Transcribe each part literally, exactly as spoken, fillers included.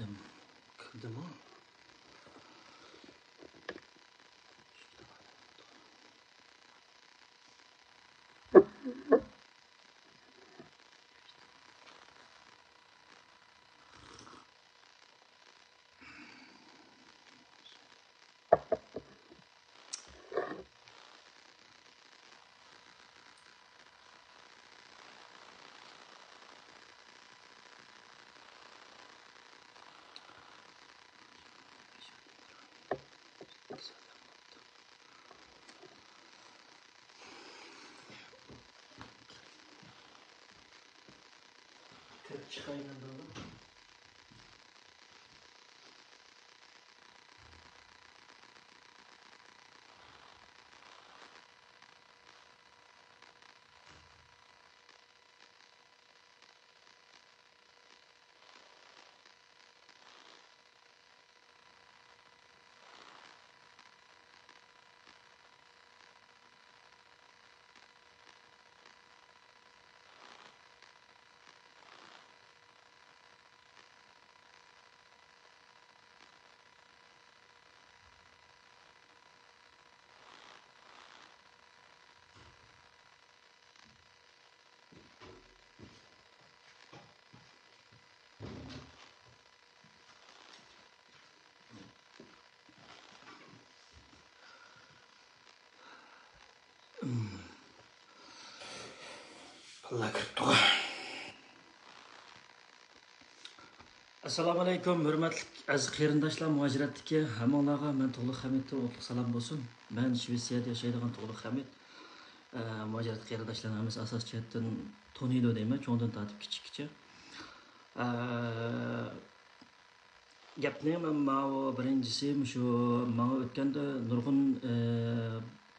كىردىمۇ؟ كىرىپ چىقايمەن دەۋاتىدۇ. ئاللا كىرىپتۇغۇ. ئەسسالامۇئەلەيكۇم، ھۆرمەتلىك ئەزىز قېرىنداشلار، مۇھاجىرەتتىكى ھەممىڭلارغا مەن تۇغلۇق خەمىتتىن ئوتلۇق سالام بولسۇن. مەن شىۋېتسىيەدە ياشايدىغان تۇغلۇق خەمىت. ئە، مۇھاجىرەت قېرىنداشلارنى ھەممىسى ئاساسىي جەھەتتىن تونۇيدۇ دەيمەن، چوڭدىن تارتىپ كىچىككىچە. ئە، گەپنى مەن ماۋۇ بىرىنچىسى مۇشۇ ماڭا ئۆتكەندە نۇرغۇن، ئە،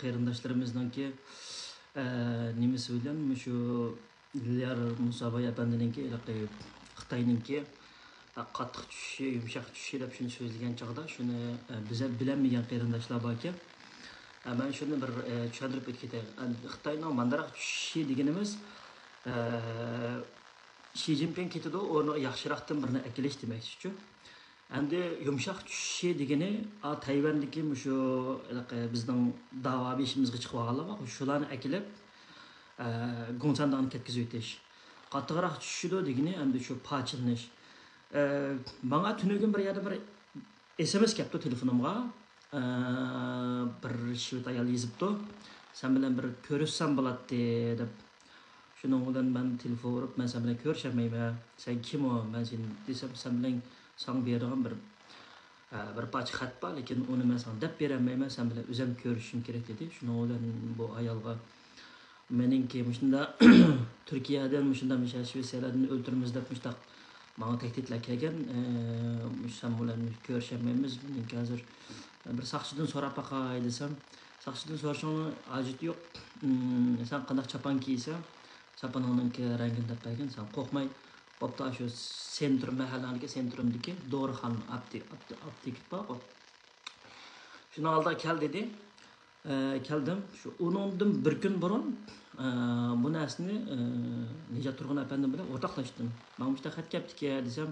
قېرىنداشلىرىمىزنىڭكى، ئە، نېمىسى بىلەن مۇشۇ ليار مۇساباي ئەپەندىنىڭكى ھېلىقى خىتاينىڭكى قاتتىق چۈشۈشى، يۇمشاق چۈشۈشى دەپ شۇنى سۆزلىگەن چاغدا شۇنى، ئە، بىز بىلەلمىگەن قېرىنداشلار باركەن. ئە، مەن شۇنى بىر، ئە، چۈشەندۈرۈپ ئۆتۈپ كېتەي. ئە، خىتاينىڭ ماندىراق چۈشۈشى دېگىنىمىز، ئە، شى جىنپىڭ كېتىدۇ، ئورنىغا ياخشىراقتىن بىرنى ئەكېلىش دېمەكچىچۇ. ئەمدى يۇمشاق چۈشۈشى دېگىنى، ئا، تەيۋەندىكى مۇشۇ ھېلىقى بىزنىڭ داۋا بېشىمىزغا چىقىۋالغانلار بار، شۇلارنى ئەكېلىپ، ئە، گۇڭسەنداڭنى كەتكۈزۈۋېتىش. قاتتىقراق چۈشىدۇ دېگىنى ئەمدى شۇ پاچىلىنىش. ئە، ماڭا تۈنۈگۈن بىر يەردە بىر ئېس ئېم ئېس كەپتۇ تېلېفونۇمغا. ئە، بىر شىۋېت ئايال يېزىپتۇ، «سەن بىلەن بىر كۆرۈشسەم بولاتتى» دەپ. شۇنىڭ بىلەن مەن تېلېفون ئۇرۇپ، «مەن سەن بىلەن كۆرۈشەلمەيمەن، سەن كىم ئۇ؟» مەن سېنى دېسەم، «سەن بىلەن، ساڭا بېرىدىغان بىر، ئە، بىر پارچە خەت بار، لېكىن ئۇنى مەن ساڭا دەپ بېرەلمەيمەن، سەن بىلەن ئۆزۈم كۆرۈشۈم كېرەك» دېدى. شۇنىڭ بىلەن بۇ ئايالغا مېنىڭكى مۇشۇنداق تۈركىيەدىن، مۇشۇنداق مىشەل شىۋېتسىيەلەردىن ئۆلتۈرىمىز دەپ مۇشۇنداق ماڭا تەھدىتلەر كەلگەن. ئە، مۇشۇ سەن بىلەن كۆرۈشەلمەيمىز، مېنىڭكى ھازىر بىر ساقچىدىن سوراپ باقاي دېسەم، ساقچىدىن سورىشىڭنىڭ ھاجىتى يوق. ئىم، سەن قانداق چاپان كىيسەڭ، چاپىنىڭنىڭكى رەڭگىنى دەپ بەرگىن، سەن قورقماي، بوپتۇ، ئاشۇ سېنترۇم، مەھەللەڭدىكى سېنترۇمدىكى دورىخانا، ئاپتېك-، ئاپتېك-، ئاپتېكا بار، شۇنىڭ ئالدىغا كەل دېدى. ئە، كەلدىم. شۇ ئۇنىڭدىن بىر كۈن بۇرۇن، ئە، بۇ نەرسىنى، ئە، نىجات تۇرغۇن ئەپەندىم بىلەن ئورتاقلاشتىم. ماڭا مۇشۇنداق خەت كەپتىكەن دېسەم،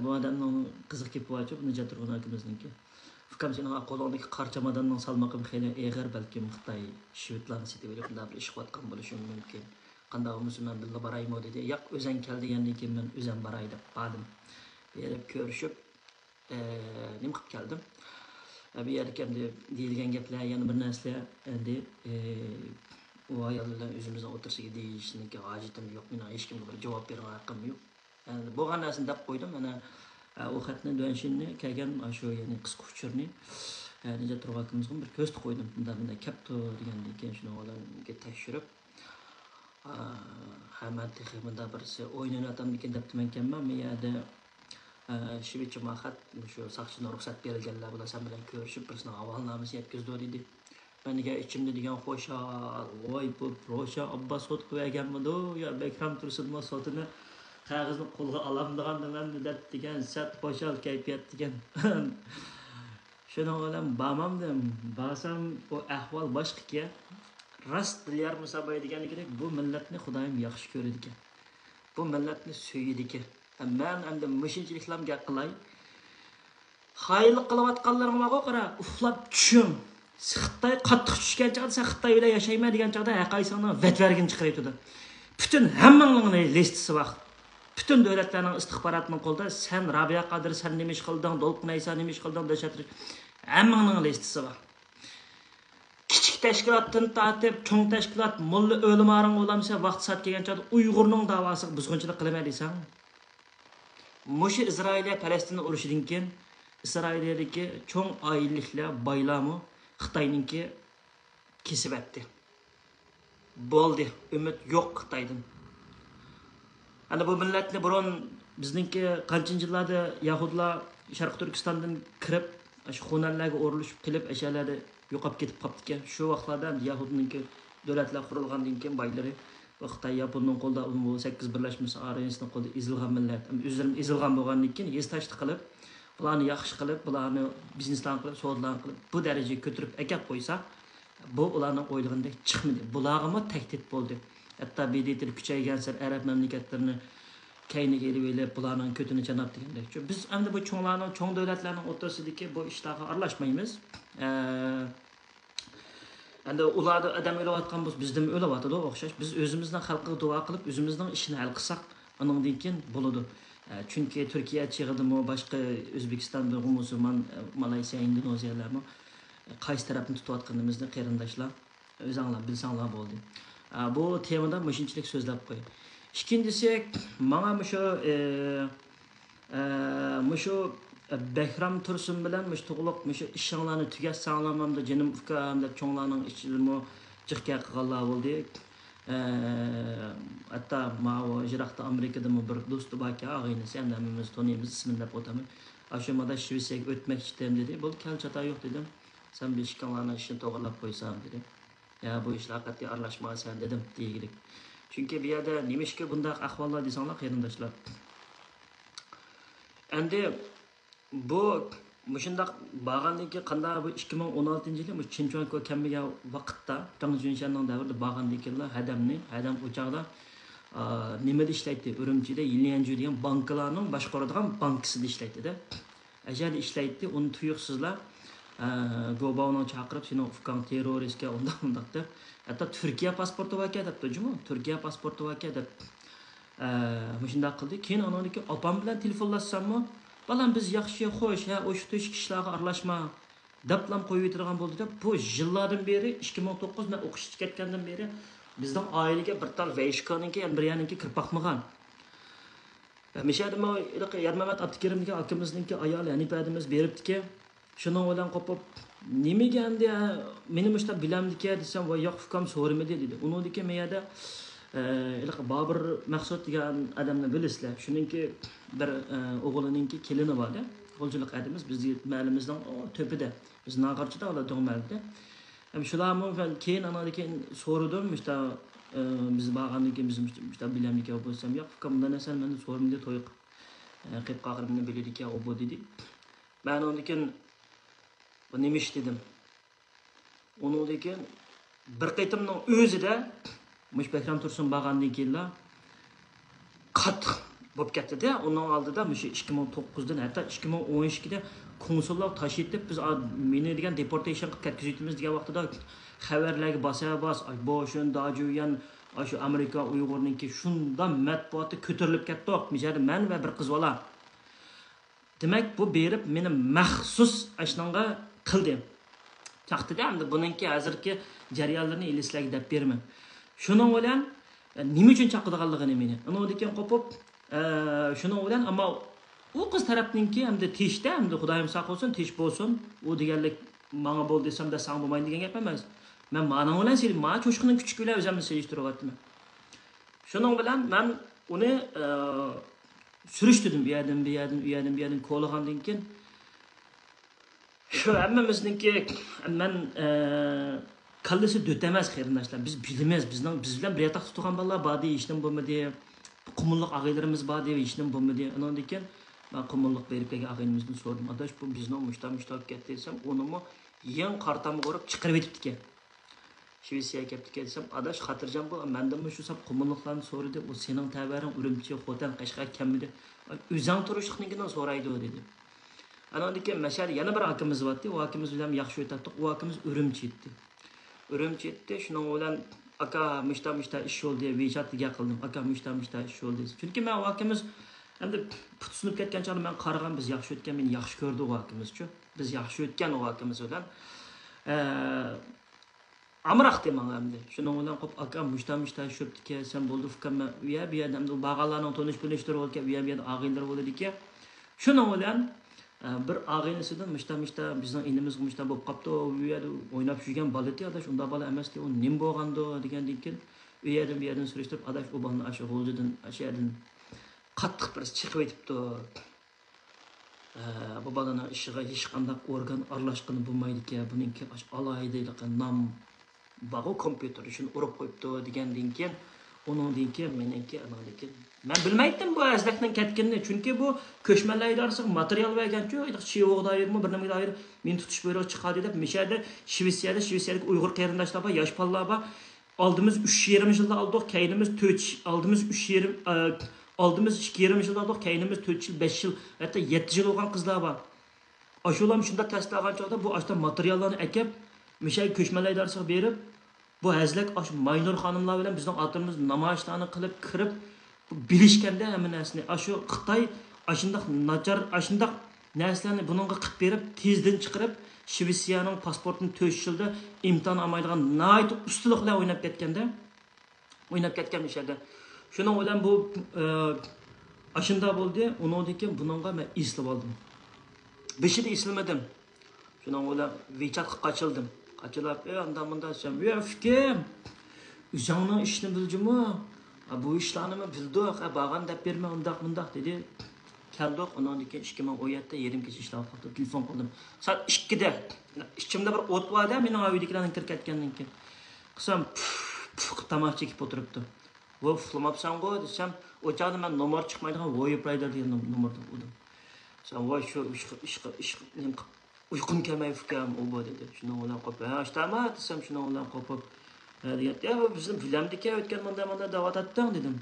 بۇ ئادەمنىڭ قىزىق گېپى بارچۇ، بۇ نىجات تۇرغۇن ئاكىمىزنىڭكى. «ئۇكام، سېنىڭ قولۇڭدىكى قارا چاماداننىڭ سالمىقى خېلى ئېغىر، بەلكىم خىتاي شىۋېتلارنى سېتىۋېلىپ، مۇنداق بىر ئىش قىلىۋاتقان بولۇشى مۇمكىن. قانداق بولمىسۇن، مەن بىللە بارايمۇ؟» دېدى. «ياق، ئۆزەڭ كەل دېگەندىن كېيىن مەن ئۆزەم باراي» دەپ باردىم. بېرىپ كۆرۈشۈپ، ئە، نېمە قىلىپ كەلدىم. ئە، بۇ يەردىكى ئەمدى دېيىلگەن گەپلەر، يەنە بىر نەرسىلەر، ئەمدى، ئە، ئۇ ئايال بىلەن ئۆزىمىزنىڭ ئوتتۇرىسىدىكى دېيىشنىڭكى ھاجىتىم يوق، مېنىڭ ھېچكىمگە بىر جاۋاب بېرىدىغان ھەققىم يوق. ئەمدى بولغان نەرسىنى دەپ قويدۇم. ئەنە، ئە، ئۇ خەتنى دۇەنشىننى كەلگەن، ئاشۇ، يەنى قىسقا ئۇچۇرنى، ئە، نىجات تۇرغان ئاكىمىزغا بىر كۆرسىتىپ قويدۇم. مۇنداق، مۇنداق كەپتۇ دېگەندىن كېيىن، شۇنىڭ بىلەن تەكشۈرۈپ، ئا، ھە، مەن تېخى مۇنداق بىرسى ئوينىۋاتامدىكىن دەپتىمەنكەنمەن، بۇ يەردە، ئا، شىۋېتچە ماخەت، مۇشۇ ساقچىدىن رۇخسەت بېرىلگەنلەر بۇلار سەن بىلەن كۆرۈشۈپ، بىرسىنىڭ ھاۋالىنامىسىنى يەتكۈزىدۇ دېدى. مەن دېگەن ئىچىمدە دېگەن خۇشال، ۋاي، بۇ روشەن ئابباس سوتقا بەرگەنمىدۇ يا بەكرەم تۇرسۇنمۇ سوتىنى، قەغىزنى قولغا ئالامدىغان نېمەمدۇ دەپ دېگەن سەت خۇشال كەيپىيات دېگەن. شۇنىڭ بىلەن بارمامدىم. بارسام، ئۇ ئەھۋال باشقىكەن. راست، دىليار مۇساباي دېگەنلىكىدەك، بۇ مىللەتنى خۇدايىم ياخشى كۆرىدىكەن. بۇ مىللەتنى سۆيىدىكەن. مەن ئەمدى مۇشۇنچىلىكلام گەپ قىلاي. خائىنلىق قىلىۋاتقانلىرىڭ بارغۇ، قارا، ئۇخلاپ چۈشۈڭ. خىتاي قاتتىق چۈشكەن چاغدا سەن خىتاي بىلەن ياشايمەن دېگەن چاغدا ھەرقايسىڭنىڭ ۋەتۋەرىگىنى چىقىرىۋېتىدۇ. پۈتۈن ھەممىڭنىڭ لىستىسى بار. پۈتۈن دۆلەتلەرنىڭ ئىستىخباراتىنىڭ قولىدا سەن رابىيە قادىر، سەن نېمە ئىش قىلدىڭ، دولقۇن ئەيسا نېمە ئىش قىلدىڭ، دىلشات، ھەممىڭنىڭ لىستىسى بار. كىچىك تەشكىلاتتىن تارتىپ، چوڭ تەشكىلات، موللا ئۆلىمالارنىڭ ئۇلامسى ۋاقتى سائەت كەلگەن چاغدا ئۇيغۇرنىڭ داۋاسىغا بۇزغۇنچىلىق قىلىمەن دېسەڭ، مۇشۇ ئىسرائىلىيە پەلەستىن ئۇرۇشىدىن كېيىن ئىسرائىلىيەدىكى چوڭ ئائىلىلىكلەر، بايلارمۇ خىتاينىڭكى كېسىۋەتتى. بولدى، ئۈمىد يوق خىتايدىن. ئەنە بۇ مىللەتنى بۇرۇن بىزنىڭكى قانچىنچى يىللاردا يەھۇدىيلار شەرقىي تۈركىستاندىن كىرىپ، شۇ خۇنەنلەرگە ئورۇنلىشىپ قېلىپ، ئەشەلەردە يوقاپ كېتىپ قاپتىكەن. شۇ ۋاقىتلاردا يەھۇدنىڭكى دۆلەتلەر قۇرۇلغاندىن كېيىن بايلىرى، بۇ خىتاي ياپوننىڭ قولىدا، بۇ سەككىز بىرلەشمىسى ئارمىيىسىنىڭ قولىدا ئېزىلغان مىللەت. ئەمدى ئۆزلىرىمۇ ئېزىلغان بولغاندىن كېيىن، ھېسداشلىق قىلىپ، بۇلارنى ياخشى قىلىپ، بۇلارنى بىزنېسلارنى قىلىپ، سودىلارنى قىلىپ، بۇ دەرىجىگە كۆتۈرۈپ ئەكەپ قويسا، بۇ ئۇلارنىڭ ئويلىغىنىدەك چىقمىدى. بۇلارغىمۇ تەھدىت بولدى. ھەتتا ب د ت كۈچەيگەنسېرى ئەرەب مەملىكەتلىرىنى كەينىگە ئېلىۋېلىپ، بۇلارنىڭ كۆتىنى چاناپ دېگەندەك. چۈ-، بىز ئەمدى بۇ چوڭلارنىڭ، چوڭ دۆلەتلەرنىڭ ئوتتۇرىسىدىكى بۇ ئىشلارغا ئارىلاشمايمىز. ئە، ئەمدى ئۇلاردا ئادەم ئۆلۈۋاتقان بولسا، بىزدىمۇ ئۆلۈۋاتىدۇ ئوخشاش. بىز ئۆزىمىزنىڭ خەلقىگە دۇئا قىلىپ، ئۆزىمىزنىڭ ئىشىنى ھەل قىلساق، ئانىڭدىن كېيىن بولىدۇ. ئە، چۈنكى تۈركىيە چېغىدىمۇ، باشقا ئۆزبېكىستان، بىر مۇسۇلمان، ئە، مالايسىيا، ئىندونېزىيەلەرمۇ، ئە، قايسى تەرەپنى تۇتۇۋاتقىنىمىزنى قېرىنداشلار ئۆزەڭلار بىلسەڭلار بولدى. ئە، بۇ تېمىدا مۇشۇنچىلىك سۆزلەپ قوياي. ئىككىنچىسى، ماڭا مۇشۇ، ئە، ئە، مۇشۇ بەھرام تۇرسۇن بىلەن مۇشۇ تۇغلۇق مۇشۇ ئىشىڭلارنى تۈگەتسەڭلارمۇ، جېنىم ئۇكام دەپ چوڭلارنىڭ ئىچىدىمۇ جىق گەپ قىلغانلار بولدى. ئە، ھەتتا ماۋۇ يىراقتا ئامېرىكىدىمۇ بىر دوستى باركەن، ئاغىنىسى، ئەمدى ھەممىمىز تونۇيمىز، ئىسمىنى دەپ ئۆتەمەن. ئاشۇ مادا شىۋېتسىيەگە ئۆتمەكچىدىم دېدى. بولدى، كەل، چاتا يوق دېدىم. سەن بۇ ئىككىڭلارنىڭ ئىشىنى توغرىلاپ قويسام دېدى. يا، بۇ ئىشلارغا قەتئىي ئارىلاشمىغىن سەن دېدىم دېگۈدەك. چۈنكى بۇ يەردە نېمىشقا بۇنداق ئەھۋاللار دېسەڭلار، قېرىنداشلار. ئەمدى بۇ مۇشۇنداق بارغاندىن كېيىن، قانداق بۇ ئىككى مىڭ ئون ئالتىنچى يىلى مۇشۇ چىن چۈەنكو كەلمىگەن ۋاقىتتا، تاڭ جۈنشەننىڭ دەۋرىدە بارغاندىن كېيىنلا ھەدەمنى، ھەدەم ئۇ چاغدا، ئا، نېمىدە ئىشلەيتتى؟ ئۈرۈمچىدە يىليەنجۈ دېگەن بانكىلارنىڭ باشقۇرىدىغان بانكىسىدا ئىشلەيتتى-دە. ئەشەدە ئىشلەيتتى، ئۇنى تۇيۇقسىزلا، ئە، گوباۋنىڭ چاقىرىپ، سېنىڭ ئۇكاڭ تېررورىستكەن، ئۇنداق، ئۇنداق دەپ. ھەتتا تۈركىيە پاسپورتى باركەن دەپتۇ جۇمۇ، تۈركىيە پاسپورتى باركەن دەپ، ئە، مۇشۇنداق قىلدى. كېيىن ئانىڭدىن كېيىن ئاپام بىلەن تېلېفونلاشساممۇ، بالام، بىز ياخشى، خوش، ھە، ئوشۇق-توشۇق ئىشلارغا ئارىلاشما، دەپلام قويۇۋېتىدىغان بولدى دەپ، بۇ يىللاردىن بېرى، ئىككى مىڭ توققۇز مەن ئوقۇشقا كەتكەندىن بېرى، بىزنىڭ ئائىلىگە بىر تال ۋەيشىكانىڭكى، يەنە بىر يەرنىڭكى كىرىپ باقمىغان. مىشەدىمۇ ھېلىقى يارمەمەت ئابدۇكېرىم دېگەن ئاكىمىزنىڭكى ئايالى ھەنىپە ھەدىمىز بېرىپتىكەن. شۇنىڭ بىلەن قوپۇپ، نېمىگە ئەمدى مېنى مۇشۇنداق بىلەمدىكەن دېسەم، ۋاي ياق ئۇكام سورىمىدى دېدى. ئۇنىڭدىن كېيىن مەن يەردە، ئە، ھېلىقى بابۇر مەخسۇت دېگەن ئادەمنى بىلىسىلەر. شۇنىڭكى بىر، ئە، ئوغلىنىڭكى كېلىنى بار-دە. غۇلجىلىق ھەدىمىز بىز مەھەللىمىزنىڭ ئۇ تۆپىدە. بىز ناغارچىدا، ئۇلار دۆڭ مەھەللىدە. ھەم شۇلارمۇ مەن كېيىن، ئاناندىن كېيىن سورىدىم، مۇشتا، ئە، بىز بارغاندىن كېيىن بىز مۇشتا، مۇشتا بىلەمدىكەن بولسام، ياق ئۇكام، بۇنداق نەرسىنى مەندىن سورىمىدى، توي قىلىپ، ئە، قېلىپ قالغىنىمنى بىلىدىكەن ئۇ بۇ دېدى. مەن ئۇنىڭدىن كېيىن بۇ نېمە ئىش دېدىم. ئۇنىڭدىن كېيىن بىر قېتىمنىڭ ئۆزىدە مۇشۇ بەھرام تۇرسۇن بارغاندىن كېيىنلا قاتتىق بولۇپ كەتتى-دە. ئۇنىڭ ئالدىدا مۇشۇ ئىككى مىڭ توققۇزدىن ھەتتا ئىككى مىڭ ئون ئىككىدە كونسۇللار تاش ئېتىپ، بىز ئا-، مېنى دېگەن دېپورتېيشن قىلىپ كەتكۈزۈۋېتىمىز دېگەن ۋاقتىدا خەۋەرلەرگە باسا باس، ئاي، بوشۇن، داجۈيۈەن، ئاشۇ ئامېرىكا ئۇيغۇرنىڭكى شۇنداق مەتبۇئاتتا كۆتۈرۈلۈپ كەتتۇق. مۇشۇ يەردە مەن ۋە بىر قىز بالا. دېمەك، بۇ بېرىپ مېنى مەخسۇس ئاشۇنىڭغا قىلدى. چاقتىدى ئەمدى بۇنىڭكى ھازىرقى جەريانلىرىنى ئېلى سىلەرگە دەپ بېرىمەن. شۇنىڭ بىلەن، ئە، نېمە ئۈچۈن چاقىدىغانلىقىنى مېنى. ئۇنىڭدىن كېيىن قوپۇپ، ئە، شۇنىڭ بىلەن ئەمما ئۇ قىز تەرەپنىڭكى ئەمدى تېشتە، ئەمدى خۇدايىم ساق بولسۇن، تېش بولسۇن، ئۇ دېگەنلىك ماڭا بولدى دېسەم دە ساڭا بولمايدۇ دېگەن گەپ ئەمەس. مەن مانىڭ بىلەن سېلىش، ما چوشقىنىڭ كۈچۈكى بىلەن ئۆزۈمنى سېلىشتۇرۇۋاتىمەن. شۇنىڭ بىلەن مەن ئۇنى، ئە، سۈرۈشتۈردۈم. ئۇ يەردىن، بۇ يەردىن، ئۇ يەردىن، بۇ يەردىن كولىغاندىن كېيىن، شۇ ھەممىمىزنىڭكى، مەن، ئە، كاللىسى دۆت ئەمەس، قېرىنداشلار. بىز بىلىمىز، بىزنىڭ، بىز بىلەن بىر ياتاقتا تۇرغان بالىلار باردى، ھېچنېمە بولمىدى. قۇمۇللۇق ئاغىنىلىرىمىز باردى، ھېچنېمە بولمىدى. ئۇنىڭدىن كېيىن مەن قۇمۇللۇق بېرىپ كەلگەن ئاغىنىمىزدىن سورىدىم، ئاداش، بۇ بىزنىڭ مۇشتا، مۇشتا بولۇپ كەتتى دېسەم، ئۇنىمۇ يېڭى قارا تامغا ئۇرۇپ چىقىرىۋېتىپتىكەن. شىۋېتسىيەگە كەپتىكەن دېسەم، ئاداش خاتىرجەم بول، مەندىنمۇ شۇ ساپ قۇمۇللۇقلارنى سورىدى، ئۇ سېنىڭ تەۋەرىڭ ئۈرۈمچى، خوتەن، قەشقەر كەلمىدى، ئۆزۈڭ تۇرۇشلۇقنىڭكىنى سورايدۇ دېدى. ئاناندىن كېيىن مەشەدە يەنە بىر ئاكىمىز بارتتى، ئۇ ئاكىمىز بىلەن ياخشى ئۆتەتتۇق، ئۇ ئاكىمىز ئۈرۈمچى ئىدى. ئۈرۈمچى ئىدى، شۇنىڭ بىلەن ئاكا مۇشتا مۇشتا ئىش بولدى، ۋىچاتتا گەپ قىلدىم، ئاكا مۇشتا مۇشتا ئىش بولدى. چۈنكى مەن ئۇ ئاكىمىز ئەمدى پۇتى سۇنۇپ كەتكەن چاغدا مەن قارىغان، بىز ياخشى ئۆتكەن، مېنى ياخشى كۆردى ئۇ ئاكىمىزچۇ. بىز ياخشى ئۆتكەن ئۇ ئاكىمىز بىلەن. ئە، ئامراقتى ماڭا ئەمدى. شۇنىڭ بىلەن قوپ ئاكام مۇشتا مۇشتا چۈشۈرۈپتىكەن، سەن بولدى ئۇكام، مەن ئۇ يەر بۇ يەردە ئەمدى ئۇ بارغانلارنىڭ تونۇش بىلىشلىرى بولىدىكەن، ئۇ يەر بۇ يەردە ئاغىنىلىرى بولىدىكەن. شۇنىڭ بىلەن، ئە، بىر ئاغىنىسىدىن مۇشتا مۇشتا بىزنىڭ ئىنىمىزغا مۇشتا بولۇپ قاپتۇ، ئۇ يەردە ئويناپ يۈرگەن بالىدى، ئاداش ئۇنداق بالا ئەمەستى، ئۇ نېمە بولغاندۇ دېگەندىن كېيىن، ئۇ يەردىن بۇ يەردىن سۈرۈشتۈرۈپ، ئاداش ئۇ بالىنى ئاشۇ غۇلجىدىن، ئاشۇ يەردىن قاتتىق بىرسى چېقىۋېتىپتۇ. ئە، بۇ بالىنىڭ ئىشىغا ھېچقانداق ئورگان ئارىلاشقىلى بولمايدىكەن، بۇنىڭكى ئاش-، ئالاھىدىلىقى نام بارغۇ، كومپيۇتېردا شۇنى ئۇرۇپ قويۇپتۇ دېگەندىن كېيىن، ئۇنىڭدىن كېيىن مېنىڭكى ئاناندىن كېيىن مەن بىلمەيتتىم بۇ ھەزلەكنىڭ كەتكىنىنى، چۈنكى بۇ كۆچمەنلەر ئىدارىسىغا ماتېرىيال بەرگەنچۇ، شىۋىغا دائىرمۇ بىر نېمىگە دائىر مېنى تۇتۇش بۇيرۇقى چىقاردى دەپ، مىشەدە شىۋېتسىيەدە، شىۋېتسىيەدىكى ئۇيغۇر قېرىنداشلار بار، ياش بالىلار بار. ئالدىمىز ئۈچ يېرىم يىلدا ئالدۇق، كەينىمىز تۆت، ئالدىمىز ئۈچ يېرىم، ئە، ئالدىمىز ئىككى يېرىم يىلدا ئالدۇق، كەينىمىز تۆت يىل، بەش يىل، ھەتتا يەتتە يىل بولغان قىزلار بار. ئاشۇلارمۇ شۇنداق تەستە ئالغان چاغدا بۇ ئاشتا ماتېرىياللارنى ئەكەپ، مىشەگە كۆچمەنلەر ئىدارىسىغا بېرىپ، بۇ ھەزلەك ئاشۇ ماينۇر خانىملار بىلەن بىزنىڭ ئاتىمىز نامايىشلارنى قىلىپ كىرىپ، بىلىشكەندە ھەممە نەرسىنى، ئاشۇ خىتاي ئاشۇنداق ناچار، ئاشۇنداق نەرسىلەرنى بۇنىڭغا قىلىپ بېرىپ، تېزدىن چىقىرىپ، شىۋېتسىيەنىڭ پاسپورتىنى تۆت يىلدا ئىمتىھان ئالمايدىغان ناھايىتى ئۇستىلىق بىلەن ئويناپ كەتكەندە، ئويناپ كەتكەن مىشەدە. شۇنىڭ بىلەن بۇ، ئە، ئاشۇنداق بولدى. ئۇنىڭدىن كېيىن بۇنىڭغا مەن ئېسىلىۋالدىم. بېشىدا ئېسىلمىدىم. شۇنىڭ بىلەن ۋىچاتقا قاچىلدىم. قاچىلاپ، ئە، ئانداق مۇنداق دېسەم، ئە، ئۇكام، ئۆزۈڭنىڭ ئىشىنى بىلجىمۇ؟ ئا، بۇ ئىشلارنىمۇ بىلدۇق، ئە، بارغان دەپ بەرمە، ئۇنداق مۇنداق دېدى. كەلدۇق، ئۇنىڭدىن كېيىن ئىككى مىڭ ئون يەتتە يېرىم كېچە ئىشلەپ قاپتۇ، تېلېفون قىلدىم. سائەت ئىككىدە، ئىچىمدە بىر ئوت بار-دە، مېنىڭ ئا ئۆيدىكىلەرنىڭ كىرىپ كەتكەندىن كېيىن. قىسام، پۇف، پۇف قىلىپ تاماكا چېكىپ ئولتۇرۇپتۇ. ۋو، ئۇخلىماپسەنغۇ دېسەم، ئۇ چاغدا مەن نومۇر چىقمايدىغان ۋويپ رايدېر دېگەن نوم-، نومۇردىن ئۇردۇم. سەن ۋاي شۇ ئىشقا، ئىشقا، ئىشقا نېمە قىپ-، ئۇيقۇم كەلمەي ئۇكام، ئۇ بۇ دېدى. شۇنىڭ بىلەن قوپۇپ، ھە، ئاشتاما دېسەم، شۇنىڭ بىلەن قوپۇپ، ھە دېگەن، يا بۇ بىزنى بىلەمدىكەن، ئۆتكەن مۇنداق مۇنداق دەۋاتاتتىڭ دېدىم.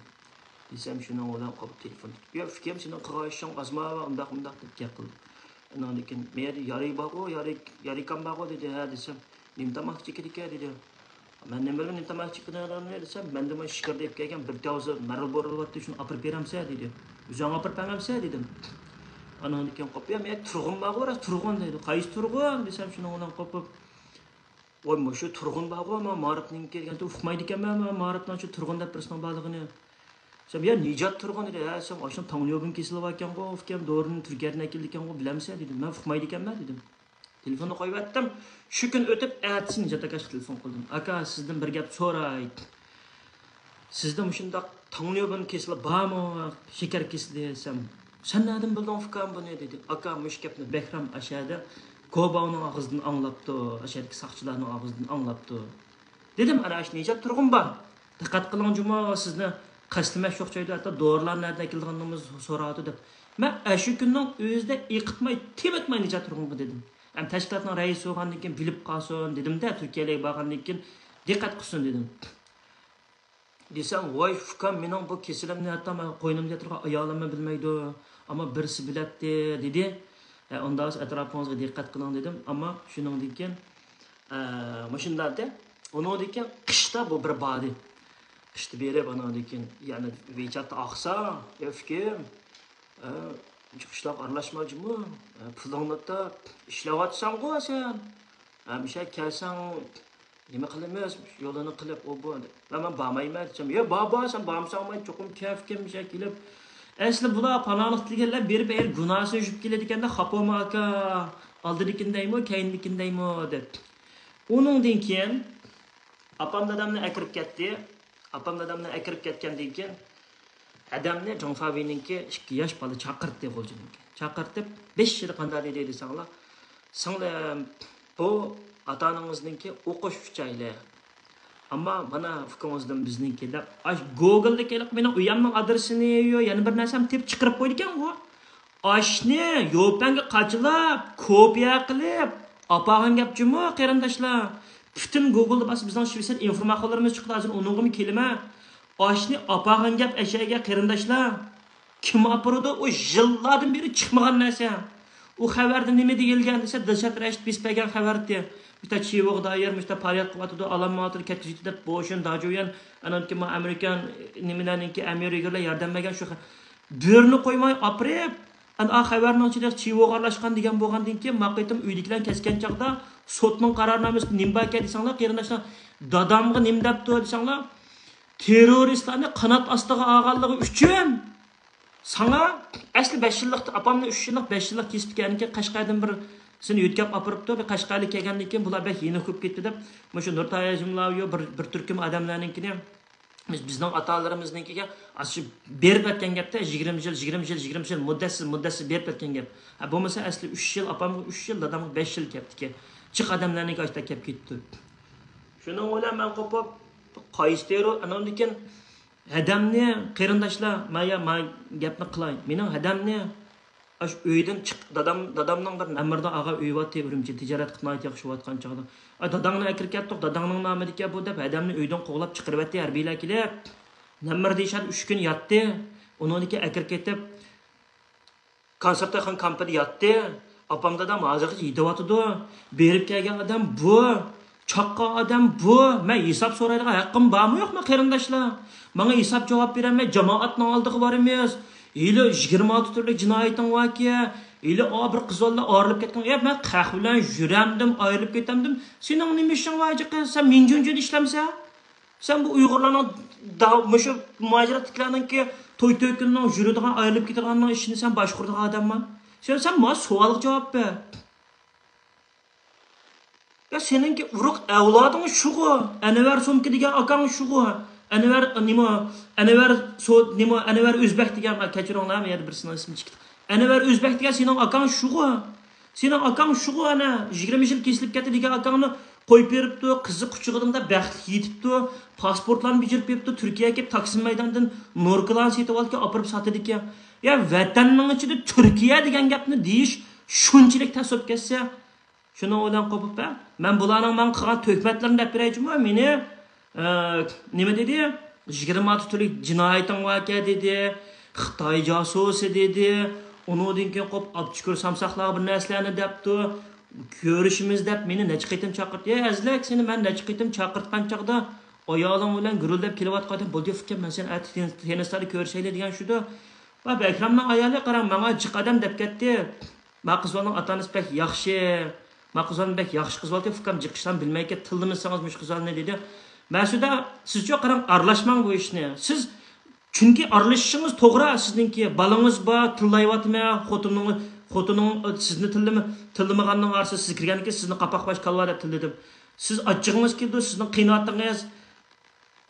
دېسەم، شۇنىڭ بىلەن قوپۇپ تېلېفون تۇتۇپ، يا ئۇكام، سېنىڭ قىلغان ئىشىڭ ئازما، ئۇنداق مۇنداق دەپ گەپ قىلدى. ئاناندىن كېيىن، مەيەردە يارى بارغۇ، يارى، يارىكام بارغۇ دېدى، ھە دېسەم، نېمە تاماق چېكىدىكەن دېدى. مەن نېمە بىلىمەن نېمە تاماق چېكىدىغىنىنى دېسەم، مەندە مانا ئىچكىرىدە ئېلىپ كەلگەن بىر تەۋزا مەرىل بورىلىۋاتتى، شۇنى ئاپىرىپ بېرەمسە دېدى. ئۆزۈڭ ئاپىرىپ بەرمەمسە دېدىم. ئاناندىن كېيىن قوپۇپ، يا مەن تۇرغۇن بارغۇ، راست تۇرغۇن دەيدۇ. قايسى تۇرغۇن دېسەم، شۇنىڭ بىلەن قوپۇپ، ۋاي مۇشۇ تۇرغۇن بارغۇ، مانا مارىپنىڭكى دېگەندە، ئۇقمايدىكەنمەن مەن مارىپنىڭ شۇ تۇرغۇن دەپ بىرسىنىڭ بارلىقىنى. دېسەم، يا نىجات تۇرغۇن دېدى. ھە دېسەم، ئاشۇنىڭ تاڭليوبىن كېسىلى باركەنغۇ، ئۇكام، دورىنى تۈركىيەدىن ئەكېلىدىكەنغۇ، بىلەمسە دېدىم. مەن ئۇقمايدىكەنمەن دېدىم. تېلېفوننى قويۇۋەتتىم. شۇ كۈن ئۆتۈپ، ئەتىسى نىجات ئاكاشقا تېلېفون قىلدىم. ئاكا، سىزدىن بىر گەپ سوراي. سىزدە مۇشۇنداق تاڭليوبىن كېسىلى بارمۇ؟ شېكەر كېسىلى دېسەم، سەن نەدىن بىلدىڭ ئۇكام بۇنى دېدى. ئاكا، مۇشۇ گەپنى بەھرام ئاشەدە گوباۋنىڭ ئاغزىدىن ئاڭلاپتۇ، ئاشەدىكى ساقچىلارنىڭ ئاغزىدىن ئاڭلاپتۇ دېدىم. ئەنە ئاشۇ نىجات تۇرغۇن بار. دىققەت قىلىڭ جۇمۇ، سىزنى قەستلىمەكچى ئوخشايدۇ، ھەتتا دورىلارنى نەدىن ئەكېلىدىغانلىقىمىزنى سوراۋاتىدۇ دەپ. مەن ئاشۇ كۈننىڭ ئۆزىدە ئېقىتماي، تىم ئېتماي نىجات تۇرغۇنغا دېدىم. ھەم تەشكىلاتنىڭ رەئىسى بولغاندىن كېيىن بىلىپ قالسۇن دېدىمدە، تۈركىيەلەرگە بارغاندىن كېيىن دىققەت قىلسۇن دېدىم. دېسەم، ۋاي ئۇكام، مېنىڭ بۇ كېسىلىمنى ھەتتا مەن قوينۇمدا ياتىدىغان ئايالىممۇ بىلمەيدۇ، ئەمما بىرسى بىلەتتى دېدى. ئە، ئۇنداق بولسا ئەتراپىڭىزغا دىققەت قىلىڭ دېدىم. ئەمما شۇنىڭدىن كېيىن، ئە، مۇشۇنداق دە، ئۇنىڭدىن كېيىن قىشتا بۇ بىر باردى. قىشتا بېرىپ، ئاناندىن كېيىن يەنە ۋىچاتتا ئاقسا، يا ئۇكام، ئە، قىشلاق ئارىلاشما جۇمۇ، ئە، پۇلۇڭنى تاپ، ئىشلەۋاتىسەنغۇ سەن. ھەمىشە كەلسەڭ، نېمە قىلىمىز؟ يولىنى قىلىپ، ئۇ بۇ دەپ. مەن، مەن بارمايمەن دېسەم، يا بار، بار، سەن بارمىساڭ مەن چوقۇم كەپ، كەپ مىشە كېلىپ. ئەسلى بۇلار پاناھلىق تىلىگەنلەر بېرىپ ئەگەر گۇناھسىنى يۇيۇپ كېلىدىكەندە، خاپا بولما ئاكا، ئالدىدىكىنى دەيمۇ، كەينىدىكىنى دەيمۇ دەپ. ئۇنىڭدىن كېيىن ئاپام دادامنى ئەكىرىپ كەتتى. ئاپام دادامنى ئەكىرىپ كەتكەندىن كېيىن، ھەدەمنى جاڭفاۋىنىڭكى ئىككى ياش بالا چاقىرتتى، غۇلجىنىڭكى. چاقىرتىپ، بېشىدا قانداق دېدى دېسەڭلار، سىڭلىم، بۇ ئاتا-ئانىڭىزنىڭكى ئوقۇش ئۈچەيلى. ئەمما مانا ئۇكىڭىزدىن بىزنىڭكى دەپ، ئاش گوگلدىكى ھېلىقى مېنىڭ ئۆيەمنىڭ ئادرېسىنى، يەنە بىر نەرسەمنى تېپىپ چىقىرىپ قويىدىكەنغۇ. ئاشنى يوپەنگە قاچىلاپ، كوپىيە قىلىپ ئاپارغان گەپ جۇمۇ، قېرىنداشلار. پۈتۈن گوگولدا بارسا بىزنىڭ شىۋېتسىيە ئىنفورماخورلىرىمىز چىقىدۇ، ھازىر ئۇنىڭغىمۇ كېلىمەن. ئاشنى ئاپارغان گەپ ئەشەگە قېرىنداشلار. كىم ئاپىرىدۇ؟ ئۇ يىللاردىن بېرى چىقمىغان نەرسە. ئۇ خەۋەردە نېمە دېيىلگەن دېسە، دىلشات رەشىت بېسىپ بەرگەن خەۋەر ئىدى. مۇشتا چىۋوغا دائىر مۇشتا پاريات قىلىۋاتىدۇ، ئالانمايۋاتىدۇ، كەتكۈزۈۋېتىدۇ دەپ، بوشۇن داجۇيۈەن، ئانان كېيىن ئامېرىكان نېمىلەرنىڭكى ئەمىرىگىلەر ياردەم بەرگەن شۇ خە-، بىرىنى قويماي ئاپىرىپ، ئەنە ئا خەۋەرنىڭ ئىچىدە چىۋوغا ئارىلاشقان دېگەن بولغاندىن كېيىن، ما قېتىم ئۆيدىكىلەرنى كەسكەن چاغدا سوتنىڭ قارارنامىسىدە نېمە باركەن دېسەڭلار، قېرىنداشلار، دادامغا نېمە دەپتۇ دېسەڭلار، تېررورىستلارنى قانات ئاستىغا ئالغانلىقى ئۈچۈن ساڭا ئەسلى بەش يىللىق، ئاپامنى ئۈچ يىللىق، بەش يىللىق كېسىپتىكەنكى قەشقەردىن بىر سېنى يۆتكەپ ئاپىرىپتۇ، بىر قەشقەرلىك كەلگەندىن كېيىن بۇلار بەك يېنىك بولۇپ كېتىپتۇ دەپ، مۇشۇ نۇرتاي ھاجىملاۋيۇ بىر، بىر تۈركۈم ئادەملەرنىڭكىنى، بىز، بىزنىڭ ئاتالىرىمىزنىڭكىگە ئاشۇ بېرىپ ئۆتكەن گەپتە، يىگىرمە يىل، يىگىرمە يىل، يىگىرمە يىل، مۇددەتسىز، مۇددەتسىز بېرىپ ئۆتكەن گەپ. ھە، بولمىسا ئەسلى ئۈچ يىل، ئاپامغا ئۈچ يىل، دادامغا بەش يىل كەپتىكەن. جىق ئادەملەرنىڭكى ئاشۇنداق كەپ كېتىپتۇ. شۇنىڭ بىلەن مەن قوپۇپ، قايسى تېررور، ئاناندىن كېيىن ھەدەمنى، قېرىنداشلار، مايا، ما گەپنى قىلاي. مېنىڭ ھەدەمنى ئاشۇ ئۆيدىن چىق، دادام، دادامنىڭ بىر نەمرىدە ئاغا ئۆيى بارتى، ئۈرۈمچى تىجارەت قىلىپ ناھايىتى ياخشى بولۇۋاتقان چاغدا. ئاي، داداڭنى ئەكىرىپ كەتتۇق، داداڭنىڭ نامىدىكى بۇ دەپ ھەدەمنى ئۆيدىن قوغلاپ چىقىرىۋەتتى ھەربىيلەر كېلىپ. نەمر دېيىشەر ئۈچ كۈن ياتتى. ئۇنىڭدىن كېيىن ئەكىرىپ كېتىپ، كونسېرتخانا كامپىدا ياتتى. ئاپام دادام ھازىرغىچە يېتىۋاتىدۇ. بېرىپ كەلگەن ئادەم بۇ. چاققان ئادەم بۇ. مەن ھېساب سورايدىغان ھەققىم بارمۇ يوقمۇ، قېرىنداشلار؟ ماڭا ھېساب جاۋاب بېرەلمەي، جامائەتنىڭ ئالدىغا بارىمىز. ھېلى يىگىرمە ئالتە تۈرلۈك جىنايىتىڭ باركەن. ھېلى ئا بىر قىز بالىلار ئايرىلىپ كەتكەن. يا، مەن قەھۋە بىلەن يۈرەمدىم، ئايرىلىپ كېتەمدىم. سېنىڭ نېمە ئىشىڭ بار جىقى؟ سەن مىڭجۈنجۈندە ئىشلەمسەن؟ سەن بۇ ئۇيغۇرلارنىڭ دا-، مۇشۇ مۇھاجىرەتتىكىلەرنىڭكى توي تۆكۈنىنىڭ يۈرىدىغان، ئايرىلىپ كېتىدىغاننىڭ ئىشىنى سەن باشقۇرىدىغان ئادەمما؟ سەن، سەن ماڭا سوئالغا جاۋاب بەر. يا سېنىڭكى ئۇرۇق ئەۋلادىڭ شۇغۇ، ئەنۋەر سومكا دېگەن ئاكاڭ شۇغۇ، ئەنۋەر نېمە، ئەنۋەر سو-، نېمە، ئەنۋەر ئۆزبەك دېگەن، كەچۈرۈڭلار، مەن يەنە بىرسىنىڭ ئىسمى چىقتى. ئەنۋەر ئۆزبەك دېگەن سېنىڭ ئاكاڭ شۇغۇ. سېنىڭ ئاكاڭ شۇغۇ، ئەنە يىگىرمە يىل كېسىلىپ كەتتى دېگەن ئاكاڭنى قويۇپ بېرىپتۇ، قىزى قۇچىقىدا بەختلىك يېتىپتۇ، پاسپورتلارنى بېجىرىپ بېرىپتۇ، تۈركىيەگە كېلىپ تاكسىم مەيداندىن نوركىلارنى سېتىۋالىدىكەن، ئاپىرىپ ساتىدىكەن. يا ۋەتەننىڭ ئىچىدە تۈركىيە دېگەن گەپنى دېيىش شۇنچىلىك تەس بولۇپ كەتسە، شۇنىڭ بىلەن قوپۇپ، ھە؟ مەن بۇلارنىڭ ماڭا قىلغان تۆھمەتلىرىنى دەپ بېرەي جۇمۇ، مېنى، ئە، نېمە دېدى؟ يىگىرمە ئالتە تۈرلۈك جىنايىتىڭ باركەن دېدى، خىتاي جاسۇسى دېدى، ئۇنىڭدىن كېيىن قوپ ئابدۇشۈكۈر سامساقلارغا بىر نەرسىلەرنى دەپتۇ، كۆرۈشىمىز دەپ مېنى نەچچە قېتىم چاقىرتتى. ئەي ئەزلەك، سېنى مەن نەچچە قېتىم چاقىرتقان چاغدا ئايالىڭ بىلەن گۈرۈلدەپ كېلىۋاتقانىدىم، بولدى ئۇكام، مەن سېنى ئەتە تېنىسلاردا كۆرۈشەيلى دېگەن شۇدۇ. ۋە بەكرەمنىڭ ئايالى قاراڭ، ماڭا جىق ئادەم دەپ كەتتى. ما قىز بالىنىڭ ئاتا ئانىسى بەك ياخشى. ما قىز بالىنى بەك ياخشى قىز بالىكەن، ئۇكام جىق ئىشلارنى بىلمەيكەن، تىللىمىسىڭىز مۇشۇ قىز بالىنى دېدى. مەسۇدە، سىزچۇ قاراڭ، ئارىلاشماڭ بۇ ئىشنى. سىز، چۈنكى ئارىلىشىشىڭىز توغرا، سىزنىڭكى بالىڭىز بار، تىللايۋاتىمەن، خوتۇنىڭىز، خوتۇنۇڭ سىزنى تىللىما-، تىللىمىغاننىڭ ئارىسىدا سىز كىرگەندىن كېيىن سىزنى قاپاق باش كالۋا دەپ تىللىدىم. سىز ئاچچىقىڭىز كېلىدۇ، سىزنىڭ قىيناتىڭىز،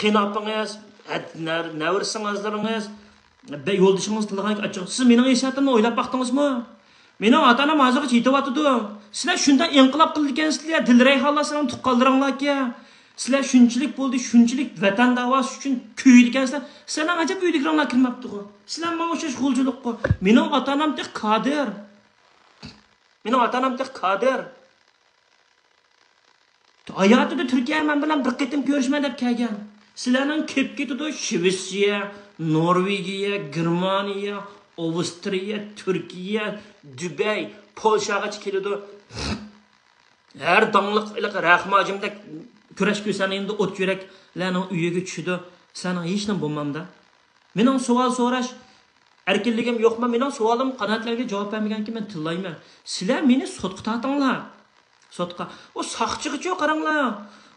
قېيىنئاپىڭىز، ھە، نە-، نەۋرە سىڭىللىرىڭىز، بە-، يولدىشىڭىز تىللىغان ئاچچىق. سىز مېنىڭ ھېسسىياتىمنى ئويلاپ باقتىڭىزمۇ؟ مېنىڭ ئاتا-ئانام ھازىرغىچە يېتىۋاتىدۇ. سىلەر شۇنداق ئىنقىلاب قىلىدىكەنسىلەر، دىلرەيھانلار سىلەرنىڭ تۇغقانلىرىڭلاركەن. سىلەر شۇنچىلىك بولدى، شۇنچىلىك ۋەتەن داۋاسى ئۈچۈن كۆيىدىكەنسىلەر. سىلەرنىڭ ئەجەب ئۆيدىكىلىرىڭلار كىرمەپتىغۇ. سىلەر ماڭا ئوخشاش غۇلجىلىققۇ. مېنىڭ ئاتا-ئانام تېخى كادىر. مېنىڭ ئاتا-ئانام تېخى كادىر. ھاياتىدا تۈركىيە مەن بىلەن بىر قېتىم كۆرۈشىمەن دەپ كەلگەن. سىلەرنىڭ كېلىپ كېتىدۇ شىۋېتسىيە، نورۋېگىيە، گېرمانىيە، ئاۋسترىيە، تۈركىيە، دۇبەي، پولشاغىچە كېلىدۇ. ھەر داڭلىق ھېلىقى رەخىم ھاجىمدەك كۈرەش كۆسەنلىرىدە ئوت يۈرەكلەرنىڭ ئۆيىگە چۈشىدۇ. سىلەرنىڭ ھېچنېمە بولمامدا. مېنىڭ سوئال سوراش ئەركىنلىكىم يوقما؟ مېنىڭ سوئالىم قانائەتلەرگە جاۋاب بەرمىگەنكىن مەن تىللايمەن. سىلەر مېنى سوتقا تارتىڭلار. سوتقا. ئۇ ساقچىغىچۇ قاراڭلار.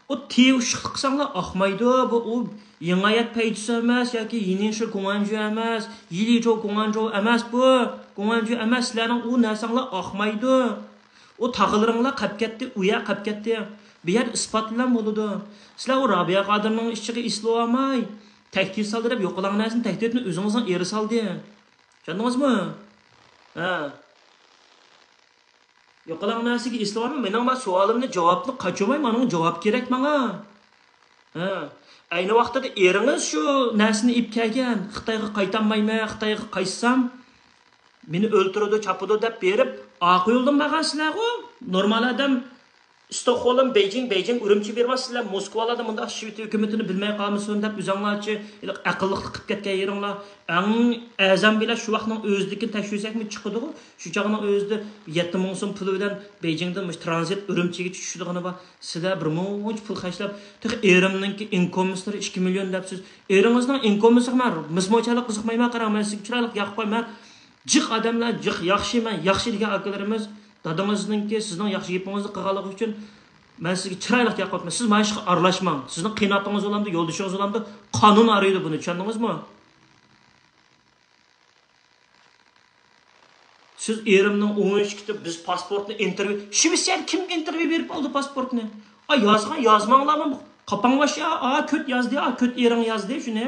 ئۇ تېۋىشلىق قىلساڭلار ئاقمايدۇ. بۇ ئۇ يېڭى ھايات پەيدىسى ئەمەس ياكى يىنىڭشى گۇڭئەنجۇ ئەمەس، يىلىجو گۇڭئەنجۇ ئەمەس بۇ. گۇڭئەنجۇ ئەمەس، سىلەرنىڭ ئۇ نەرسەڭلار ئاقمايدۇ. ئۇ تاغىلىرىڭلار قاپ كەتتى، ئۇ يەر قاپ كەتتى. بۇ يەردە ئىسپات بىلەن بولىدۇ. سىلەر ئۇ رابىيە قادىرنىڭ ئىشىغا ئېسىلىۋالماي، تەھدىت سالدى دەپ يوقىلاڭ نەرسىنى تەھدىتنى ئۆزىڭىزنىڭ ئېرى سالدى. چۈشەندىڭىزمۇ؟ ھە. يوقىلاڭ نەرسىگە ئېسىلىۋالماي، مېنىڭ ما سوئالىمنى جاۋابنى قاچۇرماي، مانا جاۋاب كېرەك ماڭا. ھە. ئەينى ۋاقتىدا ئېرىڭىز شۇ نەرسىنى ئېلىپ كەلگەن. خىتايغا قايتالمايمەن، خىتايغا قايتسام مېنى ئۆلتۈرىدۇ، چاپىدۇ دەپ بېرىپ، ئارقا يولدىن بارغان سىلەرغۇ. نورمال ئادەم ستوكھولم، بېيجىڭ، بېيجىڭ، ئۈرۈمچى بېرىۋاتىسىزلەر. موسكۋالاردا مۇنداق شىۋېت ھۆكۈمىتىنى بىلمەي قالمىسۇن دەپ، ئۆزۈڭلارچە ھېلىقى ئەقىللىقلىق قىلىپ كەتكەن يېرىڭلار. ئەڭ ئەرزان بېلەت شۇ ۋاقىتنىڭ ئۆزىدىكىنى تەكشۈرسەكمۇ چىقىدىغۇ. شۇ چاغنىڭ ئۆزىدە يەتتە مىڭ سوم پۇلى بىلەن بېيجىڭدىن مۇشۇ ترانزىت ئۈرۈمچىگىچە چۈشىدىغىنى بار. سىلەر بىر مۇنچە پۇل خەجلەپ، تېخى ئېرىمنىڭكى ئىنكومىسلىرى ئىككى مىليون دەپسىز. ئېرىڭىزنىڭ ئىنكومىسىغا مەن مىسمۇچەلىك قىزىقمايمەن، قاراڭ، مەن سىزگە چىرايلىق ياقىپ قويىمەن. جىق ئادەملەر، جىق، ياخشى، مەن ياخشى دېگەن ئاكىلىرىمىز، دادىڭىزنىڭكى سىزنىڭ ياخشى گېپىڭىزنى قىلغانلىقى ئۈچۈن مەن سىزگە چىرايلىق ياقىپ قويۇپتىمەن. سىز مانا شۇ ئىشقا ئارىلاشماڭ. سىزنىڭ قېيىنئاپىڭىز بولامدۇ، يولدىشىڭىز بولامدۇ، قانۇن ئارىيدۇ بۇنى، چۈشەندىڭىزمۇ؟ سىز ئېرىمنىڭ ئوڭىشى كېتىپ، بىز پاسپورتنى ئىنتېرۋيۇ، شىۋېتسىيەدە كىم ئىنتېرۋيۇ بېرىپ ئالدى پاسپورتنى؟ ئا، يازغان، يازماڭلارمۇ؟ قاپاڭ باش يا، ئا، كۆت يازدى، ئا، كۆت ئېرىڭ يازدى شۇنى.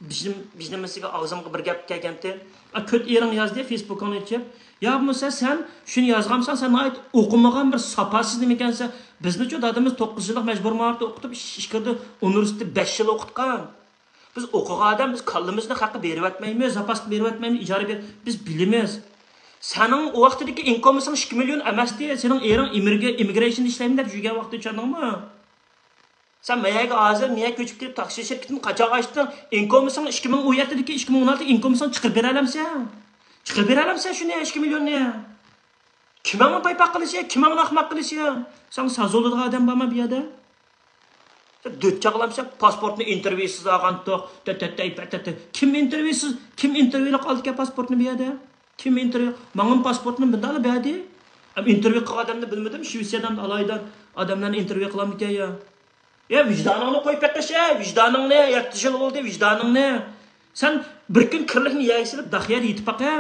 بىزنىڭ، بىزنىڭ مىسىگە ئاغزىمغا بىر گەپ كەلگەنتى. ئا، كۆت ئېرىڭ يازدى فېيسبۇكىڭنى ئېچىپ. يا بولمىسا سەن شۇنى يازغانمىسەن، سەن ناھايىتى ئوقۇمىغان بىر ساپاسىز نېمىكەنسەن. بىزنىچۇ دادىمىز توققۇز يىللىق مەجبۇر مائارىپتا ئوقۇتۇپ، ئىچكىرىدە ئۇنىۋېرسىتېتتا بەش يىل ئوقۇتقان. بىز ئوقۇغان ئادەم، بىز كاللىمىزنى خەققە بېرىۋەتمەيمىز، زاپاسقا بېرىۋەتمەيمىز، ئىجارە بېرىپ، بىز بىلىمىز. سېنىڭ ئۇ ۋاقتىدىكى ئىنكومىسىڭ ئىككى مىليون ئەمەستى، سېنىڭ ئېرىڭ ئىممىگرېيشندا ئىشلەيمەن دەپ يۈرگەن ۋاقتى، چۈشەندىڭمۇ؟ سەن مەيەگە ھازىر مەيە كۆچۈپ كېلىپ، تاكسى شىركىتىنى قاچاق ئاچتىڭ، ئىنكومىسىڭ ئىككى مىڭ ئون يەتتىدىكى ئىككى مىڭ ئون ئالتە ئىنكومىسىڭ چىقىرىپ بېرەلەمسەن؟ چىقىرىپ بېرەلەمسەن شۇنى، ئىككى مىليوننى؟ كىمىڭنى پايپاق قىلىسى، كىمىڭنى ئەخمەق قىلىسى؟ ساڭا سازولىدىغان ئادەم بارمۇ بۇ يەردە؟ دۆت چاغلامسەن، پاسپورتنى ئىنتېرۋيۇسىز ئالغانتۇق. تەتەتەي، پەتەتەي. كىم ئىنتېرۋيۇسىز، كىم ئىنتېرۋيۇلۇق ئالدىكەن پاسپورتنى بۇ يەردە؟ كىم ئىنتېرۋيۇ؟ ماڭىمۇ پاسپورتنى مۇنداقلا بەردى. ئەم، ئىنتېرۋيۇ قىلغان ئادەمنى بىلمىدىم، شىۋېتسىيەدىن ئالايىتەن ئادەملەرنى ئىنتېرۋيۇ قىلامدىكەن يا. يا ۋىجدانىڭنى قويۇپ بېقىش، يا ۋىجدانىڭنى، يەتتە يىل بولدى ۋىجدانىڭنى. سەن بىر كۈن كىرلىكنى يەرگە سېلىپ، داخىيەدە يېتىپ باقە.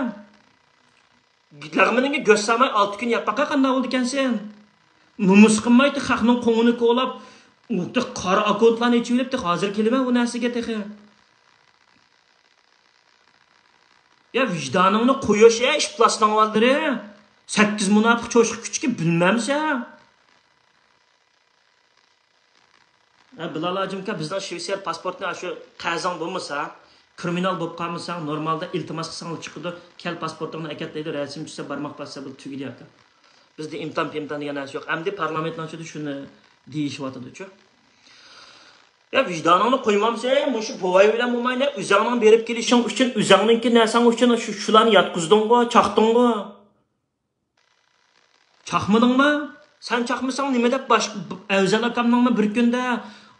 لەغمىنىڭگە گۆش سالماي ئالتە كۈن يەپ باقە، قانداق بولىدىكەنسەن؟ نومۇس قىلماي، خەقنىڭ قوڭىنى كولاپ، قارا ئاككونتلارنى ئېچىۋېلىپ، ھازىر كېلىمەن ئۇ نەرسىگە تېخى. يا ۋىجدانىڭنى قويۇش، ئەي ئىپلاس ناۋاللىرى! سەككىز مۇناپىق چوشقا كۈچۈكى بىلمەمسەن؟ ھە، بىلال ھاجىمكا، بىزنىڭ شىۋېتسىيە پاسپورتنى ئاشۇ قەرزىڭ بولمىسا، كرىمىنال بولۇپ قالمىساڭ، نورمالدا ئىلتىماس قىلساڭلا چىقىدۇ. كەل، پاسپورتۇڭنى ئەكەت دەيدۇ، رەسىم چۈشسە بارماق باسسا بولدى، تۈگىدى ئاكا. بىزدە ئىمتىھان پىمتىھان دېگەن نەرسە يوق. ئەمدى پارلامېنتنىڭ ئىچىدە شۇنى دېيىشىۋاتىدۇچۇ. يا ۋىجدانىڭنى قويمامسەن، مۇشۇ بوۋاي بىلەن موماينى ئۆزەڭنىڭ بېرىپ كېلىشىڭ ئۈچۈن، ئۆزەڭنىڭكى نەرسەڭ ئۈچۈن شۇ، شۇلارنى ياتقۇزدۇڭغۇ، چاقتىڭغۇ. چاقمىدىڭمۇ؟ سەن چاقمىساڭ نېمە دەپ باش-، ئەۋزەل ئاكامنىڭمۇ بىر كۈندە،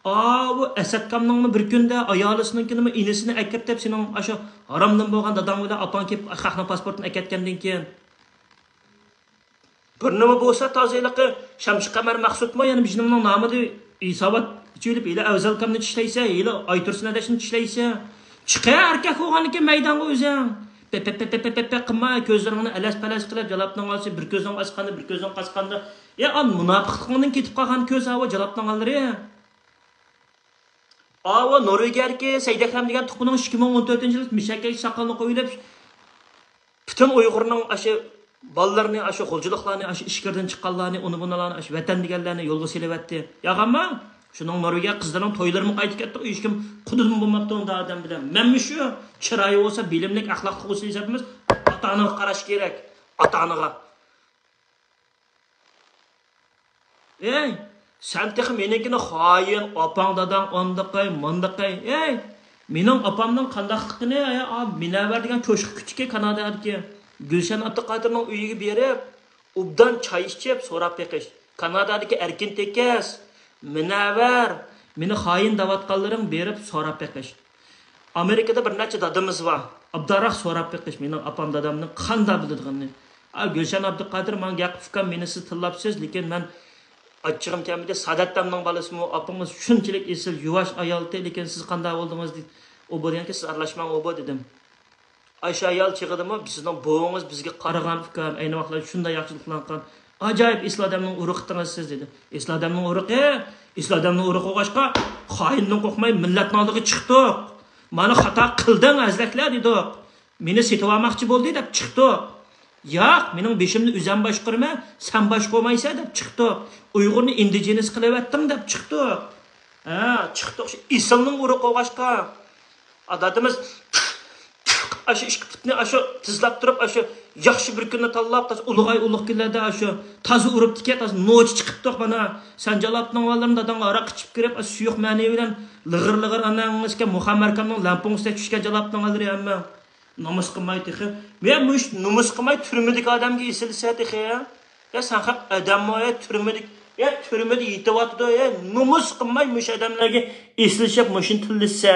ئاۋۇ ئەسەت ئاكامنىڭمۇ بىر كۈندە ئايالىسىنىڭكىنىمۇ ئىنىسىنى ئەكىرىپ دەپ سېنىڭ ئاشۇ ھارامدىن بولغان داداڭ بىلەن ئاپاڭ كېلىپ خەقنىڭ پاسپورتىنى ئەكەتكەندىن كېيىن. بىر نېمە بولسا تازا ھېلىقى شەمشى قەمەر مەخسۇتمۇ يەنە بىزنىڭ نامىدا ھېسابات ئېچىۋېلىپ، ھېلى ئەۋزەل ئاكامنى چىشلەيسەن، ھېلى ئايتۇرسۇن ئەدەشنى چىشلەيسەن. چىقە ئەركەك بولغاندىكىن مەيدانغا ئۆزۈڭ. پەپەپەپەپەپ قىلما، كۆزلىرىڭنى ئەلەس-پەلەس قىلىپ، جالاپنىڭ ئالسا بىر كۆزۈڭ ئاچقاندا، بىر كۆزۈڭ قاچقاندا. يا، ئا، مۇناپىقلىقىڭدىن كېتىپ قالغان كۆز، ئاۋۇ جالاپنىڭ ئاللىرى. ئاۋۇ نورۋېگىيەدىكى سەيدەكرەم دېگەن تۇغقىنىڭ ئىككى مىڭ ئون تۆتىنچى يىل مۇشەككە ساقالنى قويۇۋېلىپ، پۈتۈن ئۇيغۇرنىڭ ئاشۇ بالىلىرىنى، ئاشۇ غۇلجىلىقلارنى، ئاشۇ ئىچكىرىدىن چىققانلارنى، ئۇنى بۇنىلارنى، ئاشۇ ۋەتەن دېگەنلەرنى يولغا سېلىۋەتتى. ياغانما؟ شۇنىڭ نورۋېگىيە قىزلىرىنىڭ تويلىرىمۇ قايتا كەتتى، ھېچكىم قۇدىدىمۇ بولماپتۇ ئۇنداق ئادەم بىلەن. مەنمۇ شۇ چىرايى بولسا، بىلىملىك، ئەخلاقلىق بولسا دېسەم، ئاتا-ئانىغا قاراش كېرەك. ئاتا-ئانىغا. ئەي، سەن تېخى مېنىڭكىنى خائىن، ئاپاڭ داداڭ ئاندىقاي، ماندىقاي. ئەي، مېنىڭ ئاپامنىڭ قانداقلىقىنى، ئايا، ئا، مىنەۋەر دېگەن چوشقا كۈچۈكى كانادادىكى گۈلشەن ئابدۇقادىرنىڭ ئۆيىگە بېرىپ، ئوبدان چاي ئىچىپ سوراپ بېقىش. كانادادىكى ئەركىن تېكىس، مىنەۋەر، مېنى خائىن دەۋاتقانلىرىڭ بېرىپ سوراپ بېقىش. ئامېرىكىدا بىر نەچچە دادىمىز بار. ئوبدانراق سوراپ بېقىش، مېنىڭ ئاپام دادامنىڭ قانداق بىلىدىغىنىنى. ئا، گۈلشەن ئابدۇقادىر ماڭا گەپ قىلىپ، مېنى سىز تىللاپسىز، لېكىن مەن ئاچچىقىم كەلمىدى. سادات دامنىڭ بالىسىمۇ، ئاپىڭىز شۇنچىلىك ئېسىل، يۇۋاش ئايالتى، لېكىن سىز قانداق بولدىڭىز؟ ئۇ بولغانكى سىز ئارىلاشماڭ، ئۇ بۇ دېدىم. ئاشۇ ئايال چېغىدىمۇ سىزنىڭ بوۋىڭىز بىزگە قارىغان ئۇكام، ئەينى ۋاقىتلاردا شۇنداق ياخشىلىقلارنى قىلغان. ئاجايىپ ئېسىل ئادەمنىڭ ئۇرۇقىتىڭىز سىز دېدى. ئېسىل ئادەمنىڭ ئۇرۇقى، ئېسىل ئادەمنىڭ ئۇرۇقى بولغاچقا، خائىندىن قورقماي مىللەتنىڭ ئالدىغا چىقتۇق. مانا خاتا قىلدىڭ ئەزلەكلەر دېدۇق. مېنى سېتىۋالماقچى بولدى دەپ چىقتۇق. ياق، مېنىڭ بېشىمنى ئۆزۈم باشقۇرىمەن، سەن باشقۇرمايسەن دەپ چىقتۇق. ئۇيغۇرنى ئىندىجېنىس قىلىۋەتتىڭ دەپ چىقتۇق. ھە، چىقتۇق. شۇ ئېسىلنىڭ ئۇرۇقى بولغاچقا. ئا، دادىمىز ئاشۇ ئىككى پۇتنى ئاشۇ تىزلاپ تۇرۇپ، ئاشۇ ياخشى بىر كۈننى تاللاپ، تازا ئۇلۇغاي ئۇلۇغ كۈنلەردە شۇ تازا ئۇرۇپتىكەن، تازا نوچى چىقىپتۇق مانا. سەن جالاپنىڭ بالىلىرىنى داداڭغا ھاراق ئىچىپ كىرىپ، سۇيۇق مەنى بىلەن لىغىر لىغىر ئاناڭىزكەن مۇخەممەركاننىڭ لەمپۇڭىسىدەك چۈشكەن جالاپنىڭ بالىلىرى ھەممە. نومۇس قىلماي تېخى. يا مۇش نومۇس قىلماي تۈرمىدىكى ئادەمگە ئېسىلسە تېخى. يا سەن خەق ئادەممۇ، يا تۈرمىدىكى، يا تۈرمىدە يېتىۋاتىدۇ، يا نومۇس قىلماي مۇش ئادەملەرگە ئېسىلىشىپ مۇشۇنى تىللىسە.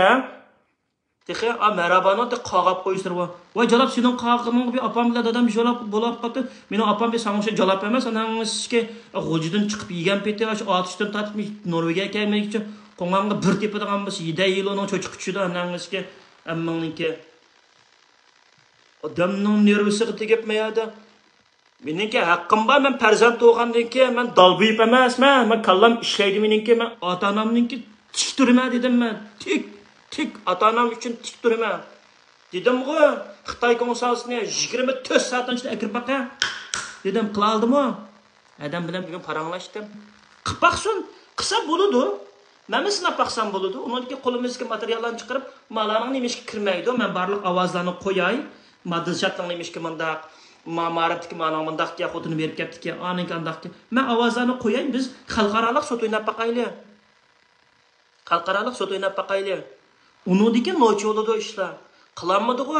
تېخى، ئا، مەرھابانىڭ تېخى قاغاپ قويۇشلىرى بار. ۋاي، جالاپ سېنىڭ قاغىقىڭغا بىر ئاپام بىلەن دادام جالاپ بولاپ قاپتۇ. مېنىڭ ئاپام بىر ساڭا ئوخشاش جالاپ ئەمەس، ئاناڭ ئىشكى غۇلجىدىن چىقىپ يېگەن پېتى، ئاشۇ ئاتۇشتىن تارتىپ نورۋېگىيە كەلمىگىچە قوڭغانغا بىر تېپىدىغان بولسا، يېدە يىلونىڭ چوچى قۇچىدۇ، ئاناڭ ئىشكى ئەممىڭنىڭكى. ئادەمنىڭ نېرۋىسىغا تېگىپ مەيەدە. مېنىڭكى ھەققىم بار، مەن پەرزەنت تۇغقاندىن كېيىن مەن دالبۇيۇپ ئەمەسمەن، مەن كاللام ئىشلەيدۇ مېنىڭكى، مەن ئاتا-ئانامنىڭكى تىك تۇرىمەن دېدىم مەن، تىك، تىك، ئاتا-ئانام ئۈچۈن تىك تۇرىمەن دېدىمغۇ. خىتاي كوڭسانسىنى يىگىرمە تۆت سائەتنىڭ ئىچىدە ئەكىرىپ باقە دېدىم، قىلالىدىمۇ؟ ئادەم بىلەن بۈگۈن پاراڭلاشتىم. قىلىپ باقسۇن، قىلسا بولىدۇ. مەنمۇ سىناپ باقسام بولىدۇ. ئۇنىڭدىكى قولىمىزدىكى ماتېرىياللارنى چىقىرىپ، مالارنىڭ نېمىشقا كىرمەيدۇ؟ مەن بارلىق ئاۋازلارنى قوياي. ماددىزاتنىڭ نېمىشقا مۇنداق؟ ما-، مائارىپتىكى مانىڭ مۇنداق دېگەن خوتۇنى بېرىپ كەپتىكەن، ئانىڭكى ئانداقكەن. مەن ئاۋازلارنى قوياي، بىز خەلقئارالىق سوت ئويناپ باقايلى. خەلقئارالىق سوت ئويناپ باقايلى. ئۇنىڭدىن كېيىن نوچى بولىدۇ ئىشلار. قىلالمىدىغۇ.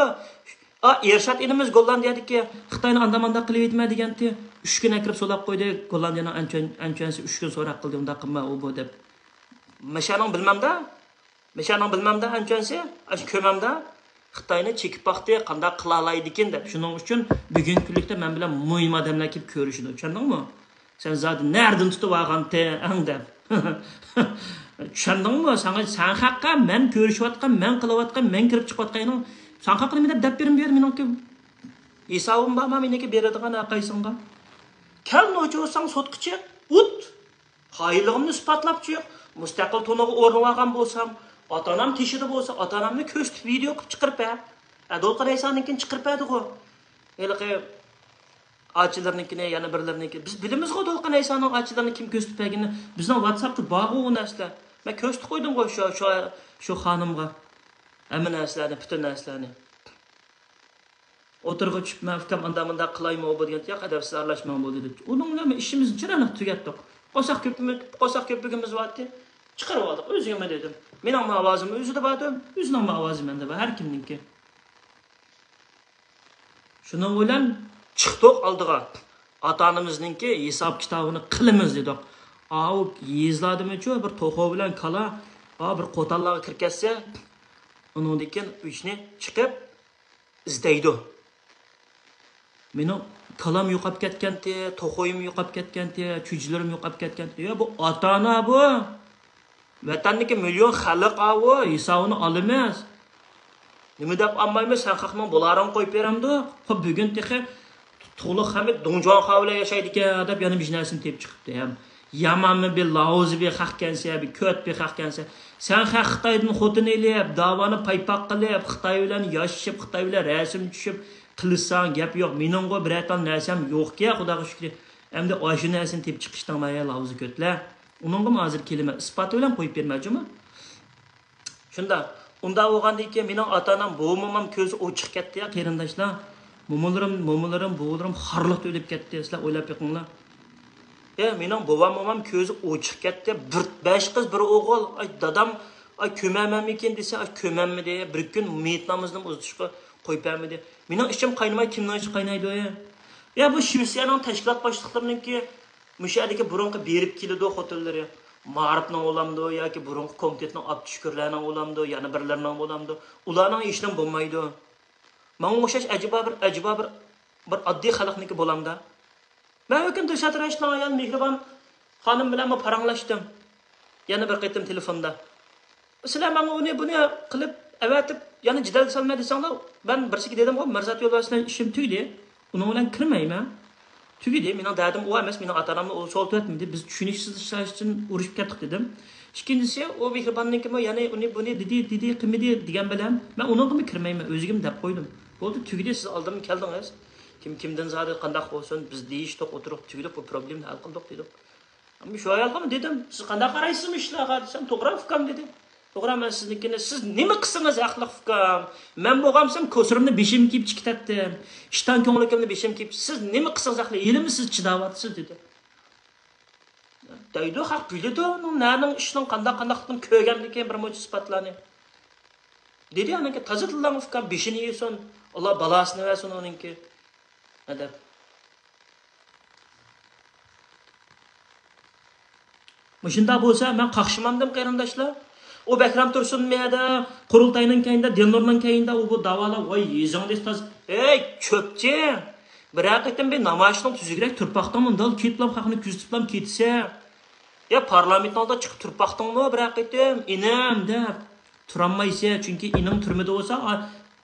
ئا، ئېرشات ئىنىمىز گوللاندىيەدىكى خىتاينى ئانداق مانداق قىلىۋېتىمەن دېگەنتى. ئۈچ كۈن ئەكىرىپ سولاپ قويدى. گوللاندىيەنىڭ ئەنچۈەن-، ئەنچۈەنسى ئۈچ كۈن سوراق قىلدى، ئۇنداق قىلما، ئۇ بۇ دەپ. مىشانىڭ بىلمەمدە؟ مىشانىڭ بىلمەمدە ئەنچۈەنسى؟ ئاشۇ كۆمەمدە؟ خىتاينى چېكىپ باقتى، قانداق قىلالايدىكىن دەپ. شۇنىڭ ئۈچۈن بۈگۈنكى كۈنلۈكتە مەن بىلەن مۇھىم ئادەملەر كېلىپ كۆرۈشىدۇ. چۈشەندىڭمۇ؟ سەن زادى نەدىن تۇتۇپ ئالغانتىڭ دەپ. چۈشەندىڭمۇ؟ ساڭا، سەن خەققە مەن كۆرۈشۈۋاتقان، مەن قىلىۋاتقان، مەن كىرىپ چىقىۋاتقان، ساڭا خەققە نېمە دەپ، دەپ بېرىم بۇ يەردە مېنىڭكى ھېسابىم بارما مېنىڭكى بېرىدىغان ھەرقايسىڭغا؟ كەل نوچى بولساڭ سوتقا چىق، ئۇت! خائىنلىقىمنى ئىسپاتلاپ چىق. مۇستەقىل تونۇغا ئورنىۋالغان بولسام، ئاتا-ئانام تېشىدا بولسا، ئاتا-ئانامنى كۆرسىتىپ ۋىدېئو قىلىپ چىقىرىپ بەر. ئە، دولقۇن ئەيسانىڭكىنى چىقىرىپ بەردىغۇ. ھېلىقى ئاچىلىرىنىڭكىنى، يەنە بىرلىرىنىڭكى. بىز بىلىمىزغۇ دولقۇن ئەيسانىڭ ئاچىلىرىنى كىم كۆرسىتىپ بەرگىنىنى. بىزنىڭ ۋاتساپتا بارغۇ ئۇ نەرسىلەر. مەن كۆرسىتىپ قويدۇمغۇ شۇ، شۇ، شۇ خانىمغا ھەممە نەرسىلەرنى، پۈتۈن نەرسىلەرنى. ئوتتۇرىغا چۈشۈپ، مەن ئۇكام ئانداق مۇنداق قىلايمۇ بۇ دېگەن، ياق ھەدە، سىز ئارىلاشماڭ بۇ دېدى. ئۇنىڭ بىلەن ئىشىمىزنى چىرايلىق تۈگەتتۇق. قورساق كۆپۈك، قورساق كۆپۈكىمىز بارتى. چىقىرىۋالدۇق، ئۆزىگىمۇ دېدىم. مېنىڭمۇ ئاۋازىم ئۆزىدە باردۇ، ئۆزىنىڭمۇ ئاۋازى مەندە بار، ھەر كىمنىڭكى. شۇنىڭ بىلەن چىقتۇق ئالدىغا. ئاتا-ئانىمىزنىڭكى ھېساب-كىتابىنى قىلىمىز دېدۇق. ئاۋۇ يېزىلاردىمۇچۇ بىر توخۇ بىلەن كالا، ئا، بىر قوتانلارغا كىرىپ كەتسە، ئۇنىڭدىن كېيىن ئۆچنى چىقىپ ئىزدەيدۇ. مېنىڭ كالام يوقاپ كەتكەنتى، توخۇيۇم يوقاپ كەتكەنتى، چۈجىلىرىم يوقاپ كەتكەنتى. يا، بۇ ئاتا-ئانا بۇ. ۋەتەندىكى مىليون خەلق ئاۋۇ، ھېسابىنى ئالىمىز. نېمە دەپ ئالمايمىز؟ سەن خەقنىڭ بولارىڭ قويۇپ بېرەمدۇ؟ خو، بۈگۈن تېخى تۇغلۇق خەمىت دۇڭجۇاڭخۇا بىلەن ياشايدىكەن دەپ يەنە بىر نەرسىنى تېپىپ چىقىپتۇ. ھەم يامانمۇ بىر لاۋزى بىر خەقكەنسە، بىر كۆت بىر خەقكەنسە. سەن خەق خىتايدىن خوتۇن ئېلىپ، داۋانى پايپاق قىلىپ، خىتاي بىلەن ياشىشىپ، خىتاي بىلەن رەسىم چۈشۈپ، قىلىشساڭ گەپ يوق. مېنىڭغۇ بىرەر تال نەرسەم يوقكەن، خۇداغا شۈكرى. ئەمدى ئاشۇ نەرسىنى تېپىپ چىقىشتىڭ، مايا لاۋزى كۆتلەر. ئۇنىڭغىمۇ ھازىر كېلىمەن، ئىسپاتى بىلەن قويۇپ بېرىمەن، جۇمۇ. شۇنداق. ئۇنداق بولغاندىن كېيىن مېنىڭ ئاتا-ئانام، بوۋام، مومام كۆزى ئوچۇق كەتتى يا، قېرىنداشلار. مومىلىرىم، مومىلىرىم، بوۋىلىرىم خارلىقتا ئۆلۈپ كەتتى. سىلەر ئويلاپ بېقىڭلار. يا، مېنىڭ بوۋام، مومام كۆزى ئوچۇق كەتتى. بىر، بەش قىز، بىر ئوغۇل. ئاي، دادام، ئاي، كۆمەرمەنمىكىن دېسە، ئاي، كۆمەرمىدى. بىر كۈن مېيىت نامىزىنى ئۇزىتىشقا قويۇپ بەرمىدى. مېنىڭ ئىچىم قاينىماي، كىمنىڭ ئىچى قاينايدۇ؟ يا، بۇ شىۋېتسىيەنىڭ تەشكىلات باشلىقلىرىنىڭكى مۇشۇ يەردىكى بۇرۇنقى بېرىپ كېلىدۇ خوتۇنلىرى. مائارىپنىڭ بولامدۇ ياكى بۇرۇنقى كومىتېتنىڭ ئابدۇشۈكۈرلەرنىڭ بولامدۇ، يەنە بىرلىرىنىڭ بولامدۇ؟ ئۇلارنىڭ ھېچنېمە بولمايدۇ. ماڭا ئوخشاش ئەجەبا بىر، ئەجەبا بىر، بىر ئاددىي خەلقنىڭكى بولامدا. مەن ھۆكۈم دىلشات رەشىتنىڭ ئايالى مېھرىبان خانىم بىلەنمۇ پاراڭلاشتىم. يەنە بىر قېتىم تېلېفوندا. سىلەر ماڭا ئۇنى بۇنى قىلىپ ئەۋەتىپ يەنە جېدەلگە سالمە دېسەڭلار، مەن بىرسىگە دېدىمغۇ، مىرزات يولۋاس بىلەن ئىشىم تۈگىدى. ئۇنىڭ بىلەن كىرمەيمەن. تۈگىدى، مېنىڭ دەردىم ئۇ ئەمەس، مېنىڭ ئاتا-ئانامنى ئۇ سوۋۇتۇۋەتمىدى، بىز چۈشىنىشسىزلىشىش ئۈچۈن ئۇرۇشۇپ كەتتۇق دېدىم. ئىككىنچىسى، ئۇ مېھرىباننىڭكىمۇ يەنە ئۇنى بۇنى دېدى، دېدى، قىلمىدى دېگەن بىلەن مەن ئۇنىڭغىمۇ كىرمەيمەن، ئۆزىگىمۇ دەپ قويدۇم. بولدى، تۈگىدى، سىز ئالدىمغا كەلدىڭىز. كىم كىمدىن زادى قانداق بولسۇن، بىز دېيىشتۇق، ئولتۇرۇپ تۈگىدۇق، بۇ پروبلېمىنى ھەل قىلدۇق دېدۇق. ئەمما شۇ ئايالغىمۇ دېدىم، سىز قانداق قارايسىز مۇشۇ ئىشلارغا دېسەم، توغرا ئۇكام دېدى. توغرا، مەن سىزنىڭكىنى، سىز نېمە قىلسىڭىز ھەقلىق، ئۇكام. مەن بولغانمسام، كوسۇرۇمنى بېشىمغا كىيىپ چىقىپ كەتتىم. ئىشتان كۆڭلىكىمنى بېشىمغا كىيىپ، سىز نېمە قىلسىڭىز ھەقلىق، ھېلىمۇ سىز چىداۋاتىسىز، دېدى. دەيدۇ، خەق بىلىدۇ، ئۇنىڭ نەنىڭ ئىشنىڭ قانداق قانداقلىقىنى كۆرگەندىكىن بىر مۇنچە ئىسپاتلارنى. دېدى، ئانىڭكى تازا تىللاڭ، ئۇكام، بېشىنى يېسۇن، ئاللا بالاسىنى بەرسۇن ئۇنىڭكى، دەپ. مۇشۇنداق بولسا، مەن قاقشىمامدىم، قېرىنداشلار. ئۇ بەكرەم تۇرسۇن مەيەدە، قۇرۇلتاينىڭ كەينىدە، دىلنۇرنىڭ كەينىدە، ئۇ بۇ داۋالار، ۋاي، يېزىڭدە تاز-، ھەي، چۆپچى! بىرەر قېتىم بىر نامايىشنىڭ تۈزۈكرەك تۇرپاقتىڭ مۇنداق كېتىپلام، خەقنى كۆزىتىپلام كېتىسە. يا پارلامېنتنىڭ ئالدىغا چىقىپ تۇرپاقتىڭمۇ بىرەر قېتىم، ئىنىم دەپ. تۇرالمايسەن، چۈنكى ئىنىڭ تۈرمىدە بولسا، ئا،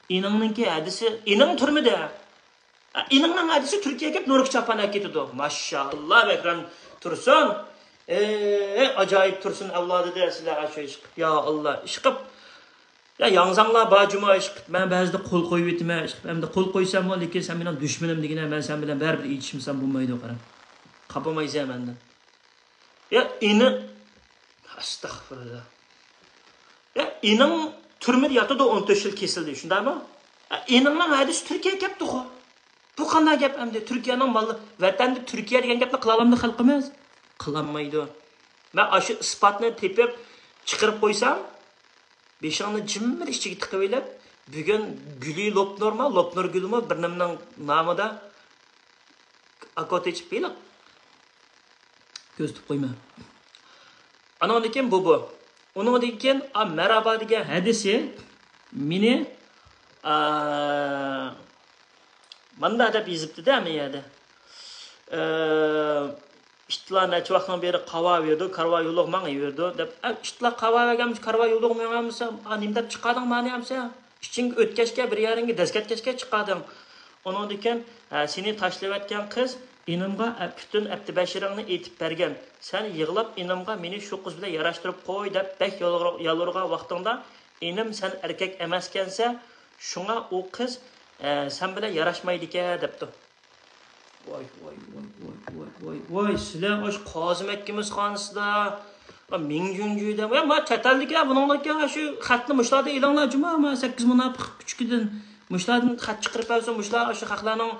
ئىنىڭنىڭكى ھەدىسى، ئىنىڭ تۈرمىدە. ئىنىڭنىڭ ھەدىسى تۈركىيەگە كېلىپ نۇرغا چاپان ئەكېتىدۇ. ماشائاللا، بەكرەم تۇرسۇن. ئەي، ئاجايىپ تۇرسۇن ئەۋلادىدە سىلەر ئاشۇ ئىش قىپ. يا ئاللا، ئىش قىپ. يا ياڭزاڭلار بار جۇمۇ ئىش قىپ. مەن بەزىدە قول قويۇۋېتىمەن ئىش قىپ. ئەمدى قول قويساممۇ، لېكىن سەن مېنىڭ دۈشمىنىم دېگىنە، مەن سەن بىلەن بەرىبىر ئېچىشمىسام بولمايدۇ، قارا. خاپىمايسەن مەندىن. يا ئىنى، ئەستەغپۇرۇللا. يا ئىنىڭ تۈرمىدە ياتىدۇ، ئون تۆت يىل كېسىلدى، شۇنداقمۇ؟ يا ئىنىڭنىڭ ھەدىسى تۈركىيەگە كەپتىغۇ. بۇ قانداق گەپ ئەمدى؟ تۈركىيەنىڭ مالى، ۋەتەندە تۈركىيە دېگەن گەپنى قىلالامدۇ خەلقىمىز؟ قىلالمايدۇ. مەن ئاشۇ ئىسپاتنى تېپىپ چىقىرىپ قويسام، بېشىڭنى جىممىدە ئىچىگە تىقىۋېلىپ، بۈگۈن گۈلى لوپنۇرما، لوپنۇر گۈلىمۇ بىر نېمىنىڭ نامىدا ئاكوت ئېچىپ بېلىق كۆزىتىپ قويما. ئانىڭدىن كېيىن بۇ، بۇ. ئۇنىڭدىن كېيىن، ئا، مەرھابا دېگەن ھەدىسى مېنى، ئا، ماندا دەپ يېزىپتىدە، مەن يەردە. ئە، ئىتلار نەچچە ۋاقىتنىڭ بېرى قاۋا بېرىدۇ، كارۋا يولۇق ماڭىۋېرىدۇ، دەپ. ئە، ئىتلار قاۋا بەرگەن، كارۋا يولۇق ماڭالمىسا، ئا، نېمە دەپ چىقاردىڭ مانى ئەمسە؟ ئىچىڭگە ئۆتكەچكە، بىر يەرىڭگە دەسكەتكەچكە چىقاردىڭ. ئۇنىڭدىن كېيىن، ئە، سېنى تاشلىۋەتكەن قىز ئىنىمغا، ئە، پۈتۈن ئەپتىبەشىرىڭنى ئېيتىپ بەرگەن. سەن يىغلاپ ئىنىمغا مېنى شۇ قىز بىلەن ياراشتۇرۇپ قوي دەپ بەك يالۋۇر-، يالۋۇرغان ۋاقتىڭدا، ئىنىم سەن ئەركەك ئەمەسكەنسە، شۇڭا ئۇ قىز، ئە، سەن بىلەن ياراشمايدىكەن دەپتۇ. ۋاي، ۋاي، ۋاي، ۋاي، ۋاي، ۋاي، ۋاي، سىلەر ئاشۇ قازى مەككىمىز خانىسىدا، ۋە مىڭ جۈنجۈيدە، ۋە ما چەت ئەلدىكى بۇنىڭدىكى شۇ خەتنى مۇشۇلاردا ئېلىڭلار جۇما، ما سەككىز مۇناپىق كۈچۈكىدىن مۇشۇلاردىن خەت چىقىرىپ بەرسۇن، مۇشۇلار شۇ خەقلەرنىڭ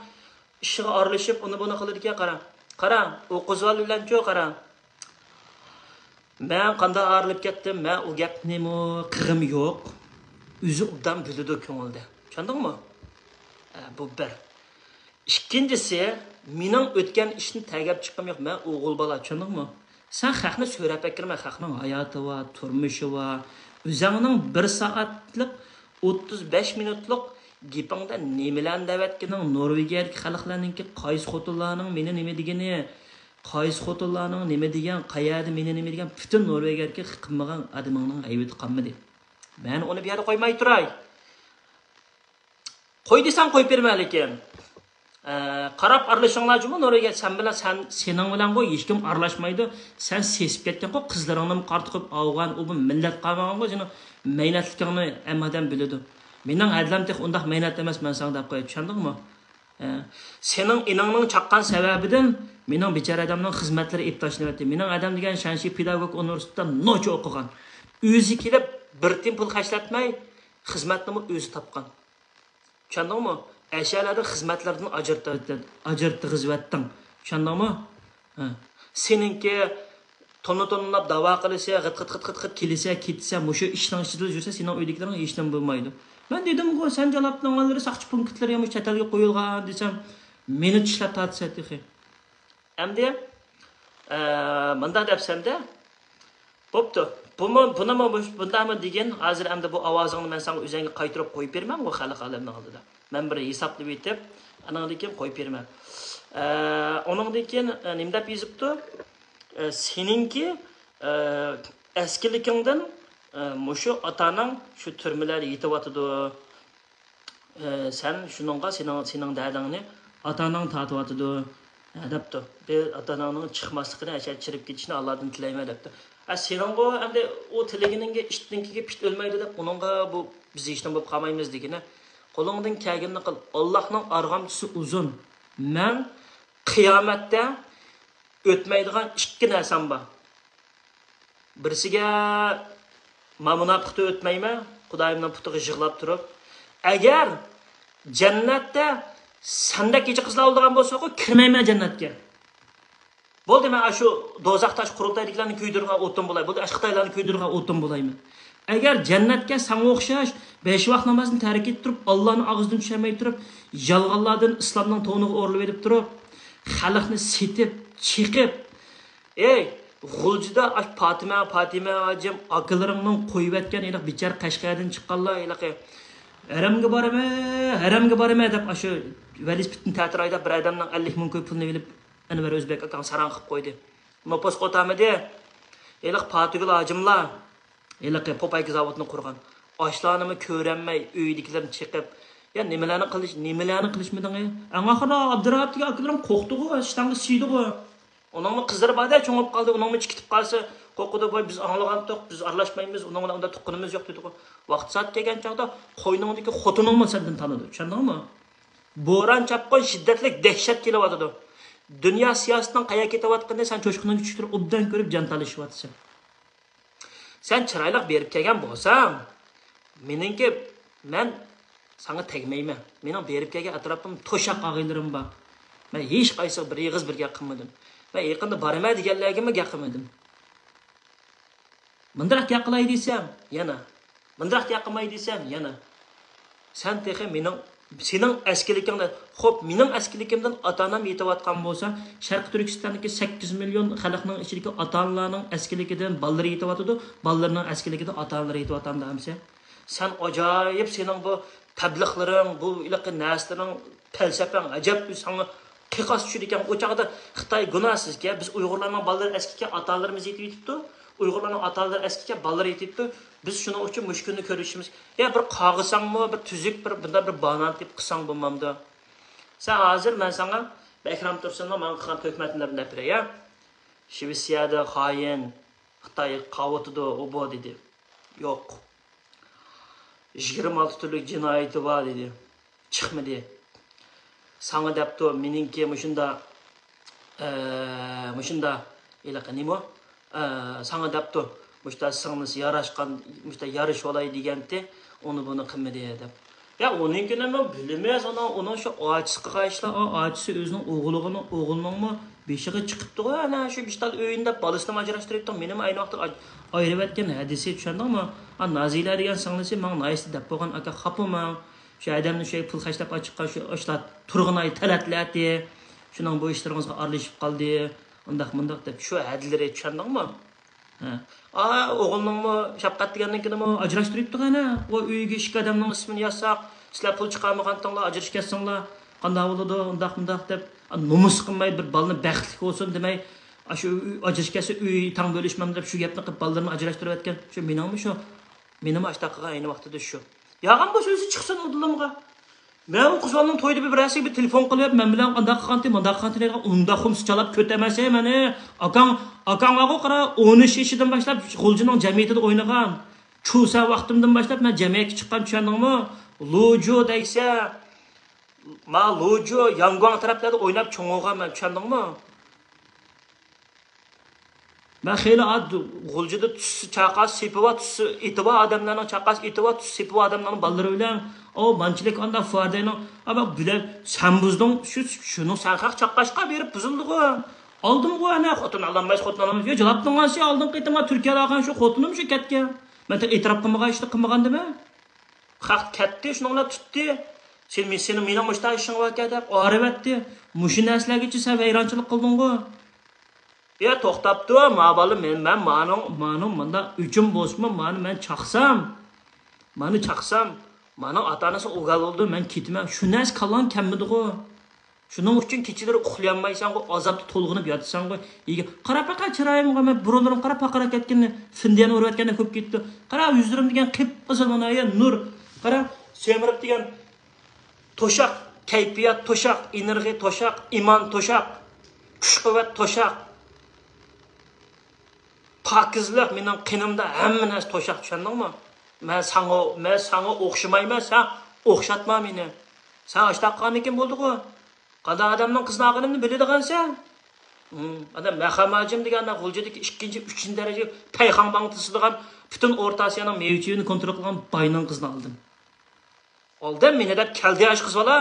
ئىشىغا ئارىلىشىپ، ئۇنى بۇنى قىلىدىكەن، قارا. قارا، ئۇ قوزغال بىلەنچۇ، قارا. مەن قانداق ئايرىلىپ كەتتىم، مەن ئۇ گەپنىمۇ قىغىم يوق. ئۆزى ئوبدان بىلىدۇ كۆڭلىدە. چۈشەندىڭمۇ؟ ئە، بۇ بىر. ئىككىنچىسى، مېنىڭ ئۆتكەن ئىشنى تەرگەپ چىققىنىم يوق. مەن ئوغۇل بالا، چۈشەندىڭمۇ؟ سەن خەقنى سۆرەپ ئەكىرمە، خەقنىڭ ھاياتى بار، تۇرمۇشى بار. ئۆزۈڭنىڭ بىر سائەتلىك، ئوتتۇز بەش مىنۇتلۇق گېپىڭدە نېمىلەرنى دەۋەتكىنىڭ، نورۋېگىيەدىكى خەلقلەرنىڭكى قايسى خوتۇنلارنىڭ مېنى نېمە دېگىنى، قايسى خوتۇنلارنىڭ نېمە دېگەن، قەيەردە مېنى نېمە دېگەن، پۈتۈن نورۋېگىيەدىكى قىلمىغان ئادىمىڭنىڭ ھەيۋىتى قالمىدى. مەن ئۇنى بۇ يەردە قويماي تۇراي. قوي دېسەڭ قويۇپ بېرىمەن لېكىن. ئە، قاراپ ئارىلىشىڭلار جۇمۇ نورۋېگىيە، سەن بىلەن، سەن، سېنىڭ بىلەنغۇ ھېچكىم ئارىلاشمايدۇ. سەن سېسىپ كەتكەنغۇ، قىزلىرىڭنىمۇ قارا تۇقۇپ ئالغان، ئۇ بۇ مىللەت قالمىغانغۇ، سېنىڭ مەينەتلىكىڭنى ھەممە ئادەم بىلىدۇ. مېنىڭ ھەدىلەم تېخى ئۇنداق مەينەت ئەمەس، مەن ساڭا دەپ قوياي، چۈشەندىڭمۇ؟ ئە، سېنىڭ ئىنىڭنىڭ چاققان سەۋەبىدىن مېنىڭ بىچارە ئادەمنىڭ خىزمەتلىرى ئېلىپ تاشلىنىۋەتتى. مېنىڭ ئادەم دېگەن شەنشى پېداگوگىكا ئۇنىۋېرسىتېتىدا نوچى ئوقۇغان. ئۆزى كېلىپ بىر تىيىن پۇل خەجلەتمەي، خىزمەتنىمۇ ئۆزى تاپقان. چۈشەندىڭمۇ؟ ئەشەلەردىن خىزمەتلەردىن ئاجرىتىۋەتتىڭ. ئاجرىتىغۇزۇۋەتتىڭ. چۈشەندىڭمۇ؟ ھە. سېنىڭكى توننا توننىلاپ داۋا قىلىسە، غىت غىت غىت غىت غىت كېلىسە، كېتىسە، مۇشۇ ئىشنىڭ ئىچىدە يۈرسە، سېنىڭ ئۆيدىكىلىرىڭ ھېچنېمە بولمايدۇ. مەن دېدىمغۇ، سەن جالاپنىڭ ئالىلىرى ساقچى پونكىتلىرى يا مۇشۇ چەت ئەلگە قويۇلغان دېسەم، مېنى چىشلەپ تارتىسەن تېخى. ئەمدى، ئە، مۇنداق دەپسەندە، بوپتۇ. بۇمۇ، بۇنىمۇ، بۇنداقمۇ دېگىن، ھازىر ئەمدى بۇ ئاۋازىڭنى مەن ساڭا ئۆزەڭگە قايتۇرۇپ قويۇپ بېرىمەن، بۇ خەلق ئالەمنىڭ ئالدىدا. مەن بىر ھېسابلاپ ئېيتىپ، ئانىڭدىن كېيىن قويۇپ بېرىمەن. ئە، ئۇنىڭدىن كېيىن، ئە، نېمە دەپ يېزىپتۇ؟ ئە، سېنىڭكى، ئە، ئەسكىلىكىڭدىن، ئە، مۇشۇ ئاتانىڭ شۇ تۈرمىلەردە يېتىۋاتىدۇ. ئە، سەن شۇنىڭغا سېنىڭ، سېنىڭ دەردىڭنى ئاتا-ئاناڭ تارتىۋاتىدۇ، ھە، دەپتۇ. بىر ئاتا-ئاناڭنىڭ چىقماسلىقىنى، ھەشەر چىرىپ كېتىشىنى ئاللادىن تىلەيمەن، دەپتۇ. ھە، سېنىڭغۇ ئەمدى ئۇ تىلىگىنىڭگە ئىتنىڭكىگە پىت ئۆلمەيدۇ دەپ، ئۇنىڭغا بۇ بىز ھېچنېمە بولۇپ قالمايمىز دېگىنى. قولۇڭدىن كەلگىنىنى قىل. ئاللاھنىڭ ئارغامچىسى ئۇزۇن. مەن قىيامەتتە ئۆتمەيدىغان ئىككى نەرسەم بار. بىرسىگە ما مۇناپىقتا ئۆتمەيمەن، خۇدايىمنىڭ پۇتىغا يىغلاپ تۇرۇپ. ئەگەر جەننەتتە سەندەك كېچە قىزلار بولىدىغان بولسىغۇ، كىرمەيمەن جەننەتكە. بولدى، مەن ئاشۇ دوزاختا ئاشۇ قۇرۇلتايدىكىلەرنى كۆيدۈرىدىغان ئوتۇن بولاي. بولدى، ئاشۇ خىتايلارنى كۆيدۈرىدىغان ئوتۇن بولايمەن. ئەگەر جەننەتكە ساڭا ئوخشاش بەش ۋاق نامازنى تەرك ئېتىپ تۇرۇپ، ئاللانى ئاغزىدىن چۈشەنمەي تۇرۇپ، يالغانلاردىن ئىسلامنىڭ تونىغا ئورىلىۋېلىپ تۇرۇپ، خەلقنى سېتىپ، چېقىپ، ئەي، غۇلجىدا ئاش پاتىمە، پاتىمە ھاجىم، ئاكىلىرىڭنىڭ قويۇۋەتكەن ھېلىقى بىچارە قەشقەردىن چىققانلار ھېلىقى ھەرەمگە بارىمەن، ھەرەمگە بارىمەن دەپ ئاشۇ ۋېلىسىپىتنى تەتۈر ھەيدەپ بىر ئادەمنىڭ ئەللىك مىڭ كوي پۇلىنى ئېلىپ ئەنۋەر ئۆزبەك ئاكاڭ ساراڭ قىلىپ قويدى. نوپۇسقا ئۆتەلمىدى. ھېلىقى پاتىگۈل ھاجىملار ھېلىقى پوپايكا زاۋۇتىنى قۇرغان. ئاشلارنىمۇ كۆرەلمەي ئۆيىدىكىلەرنى چېقىپ، يا نېمىلەرنى قىلىش، نېمىلەرنى قىلىشمىدىڭ ئەي؟ ئەڭ ئاخىرىدا ئابدۇراھىپ دېگەن ئاكىلىرىڭ قورقتىغۇ، ئىشتانغا سىيدىغۇ. ئۇنىڭمۇ قىزلىرى بار-دە، چوڭىيىپ قالدى. ئۇنىڭمۇ ئىچى كېتىپ قالسا، قورقىدۇ، ۋاي، بىز ئاڭلىغانتۇق، بىز ئارىلاشمايمىز، ئۇنىڭ بىلەن ئۇنداق تۇغقىنىمىز يوق دېدىغۇ. ۋاقتى سائەت كەلگەن چاغدا قوينۇڭدىكى خوتۇنۇڭمۇ سەندىن تانىدۇ، چۈشەندىڭمۇ؟ بوران چاپقۇن شىددەتلىك دەھشەت كېلىۋاتىدۇ. دۇنيا سىياسىتىنىڭ قەيەرگە كېتىۋاتقىنىنى سەن چوشقىنىڭ كۈچۈكلىرى ئوبدان كۆرۈپ جان تالىشىۋاتىسەن. سەن چىرايلىق بېرىپ كەلگەن بولساڭ، مېنىڭكى، مەن ساڭا تەگمەيمەن. مېنىڭ بېرىپ كەلگەن ئەتراپىمدا توشاق ئاغىنىلىرىم بار. مەن ھېچقايسىغا بىر ئېغىز بىر گەپ قىلمىدىم. مەن يېقىندا بارىمەن دېگەنلەرگىمۇ گەپ قىلمىدىم. مۇنداق گەپ قىلاي دېسەم، يەنە. مۇنداق گەپ قىلماي دېسەم، يەنە. سەن تېخى مېنىڭ، سېنىڭ ئەسكىلىكىڭدە، خوپ، مېنىڭ ئەسكىلىكىمدىن ئاتا-ئانام يېتىۋاتقان بولسا، شەرقىي تۈركىستاندىكى سەككىز مىليون خەلقنىڭ ئىچىدىكى ئاتا-ئانىلارنىڭ ئەسكىلىكىدىن بالىلىرى يېتىۋاتىدۇ، بالىلىرىنىڭ ئەسكىلىكىدىن ئاتا-ئانىلىرى يېتىۋاتامدۇ ئەمىسە؟ سەن ئاجايىپ، سېنىڭ بۇ تەبلىغلىرىڭ، بۇ ھېلىقى نەرسىلىرىڭ، پەلسەپەڭ ئەجەب ساڭا قىياس چۈشىدىكەن. ئۇ چاغدا خىتاي گۇناھسىزكەن، بىز ئۇيغۇرلارنىڭ بالىلىرى ئەسكىكەن، ئاتا-ئانىلىرىمىز يېتىۋېتىپتۇ. ئۇيغۇرلارنىڭ ئاتا-ئانىلىرى ئەسكىكەن، بالىلىرى يېتىۋېتىپتۇ. بىز شۇنىڭ ئۈچۈن مۇشۇ كۈننى كۆرۈشىمىز. يا بىر قارىساڭمۇ، بىر تۈزۈك، بىر، بۇنداق بىر باھانە تېپىپ قىلساڭ بولمامدۇ؟ سەن ھازىر مەن ساڭا ئەكرەم تۇرسۇننىڭ ماڭا قىلغان تۆھمەتلىرىنى دەپ بېرەي، يا؟ شىۋېتسىيەدە خائىن، خىتاي قاۋىتىدۇ، ئۇ بۇ دېدى. يوق. يىگىرمە ئالتە تۈرلۈك جىنايىتى بار دېدى. چىقمىدى. ساڭا دەپتۇ، مېنىڭكى مۇشۇنداق، ئە، مۇشۇنداق، ھېلىقى نېمە؟ ئە، ساڭا دەپتۇ، مۇشۇنداق سىڭلىسى ياراشقان، مۇشۇنداق يارىشىۋالاي دېگەنتى، ئۇنى بۇنى قىلمىدى دەپ. يا ئۇنىڭكىنىمۇ بىلىمىز، ئۇنىڭ، ئۇنىڭ شۇ ئاچىسى قىلغان ئىشلار، ئا، ئاچىسى ئۆزىنىڭ ئوغلىغىنىڭ، ئوغلىنىڭمۇ بېشىغا چىقىپتىغۇ، ئەنە شۇ بىشتال ئۆيىنى دەپ بالىسىنىمۇ ئاجراشتۇرۇپتۇ، مېنىمۇ ئەينى ۋاقىتتا ئاج-، ئايرىۋەتكەن ھەدىسى، چۈشەندىڭمۇ؟ ئا، نازىلە دېگەن سىڭلىسى ماڭا ناھايىتى دەپ بولغان، ئاكا خاپىمەن. شۇ ئادەمنى شۇ پۇل خەجلەپ ئاچىققان شۇ ئىشلار تۇرغىناي تەلەتلەتى، شۇنىڭ بۇ ئىشلىرىڭىزغا ئارىلىشىپ قالدى، ئۇنداق مۇنداق دەپ شۇ ھەدىلىرى، چۈشەندىڭمۇ؟ ھە. ئا، ئوغلۇڭمۇ شەپقەت دېگەننىڭكىنىمۇ ئاجراشتۇرۇپتۇ قەنە. ئۇ ئۆيىگە ئىككى ئادەمنىڭ ئىسمىنى يازساق، سىلەر پۇل چىقارمىغانتىڭلار، ئاجرىشىپ كەتسەڭلار، قانداق بولىدۇ، ئۇنداق مۇنداق دەپ. ئا، نومۇس قىلماي بىر بالىنى بەختلىك بولسۇن دېمەي، ئاشۇ ئاجرىشىپ كەتسە ئۆي تەڭ بۆلۈشمەمدۇ دەپ شۇ گەپنى قىلىپ بالىلىرىنى ئاجراشتۇرۇۋەتكەن. شۇ مېنىڭمۇ شۇ، مېنىمۇ ئاشۇنداق قىلغان ئەينى ۋاقتىدا شۇ. يالغان بولسا ئۆزى چىقسۇن ئۇ دىلىمغا. مەن ئۇ قىز بالىنىڭ تويىدا بىر بىرەرسىگە بىر تېلېفون قىلىپ، مەن بىلەن ئانداق قىلغانتى، مانداق قىلغانتى دەيدىغان ئۇنداق خۇمسا چالاپ كۆتەمەسەن مېنى. ئاكاڭ، ئاكاڭ بارغۇ قارا، ئون ئۈچ يېشىدىن باشلاپ غۇلجىنىڭ جەمئىيىتىدە ئوينىغان. چۇسا ۋاقتىمدىن باشلاپ مەن جەمئىيەتكە چىققان، چۈشەندىڭمۇ؟ لۇجۇ دەيسە، ما لۇجۇ، ياڭگۇاڭ تەرەپلەردە ئويناپ چوڭ بولغان مەن، چۈشەندىڭمۇ؟ مەن خېلى ئاد-، غۇلجىدا تۇتسا چاقاس سېپى بار، تۇتسا ئېتى بار ئادەملەرنىڭ، چاقاس ئېتى بار، تۇتسا سېپى بار ئادەملەرنىڭ بالىلىرى بىلەن، ئو، مانچىلىك ئانداق فاردەينىڭ، ئا، بۇ بىلەن سەن بۇزدۇڭ، شۇ، شۇنىڭ سەن خەق چاققاشقا بېرىپ بۇزۇلدىغۇ. ئالدىمغۇ ئەنە، خوتۇن ئالالمايسىز، خوتۇن ئالالمايسىز. يا، جالاپتىڭ سەن، ئالدىن قېتىم تۈركىيەدە ئالغان شۇ خوتۇنۇم شۇ كەتكەن. مەن تېخى ئېتىراپ قىلمىغان ئىشنى قىلمىغاندىمەن. خەق كەتتى، شۇنىڭ بىلەن تۇتتى. سېنى، سېنىڭ مېنىڭ مۇشۇنداق ئىشىڭ بار ئىكەن دەپ ئارىۋەتتى. مۇشۇ نەرسىلەرگىچە سەن ۋەيرانچىلىق قىلدىڭغۇ. يا توختاپتۇ، ما بالا، مەن، مەن مانىڭ، مانىڭ مۇنداق ئۆچۈم بولسىمۇ، مانى مەن چاقسام، مانى چاقسام، مانىڭ ئاتا-ئانىسى ئوگال بولىدۇ، مەن كېتىمەن. شۇ نەرسە كاللاڭ كەلمىدىغۇ. شۇنىڭ ئۈچۈن كېچىلىرى ئۇخلىيالمايسەنغۇ، ئازابتا تولغىنىپ ياتىسەنغۇ. يېگە-، قارا پەقەت چىرايىمغا، مەن بۇرۇنلىرىم قارا پاقىراپ كەتكىنى، فىندىيەنى ئۇرۇۋەتكەندەك بولۇپ كېتىپتۇ. قارا يۈزلىرىم دېگەن قىپقىزىل مانا، يا نۇر. قارا، سېمىرىپ دېگەن توشاق، كەيپىيات توشاق، ئېنېرگىيە توشاق، ئىمان توشاق، كۈچ-قۇۋۋەت توشاق. پاكىزلىق مېنىڭ قېنىمدا، ھەممە نەرسە توشاق، چۈشەندىڭمۇ؟ مەن ساڭا، مەن ساڭا ئوخشىمايمەن، سەن ئوخشاتما مېنى. سەن ئاشتاق قىلغاندىن كېيىن بولدىغۇ. قانداق ئادەمنىڭ قىزىنى ئالغىنىمنى بىلىدىغانسەن. ئانا مەخەم ھاجىم دېگەن غۇلجىدىكى ئىككىنچى، ئۈچىنچى دەرىجە پەيخاڭ بانكىسى دېگەن پۈتۈن ئورتا ئاسىيانىڭ مېۋە چېۋىنى كونترول قىلغان باينىڭ قىزىنى ئالدىم. ئالدىم مېنى دەپ كەلدى ئاشۇ قىز بالا.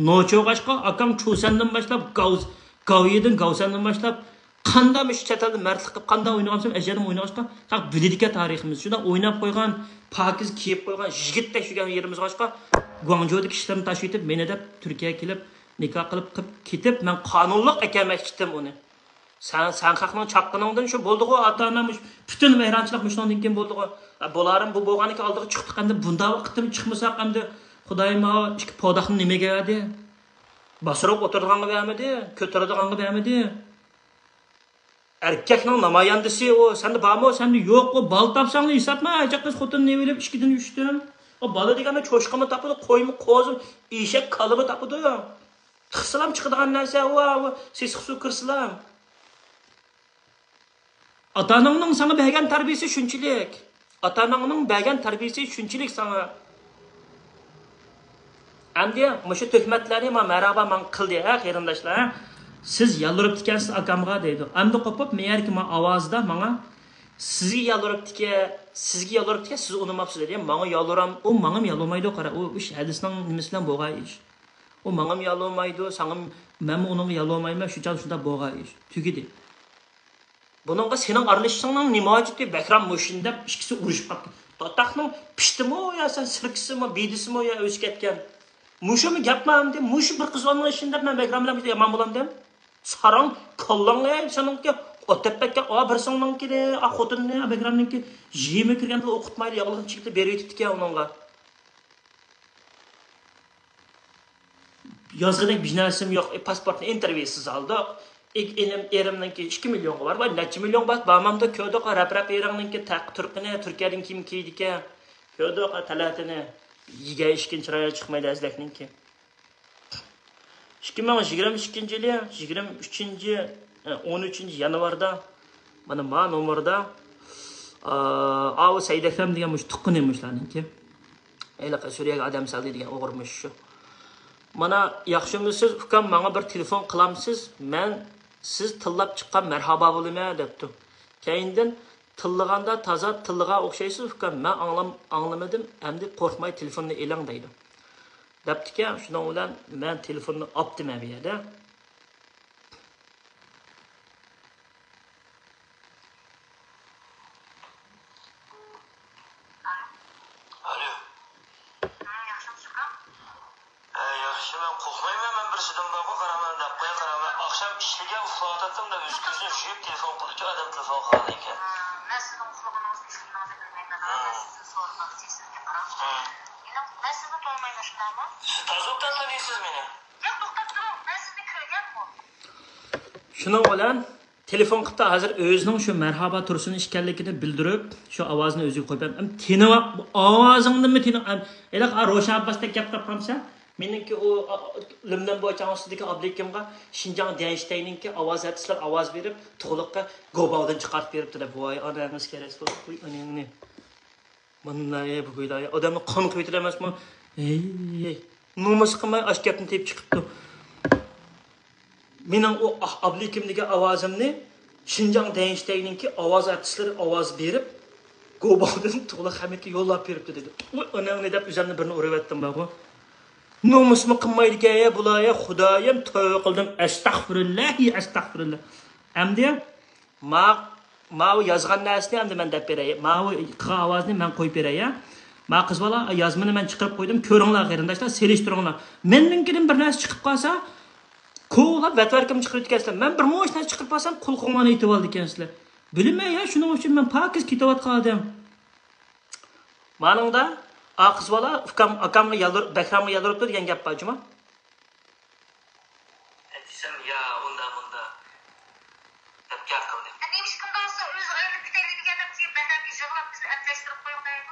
نوچى بولغاچقا ئاكام چۇسەندىن باشلاپ، گاۋ-، گاۋيىدىن، گاۋسەندىن باشلاپ، قاندا مۇشۇ چەت ئەلدە مەردلىك قىلىپ، قاندا ئوينىغانسام، ئەجەدىم ئوينىغاچقا، تاق بىلىدىكەن تارىخىمىز. شۇنداق ئويناپ قويغان، پاكىز كىيىپ قويغان، يىگىتتەك يۈرگەن يېرىمىز بولغاچقا، گۇاڭجۇدىكى ئىشلىرىنى تاشلىۋېتىپ، مېنى دەپ تۈركىيەگە كېلىپ، نىكاھ قىلىپ، قىلىپ كېتىپ، مەن قانۇنلۇق ئەكەلمەكچى ئىدىم ئۇنى. سەن، سەن خەقنىڭ چاققىنىڭدىن شۇ بولدىغۇ، ئاتا-ئانا مۇش-، پۈتۈن ۋەيرانچىلىق مۇشۇنىڭدىن كېيىن بولدىغۇ. ئە، بۇلارىم بۇ بولغاندىكىن ئالدىغا چىقتۇق ئەمدى، بۇنداق ۋاقىتتا چىقمىساق ئەمدى، خۇدايىم، ھاۋا ئىككى پوداقنى نېمىگە بەردى؟ باسىرىپ ئولتۇرىدىغانغا بەرمىدى، كۆتۈرىدىغانغا بەرمىدى. ئەركەكنىڭ نامايەندىسى ئۇ، سەندە بارمۇ؟ سەندە يوق، ئۇ بالا تاپساڭلا ھېسابما، ھەجەققىز خوتۇننى ئېلىپ ئىككىدىن ئۈچتىن. ئۇ بالا دېگەندە چوشقىمۇ تاپىدۇ، قويمۇ، قوزىمۇ، ئېشەك، كالىمۇ تاپىدۇ. تىقسىلام چىقىدىغان نەرسە ئۇ، ئۇ سېسىق سۇ كىرسىلام. ئاتا-ئاناڭنىڭ ساڭا بەرگەن تەربىيەسى شۇنچىلىك. ئاتا-ئاناڭنىڭ بەرگەن تەربىيەسى شۇنچىلىك ساڭا. ئەمدى مۇشۇ تۆھمەتلەرنى ما مەرھابا ماڭا قىلدى، ھە، قېرىنداشلار، ھە؟ سىز يالۋۇرۇپتىكەنسىز ئاكامغا دەيدۇ. ئەمدى قوپۇپ، مېيەركى ما ئاۋازىدا ماڭا، سىزگە يالۋۇرۇپتىكەن، سىزگە يالۋۇرۇپتىكەن، سىز ئۇنىماپسىز دېدى. ماڭا يالۋۇرام، ئۇ ماڭىمۇ يالۋۇرمايدۇ، قارا، ئۇ ئىش ھەدىسنىڭ نېمىسى بىلەن بولغان ئىش. ئۇ ماڭىمۇ يالۋۇرمايدۇ، ساڭىمۇ، مەنمۇ ئۇنىڭغا يالۋۇرمايمەن، شۇ چاغدا شۇنداق بولغان ئىش. تۈگىدى. بۇنىڭغا سېنىڭ ئارىلىشىشىڭنىڭ نېمە ھاجىتى؟ بەكرام مۇشۇنى دەپ ئىككىسى ئۇرۇشۇپ قاپتۇ. تاتاقنىڭ پىشتىمۇ يا سەن سىركىسىمۇ، بىدىسىمۇ يا ئۆسۈپ كەتكەن؟ مۇشۇمۇ گەپمۇ ئەمدى؟ مۇشۇ بىر قىز بالىنىڭ ئىشىنى دەپ مەن بەكرام بىلەن يامان بولامدىم؟ ساراڭ كاللاڭ، ئەي، سېنىڭكى ئوت تەپپەككە، ئا، بىرسىڭنىڭكىنى، ئا، خوتۇننى، ئا، بەكرامنىڭكى يېمە كىرگەندىلا ئوقۇتمايلى، ياغلىقنى چېكىتىپ بېرىۋېتىپتىكەن ئۇنىڭغا. يازغۇدەك بىر نەرسىم يوق. ئى، پاسپورتنى ئىنتېرۋيۇسىز ئالدۇق. ئى، ئىنىم، ئېرىمنىڭكى ئىككى مىليونغا بار. ۋاي، نەچچە مىليون بار، بارمامدۇ، كۆردۇق، رەپ-رەپ ئېرىڭنىڭكى تەق-، تۇرقىنى، تۈركىيەدىن كىيىم كىيىدىكەن. كۆردۇق، تەلەتىنى. يېگەن ئىچكەن چىرايى چىقمايدۇ ئەزلەكنىڭكى. ئىككى مىڭ يىگىرمە ئىككىنچى يىلى، يىگىرمە ئۈچىنچى، ئە، ئون ئۈچىنچى يانۋاردا، مانا، ما نومۇردا، ئا، ئاۋۇ سەيدەكرەم دېگەن مۇشۇ تۇغقىنى مۇشۇلارنىڭكى. ھېلىقى سۈرىيەگە ئادەم سالدى دېگەن ئوغرى مۇشۇ. مانا، ياخشىمۇسىز ئۇكام، ماڭا بىر تېلېفون قىلامسىز؟ مەن سىز تىللاپ چىققان مەرھابا بولىمەن، دەپتۇ. كەينىدىن، تىللىغاندا تازا تىللىغان ئوخشايسىز ئۇكام، مەن ئاڭلام-، ئاڭلىمىدىم، ئەمدى قورقماي تېلېفوننى ئېلىڭ، دەيدۇ. دەپتىكەن، شۇنىڭ بىلەن مەن تېلېفوننى ئاپتىمەن بۇ يەردە. ئالو. ھە، ياخشى، مەن قورقمايمەن، مەن بىرسىدىن بارغۇ، قاراڭلار، دەپ قوياي، قاراڭلار. ئاخشام ئىشلىگەن، ئۇخلاۋاتاتتىم، دەپ يۈز كۆزىنى يۇيۇپ تېلېفون قىلدىكەن، ئادەم تېلېفون قىلغانىكەن. مەن سىزنىڭ ئۇخلىغىنىڭىزنى، ئىشلىگىنىڭىزنى بىلمەيمەن. مەن سىزدىن سورىماقچى، سىزنى چاقىرىڭ. مېنىڭ، مەن سىزنى تونۇمايمەن، شۇنداقمۇ؟ سىز تازا ئوبدان تونۇيسىز مېنى. ياق، توختاپ تۇرۇڭ، مەن سىزنى كۆرگەنمۇ؟ شۇنىڭ بىلەن تېلېفون قىپتا ھازىر ئۆزىنىڭ شۇ مەرھابا تۇرسۇن ئىكەنلىكىنى بىلدۈرۈپ، شۇ ئاۋازىنى ئۆزىگە قويۇپ بەرمەم. تېنىۋاق، ئاۋازىڭدىنمۇ تېنىڭ، ھېلىقى روشەن ئابباستەك گەپ قىلىپ قالمىسا، مېنىڭكى ئۇ، لىملىم بوچاڭ ئۈستىدىكى ئابلىكىمغا شىنجاڭ ديەنشىتەينىڭكى ئاۋاز ئارتىسلار ئاۋاز بېرىپ، تۇغلۇققا گوباۋدىن چىقارتىپ بېرىپتۇ دەپ، ۋاي ئاناڭىز كېرەكسىز بولۇپ، ۋاي ئاناڭنى. مانا بۇ كويلار ئادەمنى قان قۇيۇۋېتىدۇ ئەمەسمۇ؟ ھەي، ھەي، نومۇس قىلماي ئاشۇ گەپنى تېپىپ چىقىپتۇ. مېنىڭ ئۇ ئابلىكىمدىكى ئاۋازىمنى شىنجاڭ دەينشتەينىڭكى ئاۋاز ئارتىسلىرى ئاۋاز بېرىپ، گوباۋدىن تۇغلۇق خەمىتكە يوللاپ بېرىپتۇ دېدى. ۋاي ئاناڭنى دەپ ئۆزۈمنى بىرنى ئۇرۇۋەتتىم بارغۇ. نومۇسمۇ قىلمايدىكەن يا بۇلار يا، خۇدايىم، تۆۋە قىلدىم، ئەستەغپىرۇللا، ھى ئەستەغپىرۇللا. ئەمدى ما، ماۋۇ يازغان نەرسىنى ئەمدى مەن دەپ بېرەي. ماۋۇ قىلغان ئاۋازنى مەن قويۇپ بېرەي، يا. ما قىز بالا، يازمىنى مەن چىقىرىپ قويدۇم. كۆرۈڭلار، قېرىنداشلار، سېلىشتۇرۇڭلار. مەننىڭكىدىن بىر نەرسە چىقىپ قالسا، كولاپ ۋەتۋەركىم چىقىرىۋېتىدىكەنسىلەر. مەن بىر مۇنچە نەرسە چىقىرىپ قالسام، قۇلىقىڭلارنى ئېتىۋالىدىكەنسىلەر. بىلىمەن يا، شۇنىڭ ئۈچۈن مەن پاكىز كېتىۋاتقان ئادەم. مانىڭدا، ئا قىز بالا، ئۇكام، ئاكامغا يالۋۇر-، بەكرامغا يالۋۇرۇپتۇ دېگەن گەپ بار جۇما. دېسەم، يا ئۇندا مۇندا دەپ گەپ قىلدى. نېمىشقا ئۇنداق بولسا ئۆزى ئايرىلىپ كېتەيلى دېگەندە، كېيىن بەكرەمگە يىغلاپ بىزنى ئەپلەشتۈرۈپ قويۇڭ دەيدۇ.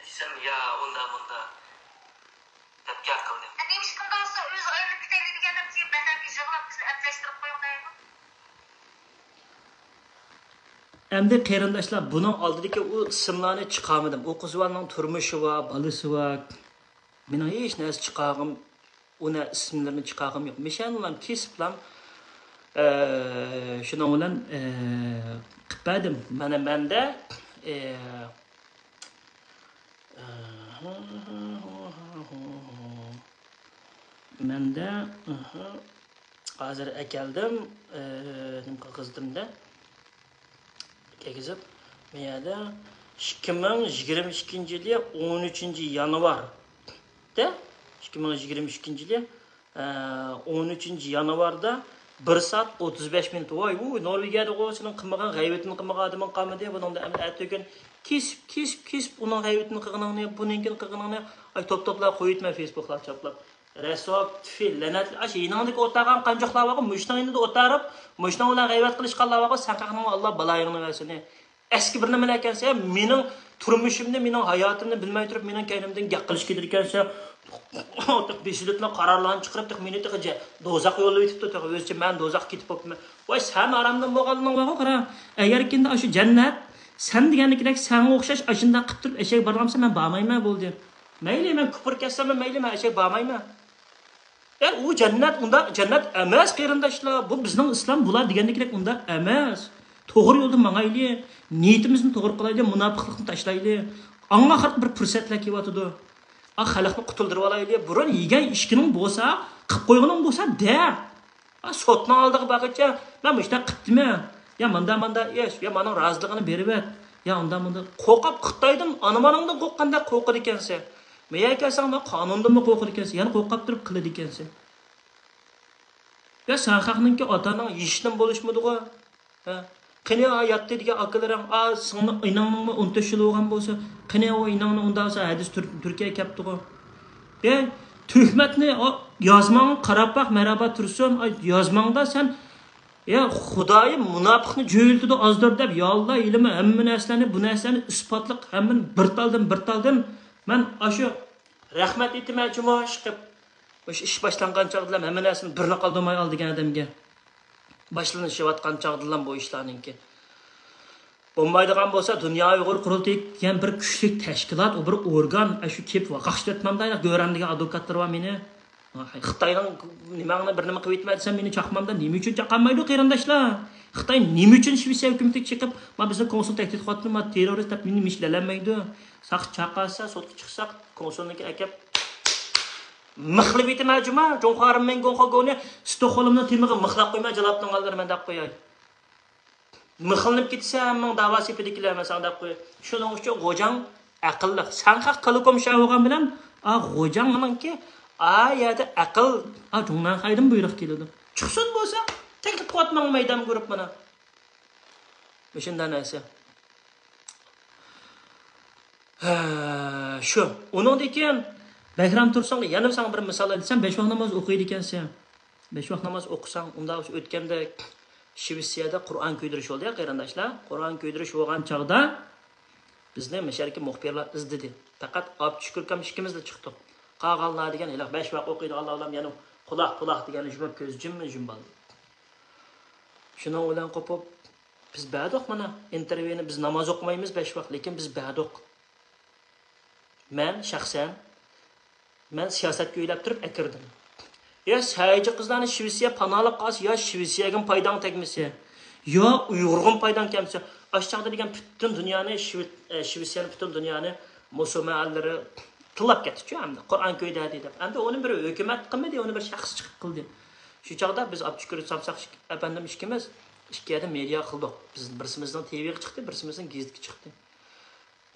دېسەم، يا ئۇندا مۇندا دەپ گەپ قىلدى. نېمىشقا ئۇنداق بولسا ئۆزى ئايرىلىپ كېتەيلى دېگەندە، كېيىن بەكرەمگە يىغلاپ بىزنى ئەپلەشتۈرۈپ قويۇڭ دەيدۇ. ئەمدى قېرىنداشلار، بۇنىڭ ئالدىدىكى ئۇ ئىسىملارنى چىقارمىدىم. ئۇ قىز بالىنىڭ تۇرمۇشى بار، بالىسى بار. مېنىڭ ھېچ نەرسە چىقارغۇم ئۇنى ئىسىملىرىنى چىقارغۇم يوق. مىشەنلام كېسىپلام، ئە، شۇنىڭ بىلەن، ئە، قىلىپ بەردىم. مانا مەندە، ئە، ئە، مەندە، ئەھە، ھازىر ئەكەلدىم، ئە، نېمە قىلغۇزدۇم-دە. كىرگۈزۈپ، بۇ يەردە ئىككى مىڭ يىگىرمە ئىككىنچى يىلى ئون ئۈچىنچى يانۋار. دە، ئىككى مىڭ يىگىرمە ئىككىنچى يىلى، ئە، ئون ئۈچىنچى يانۋاردا بىر سائەت ئوتتۇز بەش مىنۇت. ۋاي، ئۇ نورۋېگىيەدىغۇ سېنىڭ قىلمىغان غەيۋىتىنى قىلمىغان ئادىمىڭ قالمىدى. بۇنىڭدا ئەمدى ئەتىگۈن كېسىپ، كېسىپ، كېسىپ ئۇنىڭ غەيۋىتىنى قىلغىنىڭنى، بۇنىڭكىنى قىلغىنىڭنى، ئاي، توپ-توپلاپ قويۇۋېتىمەن فېيسبۇكلارغا چاپلاپ. رەسۋا، تۈفى، لەنەتلىك، ئاشۇ يېنىڭدىكى ئولتۇرغان قانچۇقلار بارغۇ، مۇشۇنىڭ يېنىدا ئولتۇرۇپ، مۇشۇنىڭ بىلەن غەيۋەت قىلىشقانلار بارغۇ، سەن خەقنىڭ ئاللا بالايىڭنى بەرسۇن. ئەسكى بىر نېمىلەر ئىكەنسەن، مېنىڭ تۇرمۇشۇمنى، مېنىڭ ھاياتىمنى بىلمەي تۇرۇپ، مېنىڭ كەينىمدىن گەپ قىلىشقا كېلىدىكەنسەن. بېشىدىن قارارلارنى چىقىرىپ، تېخى مېنى تېخى جە-، دوزاخقا يوللاۋېتىپتۇ، تېخى ئۆزىچە مەن دوزاخقا كېتىپ بوپتىمەن. ۋاي، سەن ئارامدىن بولغانلىقىڭ بارغۇ، قارا. ئەگەركىندە ئاشۇ جەننەت سەن دېگەندىكىدەك سەڭگە ئوخشاش ئاشۇنداق قىلىپ تۇرۇپ ئەشەگە بارغانسا، مەن بارمايمەن، بولدى. مەيلى، مەن كۇپۇر كەتسەممۇ مەيلى، مەن ئەشەگە بارمايمەن. يا، ئۇ جەننەت ئۇنداق جەننەت ئەمەس، قېرىنداشلار. بۇ بىزنىڭ ئىسلام، بۇلار دېگەندىكىدەك ئۇنداق ئەمەس. توغرا يولدا ماڭايلى، نىيىتىمىزنى توغرا قىلايلى، مۇناپىقلىقنى تاشلايلى. ئاڭا قاراپ بىر پۇرسەتلەر كېلىۋاتىدۇ. ئا، خەلقنى قۇتۇلدۇرۇۋالايلى. بۇرۇن يېگەن ئىچكىنىڭ بولسا، قىپ قويغىنىڭ بولسا دە. ئا، سوتنىڭ ئالدىغا بارغۇچە، مەن مۇشۇنداق قىپتىمەن. يا ماندا ماندا ئىش، يا مانىڭ رازىلىقىنى بېرىۋەت. يا ئاندا ماندا. قورقۇپ خىتايدىن، ئانا ماناڭدىن قورققاندەك قورقىدىكەنسەن. مەيەر كەلسەڭ، مانا قانۇندىنمۇ قورقىدىكەنسەن. يەنە قورقۇپ تۇرۇپ قىلىدىكەنسەن. يا سەن خەقنىڭكى ئاتا-ئاناڭ يېشىدىن بولۇشمىدىغۇ؟ ھە؟ قېنى ئا ياتتى دېگەن ئاكىلىرىڭ، ئا سىڭلىڭ، ئىنىڭنىڭمۇ ئون تۆت يىلى بولغان بولسا، قېنى ئۇ ئىنىڭنى ئۇنداق بولسا ھەدىس تۈر-، تۈركىيەگە كەپتىغۇ؟ يا تۆھمەتنى، ئا، يازماڭغا قاراپ باق، مەرھابا تۇرسۇن، ئا يازماڭدا سەن، يا خۇدايىم مۇناپىقنى جۆيلىتىدۇ ئازدۇر دەپ، يا ئاللا، ھېلىمۇ ھەممە نەرسىلەرنى، بۇ نەرسىلەرنى ئىسپاتلىق، ھەممىنى بىر تالدىن، بىر تالدىن. مەن ئاشۇ رەھمەت ئېيتىمەن جۇمۇ ئىشقىپ. مۇشۇ ئىش باشلانغان چاغدىلا ھەممە نەرسىنى بىرلا قالدۇرماي ئال دېگەن ئادەمگە. باشلىنىشىۋاتقان چاغدىلا بۇ ئىشلارنىڭكى. بولمايدىغان بولسا، دۇنيا ئۇيغۇر قۇرۇلتىيى دېگەن بىر كۈچلۈك تەشكىلات، ئۇ بىر ئورگان، ئاشۇ كېلىپ ۋاقاق ئىشلەتمەمدۇ، گۆرەم دېگەن ئادۋوكاتلىرى بار مېنى. خىتاينىڭ نېمەڭنى بىر نېمە قىلىۋېتىمەن دېسەم، مېنى چاقمامدا نېمە ئۈچۈن چاقالمايدۇ، قېرىنداشلار؟ خىتاي نېمە ئۈچۈن شىۋېتسىيە ھۆكۈمىتىگە چىقىپ، ما بىزنى كونسۇل تەھدىت قىلىۋاتىدۇ، ما تېررورىست دەپ مېنى مىش دېلەلمەيدۇ؟ ساق چاقالسا، سوتقا چىقساق، كونسۇلنىڭكى ئەكەپ مىخلىۋېتىمەن جۇما، جۇڭخۇا رېنمىنگوڭخۇا گوۋنى ستوكھولمنىڭ تېمىغا مىخلاپ قويماي، جالاپنىڭ ئالدىدا مەن دەپ قوياي. مىخلىنىپ كېتىسەن، ھەممىڭ داۋا سېپىدىكىلەر، مەن ساڭا دەپ قوياي. شۇنىڭ ئۈچۈن غوجاڭ ئەقىللىق. سەن خەق تېلېكوم شاۋۇغان بىلەن، ئا، غوجاڭنىڭكى ئا يەردە ئەقىل، ئا، جۇڭنەنخەيدىن بۇيرۇق كېلىدۇ. چىقسۇن بولسا، تەكلىپ قىلىۋاتماڭ مەيدان گۇرۇپپىنى. مۇشۇنداق نەرسە. ھە، شۇ. ئۇنىڭدىن كېيىن بەھرام تۇرسۇنغا يەنە ساڭا بىر مىسال ئېيتسام، بەش ۋاق ناماز ئوقۇيدىكەنسەن. بەش ۋاق ناماز ئوقۇساڭ، ئۇنداق بولسا ئۆتكەندە شىۋېتسىيەدە قۇرئان كۆيدۈرۈش بولدى يا، قېرىنداشلار. قۇرئان كۆيدۈرۈش بولغان چاغدا بىزنى مۇشەركى مۇخبىرلار ئىزدىدى. پەقەت ئابدۇشۈكۈر ئاكام ئىككىمىزلا چىقتۇق. قالغانلار دېگەن ھېلىقى بەش ۋاق ئوقۇيدىغانلار بىلەن يەنە قۇلاق، قۇلاق دېگەن يۇمۇپ كۆزى جىممىدى، جىم بولدى. شۇنىڭ بىلەن قوپۇپ، بىز بەردۇق مانا ئىنتېرۋيۇنى، بىز ناماز ئوقۇمايمىز بەش ۋاق، لېكىن بىز بەردۇق. مەن شەخسەن، مەن سىياسەتكە ئۆيلەپ تۇرۇپ ئەكىردىم. يا سەھىجى قىزلارنى شىۋېتسىيە پاناھلاپ قالسا، يا شىۋېتسىيەگىمۇ پايداڭ تەگمىسە، يا ئۇيغۇرغىمۇ پايداڭ كەلمىسە، ئاشۇ چاغدا دېگەن پۈتۈن دۇنيانى شىۋېت-، ئە، شىۋېتسىيەنى پۈتۈن دۇنيانى مۇسۇلمان ئەللىرى تىللاپ كەتتىچۇ ئەمدى، قۇرئان كۆيدى دەپ. ئەمدى ئۇنى بىر ھۆكۈمەت قىلمىدى، ئۇنى بىر شەخس چىقىپ قىلدى. شۇ چاغدا بىز ئابدۇشۈكۈر سامساق ئىك-، ئەپەندىم ئىككىمىز ئىككى يەردە مېدىيا قىلدۇق. بىز بىرسىمىزنىڭ تىۋىغا چىقتى، بىرسىمىزنىڭ گېزىتكە چىقتى.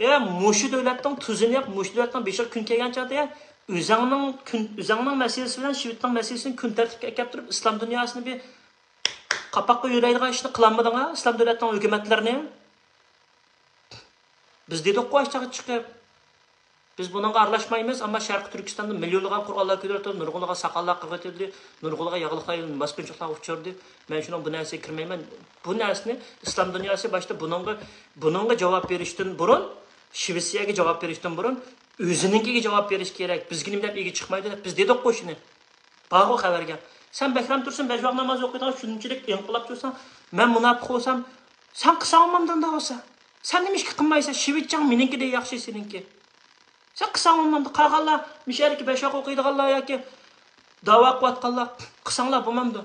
ئە، مۇشۇ دۆلەتنىڭ تۇزىنى ياق، مۇشۇ دۆلەتنىڭ بېشىغا كۈن كەلگەن چاغدا، ئۆزەڭنىڭ كۈن، ئۆزەڭنىڭ مەسىلىسى بىلەن شىۋېتنىڭ مەسىلىسىنى كۈن تەرتىپكە ئەكەپ تۇرۇپ، ئىسلام دۇنياسىنى بىر قاپاققا يۆلەيدىغان ئىشنى قىلالمىدىڭا، ئىسلام دۆلەتنىڭ ھۆكۈمەتلىرىنى. بىز دېدۇققۇ ئاشۇ چاغدا چىقىپ. بىز بۇنىڭغا ئارىلاشمايمىز، ئەمما شەرقىي تۈركىستاندا مىليونلىغان قۇرئانلار كۆيدۈرۈلۈپ، نۇرغۇنلىغان ساقاللار قىرغىتىلدى، نۇرغۇنلىغان ياغلىقلار، باسقۇنچىلىقلارغا ئۇچرىدى. مەن شۇنىڭ بۇ نەرسىگە كىرمەيمەن. بۇ نەرسىنى ئىسلام دۇنياسى باشتا بۇنىڭغا، بۇنىڭغا جاۋاب بېرىشتىن بۇرۇن، شىۋېتسىيەگە جاۋاب بېرىشتىن بۇرۇن، ئۆزىنىڭكىگە جاۋاب بېرىش كېرەك. بىزگە نېمە دەپ ئىگە چىقمايدۇ دەپ بىز دېدۇققۇ شۇنى. بارغۇ خەۋەرگە. سەن بەھرام تۇرسۇن بەش ۋاق ناماز ئوقۇيدىغان شۇنچىلىك ئىنقىلابچى بولساڭ، مەن مۇناپىق بولسام، سەن قىلساڭ بولمامدۇ ئۇنداق بولسا؟ سەن نېمە ئىشقا قىلمايسەن؟ شىۋېتچاڭ مېنىڭكىدەك ياخشى سېنىڭكى. سەن قىلساڭ بولمامدۇ؟ قالغانلار، مۇشۇ يەردىكى بەش ۋاق ئوقۇيدىغانلار ياكى داۋا قىلىۋاتقانلار، قىلساڭلار بولمامدۇ؟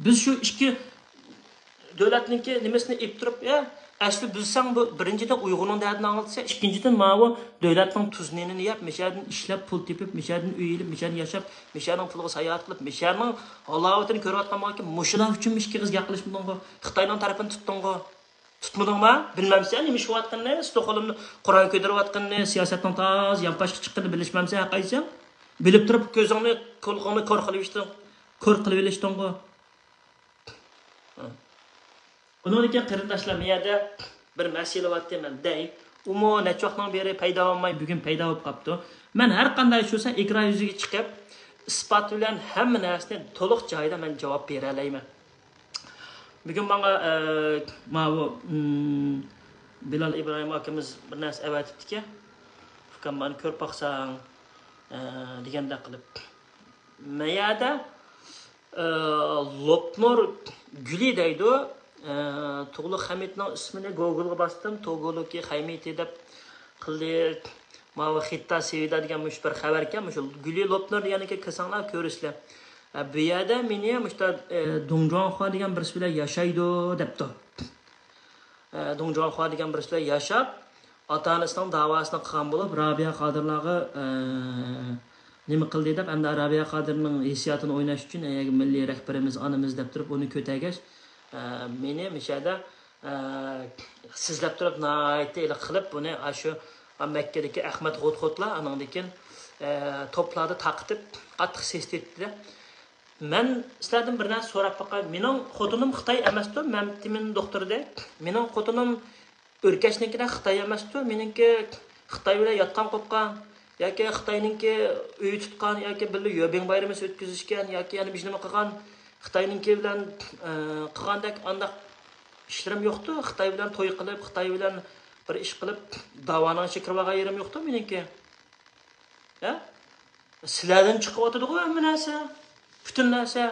بىز شۇ ئىككى دۆلەتنىڭكى نېمىسىنى ئېلىپ تۇرۇپ، ئە، ئەسلى بىلسەڭ، بۇ بىرىنچىدىن ئۇيغۇرنىڭ دەردىنى ئاڭلىتىسەن، ئىككىنچىدىن ماۋۇ دۆلەتنىڭ تۇزىنىنى يەپ، مىشەدىن ئىشلەپ، پۇل تېپىپ، مىشەدىن ئۆي ئېلىپ، مىشەدىن ياشاپ، مىشەنىڭ پۇلىغا ساياھەت قىلىپ، مىشەنىڭ ھالاۋىتىنى كۆرۈۋاتقان بولغانكى، مۇشۇلار ئۈچۈنمۇ ئىككى ئېغىز گەپ قىلىشمىدىڭغۇ؟ خىتاينىڭ تەرىپىنى تۇتتۇڭغۇ؟ تۇتمىدىڭما؟ بىلمەمسەن نېمە ئىش قىلىۋاتقىنىنى، ستوكھولمدا قورال كۆتۈرۈۋاتقىنىنى، سىياسەتنىڭ تازا يانپاشقا چىققىنىنى بىلىشمەمسەن ھەرقايسىڭ؟ بىلىپ تۇرۇپ كۆزۈڭنى، قۇلىقىڭنى كور قىلىۋېلىشتىڭ، كور قىلىۋېلىشتىڭغۇ. ئۇنىڭدىن كېيىن قېرىنداشلار، مەن يەردە بىر مەسىلە بارتى، مەن دەي. ئۇمۇ نەچچە ۋاقىتنىڭ بېرى پەيدا بولماي، بۈگۈن پەيدا بولۇپ قاپتۇ. مەن ھەر قانداق ئىش بولسا، ئېكران يۈزىگە چىقىپ، ئىسپات بىلەن ھەممە نەرسىنى تولۇق جايىدا مەن جاۋاب بېرەلەيمەن. بۈگۈن ماڭا، ئە، ماۋۇ، ئىم، بىلال ئىبراھىم ئاكىمىز بىر نەرسە ئەۋەتىپتىكەن. ئۇكام، مانا كۆرۈپ باقساڭ، ئە، دېگەندەك قىلىپ. مەيەدە، ئە، لوپنۇر گۈلى دەيدۇ. ئە، تۇغلۇق خەمىتنىڭ ئىسمىنى گوگلغا باستىم. توگولۇكى خەمىتى دەپ قىلدى. ماۋۇ خىتا سىۋىدا دېگەن مۇشۇ بىر خەۋەركەن. مۇشۇ گۈلى لوپنۇر دېگەننىكى كىرسەڭلار كۆرىسىلەر. ئە، بۇ يەردە مېنى مۇشتا، ئە، دۇڭ جۇاڭخۇا دېگەن بىرسى بىلەن ياشايدۇ دەپتۇ. ئە، دۇڭ جۇاڭخۇا دېگەن بىرسى بىلەن ياشاپ، ئاتا-ئانىسىنىڭ داۋاسىنى قىلغان بولۇپ، رابىيە قادىرلارغا، ئە، نېمە قىلدى دەپ، ئەمدى رابىيە قادىرنىڭ ھېسسىياتىنى ئويناش ئۈچۈن، ئە، مىللىي رەھبىرىمىز، ئانىمىز دەپ تۇرۇپ ئۇنى كۆتەرگەچ، ئە، مېنى مىشەدە، ئە، سىزلەپ تۇرۇپ ناھايىتى ھېلىقى قىلىپ بۇنى ئاشۇ مەككىدىكى ئەخمەت غوت-غوتلار ئانىڭدىن كېيىن، ئە، توپلاردا تارقىتىپ قاتتىق سېسىتتى. مەن سىلەردىن بىر نەرسە سوراپ باقاي. مېنىڭ خوتۇنۇم خىتاي ئەمەستۇ، مەمتىمىن دوختۇردەك. مېنىڭ خوتۇنۇم ئۆركەشنىڭكىدەك خىتاي ئەمەستۇ. مېنىڭكى خىتاي بىلەن ياتقان قوپقان ياكى خىتاينىڭكى ئۆي تۇتقان ياكى بىللە يۆبىڭ بايرىمى ئۆتكۈزۈشكەن ياكى يەنە بىر نېمە قىلغان، خىتاينىڭكى بىلەن، ئە، قىلغاندەك ئانداق ئىشلىرىم يوقتۇ. خىتاي بىلەن توي قىلىپ، خىتاي بىلەن بىر ئىش قىلىپ، داۋانىڭ ئىچىگە كىرىۋالغان يېرىم يوقتۇ مېنىڭكى. ھە؟ سىلەردىن چىقىۋاتىدىغۇ ھەممە نەرسە. پۈتۈن نەرسە.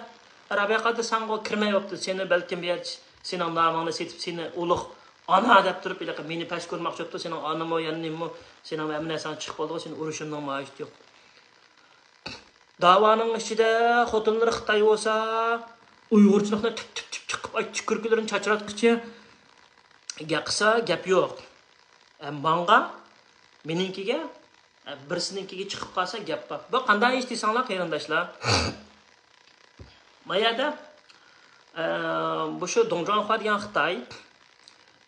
رابىيە قادىر ساڭا كىرمەي بوپتۇ. سېنى بەلكىم بۇ يەر سېنىڭ نامىڭنى سېتىپ، سېنى ئۇلۇغ ئانا دەپ تۇرۇپ، ھېلىقى مېنى پەس كۆرمەكچى بوپتۇ. سېنىڭ ئانىمۇ، يەنە نېمىمۇ، سېنىڭ ھەممە نەرسەڭ چىقىپ بولدىغۇ، سېنى ئۇرۇشۇمنىڭ ھاجىتى يوق. داۋانىڭ ئىچىدە خوتۇنلىرى خىتاي بولسا، ئۇيغۇرچىلىقنى تۈپ، تۈپ، تۈپ، تۈپ قىلىپ، ئاي، تۈكۈرۈكلىرىنى چاچراتقۇچە گەپ قىلسا، گەپ يوق. ئە، ماڭغا، مېنىڭكىگە، ئە، بىرسىنىڭكىگە چىقىپ قالسا گەپ بار. بۇ قانداق ئىش دېسەڭلار، قېرىنداشلار؟ ما يەردە، ئە، بۇ شۇ دۇڭجۇاڭخۇا دېگەن خىتاي،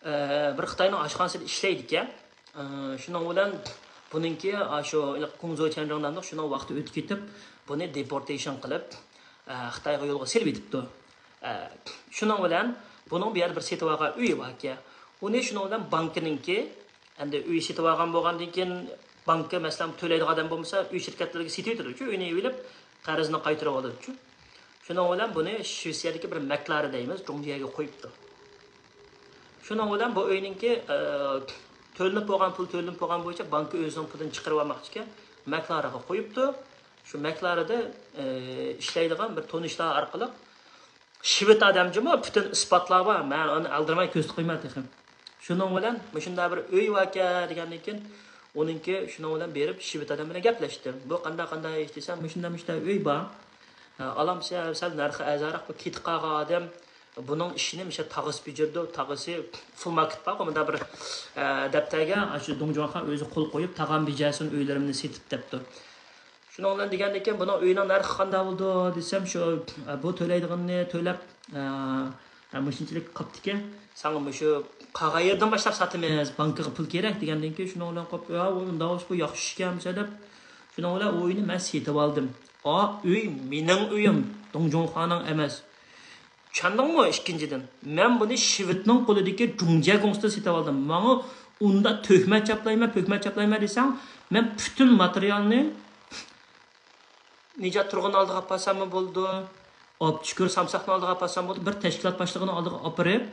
ئە، بىر خىتاينىڭ ئاشخانىسىدا ئىشلەيدىكەن. ئە، شۇنىڭ بىلەن بۇنىڭكى، ئا، شۇ كۇڭزو چيەنجىڭ دەمدۇق، شۇنىڭ ۋاقتى ئۆتۈپ كېتىپ، بۇنى دېپورتېيشن قىلىپ، ئە، خىتايغا يولغا سېلىۋېتىپتۇ. ئە، شۇنىڭ بىلەن بۇنىڭ بۇ يەردە بىر سېتىۋالغان ئۆيى باركەن. ئۇنى شۇنىڭ بىلەن بانكىنىڭكى، ئەمدى ئۆي سېتىۋالغان بولغاندىن كېيىن، بانكا، مەسىلەن، تۆلەيدىغان ئادەم بولمىسا، ئۆي شىركەتلىرىگە سېتىۋېتىدۇچۇ، ئۆينى ئېلىپ، قەرزنى قايتۇرۇۋالىدۇچۇ. شۇنىڭ بىلەن بۇنى شىۋېتسىيەدىكى بىر مەكلارى دەيمىز، جۇڭجيەگە قويۇپتۇ. شۇنىڭ بىلەن بۇ ئۆينىڭكى، ئە، تۆلىنىپ بولغان پۇل تۆلىنىپ بولغان بويىچە بانكا ئۆزىنىڭ پۇلىنى چىقىرىۋالماقچىكەن، مەكلارىغا قويۇپتۇ. شۇ مەكلارىدا، ئە، ئىشلەيدىغان بىر تونۇشلار ئارقىلىق شىۋېت ئادەم جۇمۇ، پۈتۈن ئىسپاتلار بار. مەن ئۇنى ئالدىرىماي كۆرسىتىپ قويىمەن تېخى. شۇنىڭ بىلەن مۇشۇنداق بىر ئۆي باركەن دېگەندىن كېيىن، ئۇنىڭكى شۇنىڭ بىلەن بېرىپ شىۋېت ئادەم بىلەن گەپلەشتىم. بۇ قانداق، قانداق ئىش دېسەم، مۇشۇنداق، مۇشۇنداق ئۆي بار. ئە، ئالام سەل، سەل نەرخى ئەرزانراق، بۇ كېتىپ قالغان ئادەم، بۇنىڭ ئىشىنى مۇشۇ تاغىسى بېجىرىدۇ، تاغىسى فۇل ماركېت بارغۇ، مۇنداق بىر، ئە، دەپتەرگە شۇ دۇڭجۇاڭخۇا ئۆزى قول قويۇپ، تاغام بېجەرسۇن ئۆيلىرىمنى سېتىپ دەپتۇ. شۇنىڭ بىلەن دېگەندىكىن، بۇنىڭ ئۆيىنىڭ نەرخى قانداق بولىدۇ دېسەم، شۇ، ئە، بۇ تۆلەيدىغىنىنى تۆلەپ، ئە، ئە، مۇشۇنچىلىك قاپتىكەن، ساڭا مۇشۇ قالغان يېرىدىن باشلاپ ساتىمىز، بانكىغا پۇل كېرەك دېگەندىن كېيىن، شۇنىڭ بىلەن قوپ، يا، ئۇنداق بولسا بۇ ياخشى ئىشكەن دېسە دەپ، شۇنىڭ بىلەن ئۇ ئۆينى مەن سېتىۋالدىم. ئا، ئۆي مېنىڭ ئۆيۈم، دۇڭجۇڭخۇانىڭ ئەمەس. چۈشەندىڭمۇ؟ ئىككىنچىدىن، مەن بۇنى شىۋېتنىڭ قولىدىكى جۇڭجيە گۇڭسىدا سېتىۋالدىم. ماڭا ئۇنداق تۆھمەت چاپلايمەن، پۆھمەت چاپلايمەن دېسەڭ، مەن پۈتۈن ماتېرىيالنى نىجات تۇرغۇننىڭ ئالدىغا ئاپارساممۇ بولىدۇ، ئابدۇشۈكۈر سامساقنىڭ ئالدىغا ئاپارسام بولىدۇ، بىر تەشكىلات باشلىقىنىڭ ئالدىغا ئاپىرىپ،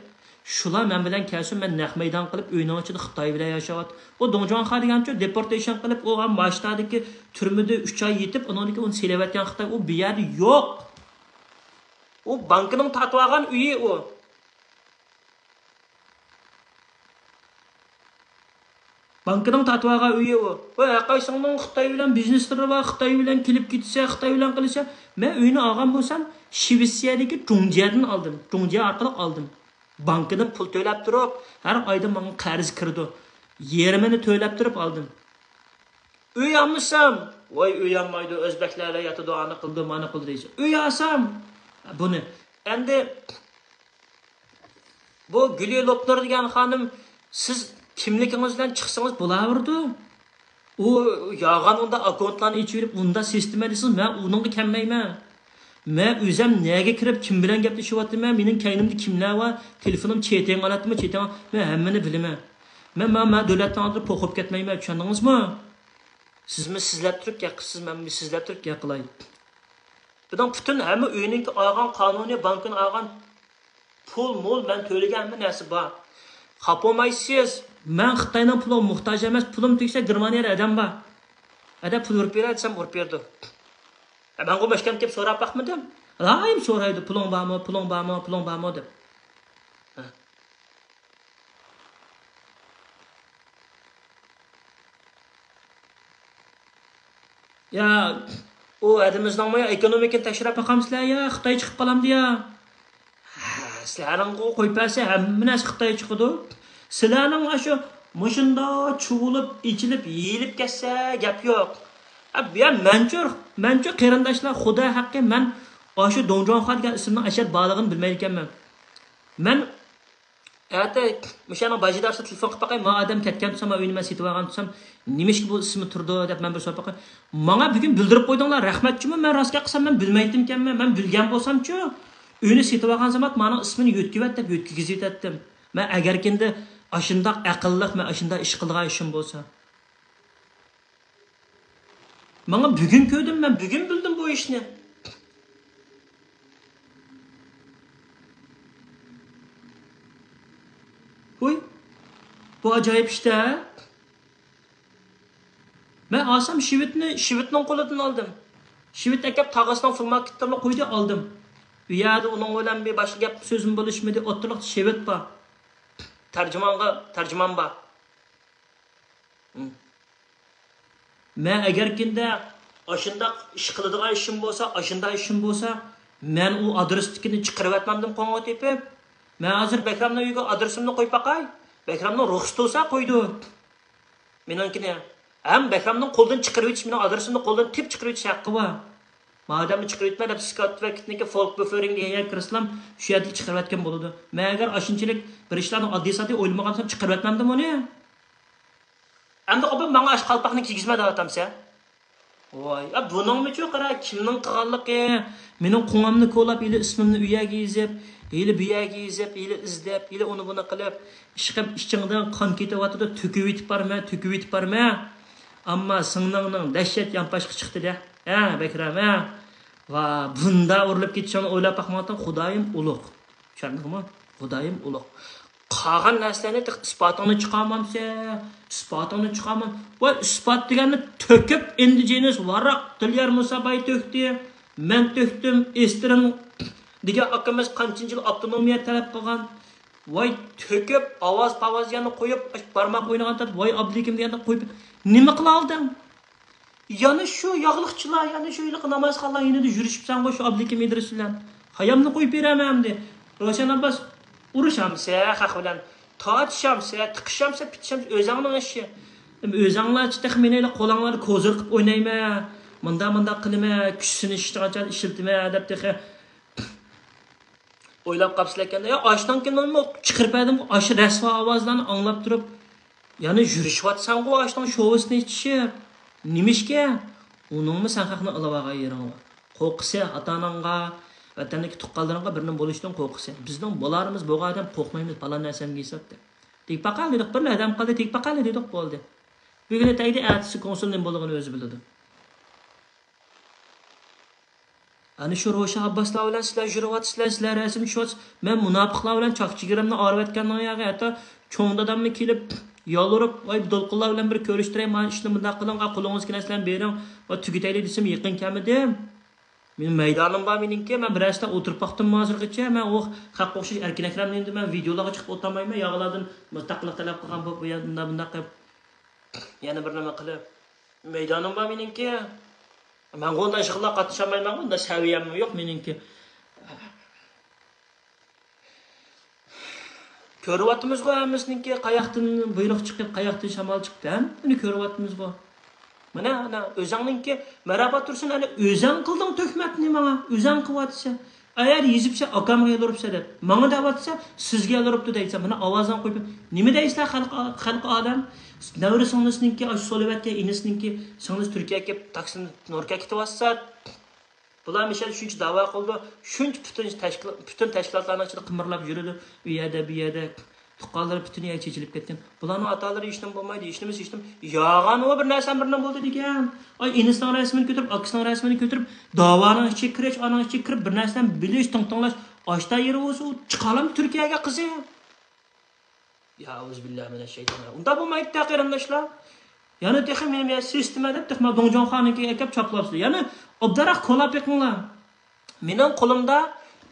شۇلار مەن بىلەن كەلسۇن، مەن نەق مەيدان قىلىپ، ئۆينىڭ ئىچىدە خىتاي بىلەن ياشاۋات. ئۇ دۇڭجۇاڭخۇا دېگەنچۇ، دېپورتېيشن قىلىپ، ئۇ ماشتادىكى تۈرمىدە ئۈچ ئاي يېتىپ، ئۇنىڭدىن كېيىن ئۇنى سېلىۋەتكەن خىتاي، ئۇ بۇ يەردە يوق. ئۇ بانكىنىڭ تارتىۋالغان ئۆيى ئۇ. بانكىنىڭ تارتىۋالغان ئۆيى ئۇ. ۋە ھەرقايسىڭنىڭ خىتاي بىلەن بىزنېسلىرى بار، خىتاي بىلەن كېلىپ كېتىسە، خىتاي بىلەن قىلىسە. مەن ئۆينى ئالغان بولسام، شىۋېتسىيەدىكى جۇڭجيەدىن ئالدىم. جۇڭجيە ئارقىلىق ئالدىم. بانكىدا پۇل تۆلەپ تۇرۇپ، ھەر ئايدا ماڭا قەرز كىرىدۇ. يېرىمىنى تۆلەپ تۇرۇپ ئالدىم. ئۆي ئالمىسام، ۋاي، ئۆي ئالمايدۇ، ئۆزبەكلەر ياتىدۇ، ئانى قىلىدۇ، مانى قىلىدۇ دەيسەن. ئۆي ئالسام، بۇنى. ئەمدى بۇ گۈلى لوپنۇر دېگەن خانىم، سىز كىملىكىڭىز بىلەن چىقسىڭىز بولاۋېرىدۇ. ئۇ يالغان ئۇندا ئاككونتلارنى ئېچىۋېلىپ، ئۇندا سىستېما دېسىڭىز، مەن ئۇنىڭغا كەلمەيمەن. مەن ئۆزەم نەگە كىرىپ، كىم بىلەن گەپلىشىۋاتىمەن، مېنىڭ كەينىمدە كىملەر بار، تېلېفونۇم چېتىڭ ئالاتتىمۇ، چېتىڭ، مەن ھەممىنى بىلىمەن. مەن، مەن، مەن دۆلەتنىڭ ئالدىدا پوقۇپ كەتمەيمەن، چۈشەندىڭىزمۇ؟ سىزمۇ سىزلەپ تۇرۇپ گەپ قىلىسىز، مەنمۇ سىزلەپ تۇرۇپ گەپ قىلاي. بۇنىڭ پۈتۈن ھەممە ئۆينىڭكى ئالغان قانۇنى، بانكىنى ئالغان پۇل، مول، مەن تۆلىگەن ھەممە نەرسە بار. خاپا بولمايسىز. مەن خىتاينىڭ پۇلىغا موھتاج ئەمەس، پۇلۇم تۈگىسە گېرمانىيەدە ئادەم بار. ئەدە پۇل ئۇرۇپ بېرە دېسەم ئۇرۇپ بېرىدۇ. ئە، مەن بۇ مەشكەمگە كېلىپ سوراپ باقمىدىم. دائىم سورايدۇ، پۇلۇڭ بارمۇ، پۇلۇڭ بارمۇ، پۇلۇڭ بارمۇ دەپ. ھە. يا، ئۇ ھەدىمىزنىڭمۇ يا ئېكونومىكىنى تەكشۈرۈپ باقامسىلەر يا، خىتاي چىقىپ قالامدۇ يا؟ ھە، سىلەرنىڭغۇ قويۇپ بەرسە ھەممە نەرسە خىتاي چىقىدۇ. سىلەرنىڭ ئاشۇ مۇشۇنداق چۇۋۇلۇپ، ئېچىلىپ، يېيىلىپ كەتسە گەپ يوق. ئە، يا مەنچۇ، مەنچۇ قېرىنداشلار، خۇدا ھەققى مەن ئاشۇ دۇڭجۇڭخۇا دېگەن ئىسىمنىڭ ئەشەد بارلىقىنى بىلمەيدىكەنمەن. مەن ئەتە مۇشۇ يەرنىڭ باجىدا ئارىسىدا تېلېفون قىلىپ باقاي، ما ئادەم كەتكەن تۇرسام، ما ئۆينى مەن سېتىۋالغان تۇرسام، نېمىشقا بۇ ئىسمى تۇرىدۇ دەپ مەن بىر سوراپ باقاي. ماڭا بۈگۈن بىلدۈرۈپ قويدۇڭلار، رەھمەتچىمۇ، مەن راست گەپ قىلسام، مەن بىلمەيتتىمكەنمەن، مەن بىلگەن بولسامچۇ، ئۆينى سېتىۋالغان زامات مانىڭ ئىسمىنى يۆتكىۋەت دەپ يۆتكىگۈزۈۋېتەتتىم. مەن ئەگەركىندە ئاشۇنداق ئەقىللىق، مەن ئاشۇنداق ئىش قىلىدىغان ئىشىم بولسا. ماڭا بۈگۈن كۆردۈم، مەن بۈگۈن بىلدىم بۇ ئىشنى. ھۇي، بۇ ئاجايىپ ئىش-تە. مەن ئالسام شىۋىتنى، شىۋىتنىڭ قولىدىن ئالدىم. شىۋىت ئەكەپ تاغىسىنىڭ فۇل ماركېتتىنلا قويدى، ئالدىم. ئۇ يەردە ئۇنىڭ بىلەن بىر باشقا گەپ سۆزمۇ بولۇشمىدى، ئوتتۇرىلىقتا شىۋىت بار. تەرجىمانغا، تەرجىمان بار. مەن ئەگەركىندە ئاشۇنداق ئىش قىلىدىغان ئىشىم بولسا، ئاشۇنداق ئىشىم بولسا، مەن ئۇ ئادرېستىكىنى چىقىرىۋەتمەمدىم قوڭغا تېپىپ. مەن ھازىر بەكرەمنىڭ ئۆيىگە ئادرېسىمنى قويۇپ باقاي. بەكرەمنىڭ رۇخسىتى بولسا قويىدۇ مېنىڭكىنى. ھەم بەكرەمنىڭ قولىدىن چىقىرىۋېتىش، مېنىڭ ئادرېسىمنى قولىدىن تېپىپ چىقىرىۋېتىش ھەققى بار. مادەمنى چىقىرىۋېتىمەن دەپ، سكاتۋەكىتنىكى فولكبوفېرىڭ دېگەن يەرگە كىرسىلام، شۇ يەردىلا چىقىرىۋەتكەن بولىدۇ. مەن ئەگەر ئاشۇنچىلىك بىر ئىشلارنى ئاددىي ساددىي ئويلىمىغان بولسام، چىقىرىۋەتمەمدىم ئۇنى. ئەمدى قوپۇپ ماڭا ئاشۇ قالپاقنى كىيگۈزمە دەۋاتامسەن؟ ۋاي، ئا، بۇنىڭمۇچۇ قارا، كىمنىڭ قىلغانلىقى؟ مېنىڭ قوڭامنى كولاپ، ھېلى ئىسمىمنى ئۇ يەرگە يېزىپ، ھېلى بۇ يەرگە يېزىپ، ھېلى ئىزدەپ، ھېلى ئۇنى بۇنى قىلىپ، ئىشقىلىپ ئىچىڭدىن قان كېتىۋاتىدۇ، تۆكۈۋېتىپ بارىمەن، تۆكۈۋېتىپ بارىمەن. ئەمما سىڭلىڭنىڭ دەھشەت يانپاشقا چىقتى-دە، ھە، بەكرەم، ھە؟ ۋا، بۇندا ئۇرۇلۇپ كېتىشىڭنى ئويلاپ باقمايتتىڭ، خۇدايىم ئۇلۇغ. چۈشەندىڭمۇ؟ خۇدايىم ئۇلۇغ. قالغان نەرسىلەرنى تېخى ئىسپاتىڭنى چىقارمامسەن؟ ئىسپاتىڭنى چىقارمام. ۋاي، ئىسپات دېگەننى تۆكۈپ، ئىندىجېنىس ۋاراق، دىليار مۇساباي تۆكتى. مەن تۆكتۈم، ئېسترىن دېگەن ئاكىمىز قانچىنچى يىل ئاپتونومىيە تەلەپ قىلغان. ۋاي، تۆكۈپ، ئاۋاز پاۋاز يەنە قويۇپ، بارماق ئوينىغان تەپ، ۋاي، ئابلىكىم دېگەندە قويۇپ، نېمە قىلاالدىڭ؟ يەنە شۇ ياغلىقچىلار، يەنە شۇ ھېلىقى نامازخانلار يېنىدا يۈرۈشۈپسەنغۇ شۇ ئابلىكىم ئىدرىس بىلەن. خايامنى قويۇپ بېرەمەن ئەمدى. روشەن ئابباس، ئۇرۇشامسە خەق بىلەن، تارتىشامسە، تىقىشامسە، پېتىشامسە، ئۆزۈڭنىڭ ئىشى. ئۆزۈڭلارچە تېخى مېنى ھېلى قولۇڭلاردا كوزىر قىلىپ ئوينايمەن، مۇنداق مۇنداق قىلىمەن، كۈچ سىنىشىدىغان چاغدا ئىشلىتىمەن دەپ تېخى ئويلاپ قاپسىلەككەندە، يا ئاشۇنىڭكىنىمۇ چىقىرىپ بەردىم، ئاشۇ رەسۋا ئاۋازلارنى ئاڭلاپ تۇرۇپ، يەنە يۈرۈشۈۋاتساڭغۇ ئاشۇنىڭ شوۋىسىنى ئىچىشىپ. نېمىشكە؟ ئۇنىڭمۇ سەن خەقنى ئىلىۋالغان يېرىڭ بار. قورقىسەن ئاتا-ئاناڭغا، ۋەتەندىكى تۇغقانلىرىڭغا بىرنېمە بولۇشتىن قورقىسەن. بىزنىڭ بالىلىرىمىز بولغان ئادەم قورقمايمىز، پالان نەرسەمگە ھېساب دەپ. تېگىپ باقايلى دېدۇق، بىرلا ئادەم قالدى، تېگىپ باقايلى دېدۇق، بولدى. بۈگۈنى تەگدى، ئەتىسى كونسۇل نېمە بولىدىغىنى ئۆزى بىلىدۇ. ئەنە شۇ روشەن ئابباسلار بىلەن سىلەر يۈرۈۋاتىسىلەر، سىلەر رەسىم چۈشۈۋاتىسىلەر. مەن مۇناپىقلار بىلەن چاكچىگىرىمنى ئايرىۋەتكەننىڭ ياغى، ھەتتا چوڭ داداممۇ كېلىپ يالۋۇرۇپ، ۋاي، دولقۇنلار بىلەن بىر كۆرۈشتۈرەي، مانا ئىشنى مۇنداق قىلىڭ، قولىڭىزدىكى نەرسىلەرنى بېرىڭ، ۋاي، تۈگىتەيلى دېسىمۇ يېقىن كەلمىدىم. مېنىڭ مەيدانىم بار مېنىڭكى، مەن بىر نەرسىدە ئولتۇرۇپ باقتىممۇ ھازىرغىچە؟ مەن ئۇ خەققە ئوخشاش ئەركىن ئەكرەمنى ئەمدى مەن ۋىدىيولارغا چىقىپ ئولتۇرمايمەن، ياغىلاردىن مۇستەقىللىق تەلەپ قىلغان بولۇپ، بۇ يەر مۇنداق، مۇنداق قىلىپ. يەنە بىر نېمە قىلىپ، مەيدانىم بار مېنىڭكى. مەنغۇ ئۇنداق ئىشقىلار قاتنىشالمايمەنغۇ، ئۇنداق سەۋىيەممۇ يوق مېنىڭكى. كۆرۈۋاتىمىزغۇ ھەممىسىنىڭكى، قاياقتىن بۇيرۇق چىقىپ، قاياقتىن شامال چىقىپ، ھەممىنى كۆرۈۋاتىمىزغۇ. مانا، ئانا، ئۆزۈڭنىڭكى، مەرھابا تۇرسۇن، ئەنە، ئۆزەڭ قىلدىڭ تۆھمەتنى ماڭا، ئۆزەڭ قىلىۋاتىسەن. ئەگەر يېزىپسەن، ئاكامغا يالۋۇرۇپسەن دەپ، ماڭا دەۋاتسا، سىزگە يالۋۇرۇپتۇ دەيسەن. مانا ئاۋازىڭ قويۇپ، نېمە دەيسىلەر خەلق، خەلق ئالەم؟ نەۋرە سىڭلىسىنىڭكى، ئاشۇ سولىۋەتكەن ئىنىسىنىڭكى سىڭلىسى تۈركىيەگە كېلىپ، تاكسىنى نوركا كېتىۋاتسا، بۇلار مىشەل شۇنچە داۋا قىلىدۇ، شۇنچە پۈتۈن تەشكىلات، پۈتۈن تەشكىلاتلارنىڭ ئىچىدە قىمىرلاپ يۈرىدۇ. ئۇ يەردە، بۇ يەردە تۇغقانلىرى پۈتۈن يەرگە چېچىلىپ كەتكەن. بۇلارنىڭ ئاتا-ئانىلىرى ھېچنېمە بولمايدۇ، ھېچنېمىسى، ھېچنېمە. ياغان ئۇ، بىر نەرسە بىر نېمە بولدى دېگەن. ئاي، ئىنىسىنىڭ رەسىمىنى كۆتۈرۈپ، ئاكىسىنىڭ رەسىمىنى كۆتۈرۈپ، داۋانىڭ ئىچىگە كىرىش، ئانىڭ ئىچىگە كىرىپ، بىر نەرسىلەرنى بىلىش، تىڭ-تىڭلاش، ئاشتا يېرى بولسا، ئۇ چىقالامدۇ تۈركىيەگە قىزى؟ يا ئەئۇزۇبىللاھىمىنەششەيتانىررەجىم. ئۇنداق بولمايدۇ قېرىنداشلار. يەنە تېخى مېنى سىستېما دەپ تېخى دۇڭجۇڭخۇانىڭكىگە ئەكەپ چاپلاپسىلەر. يەنە ئوبدانراق كولاپ بېقىڭلار. مېنىڭ قولۇمدا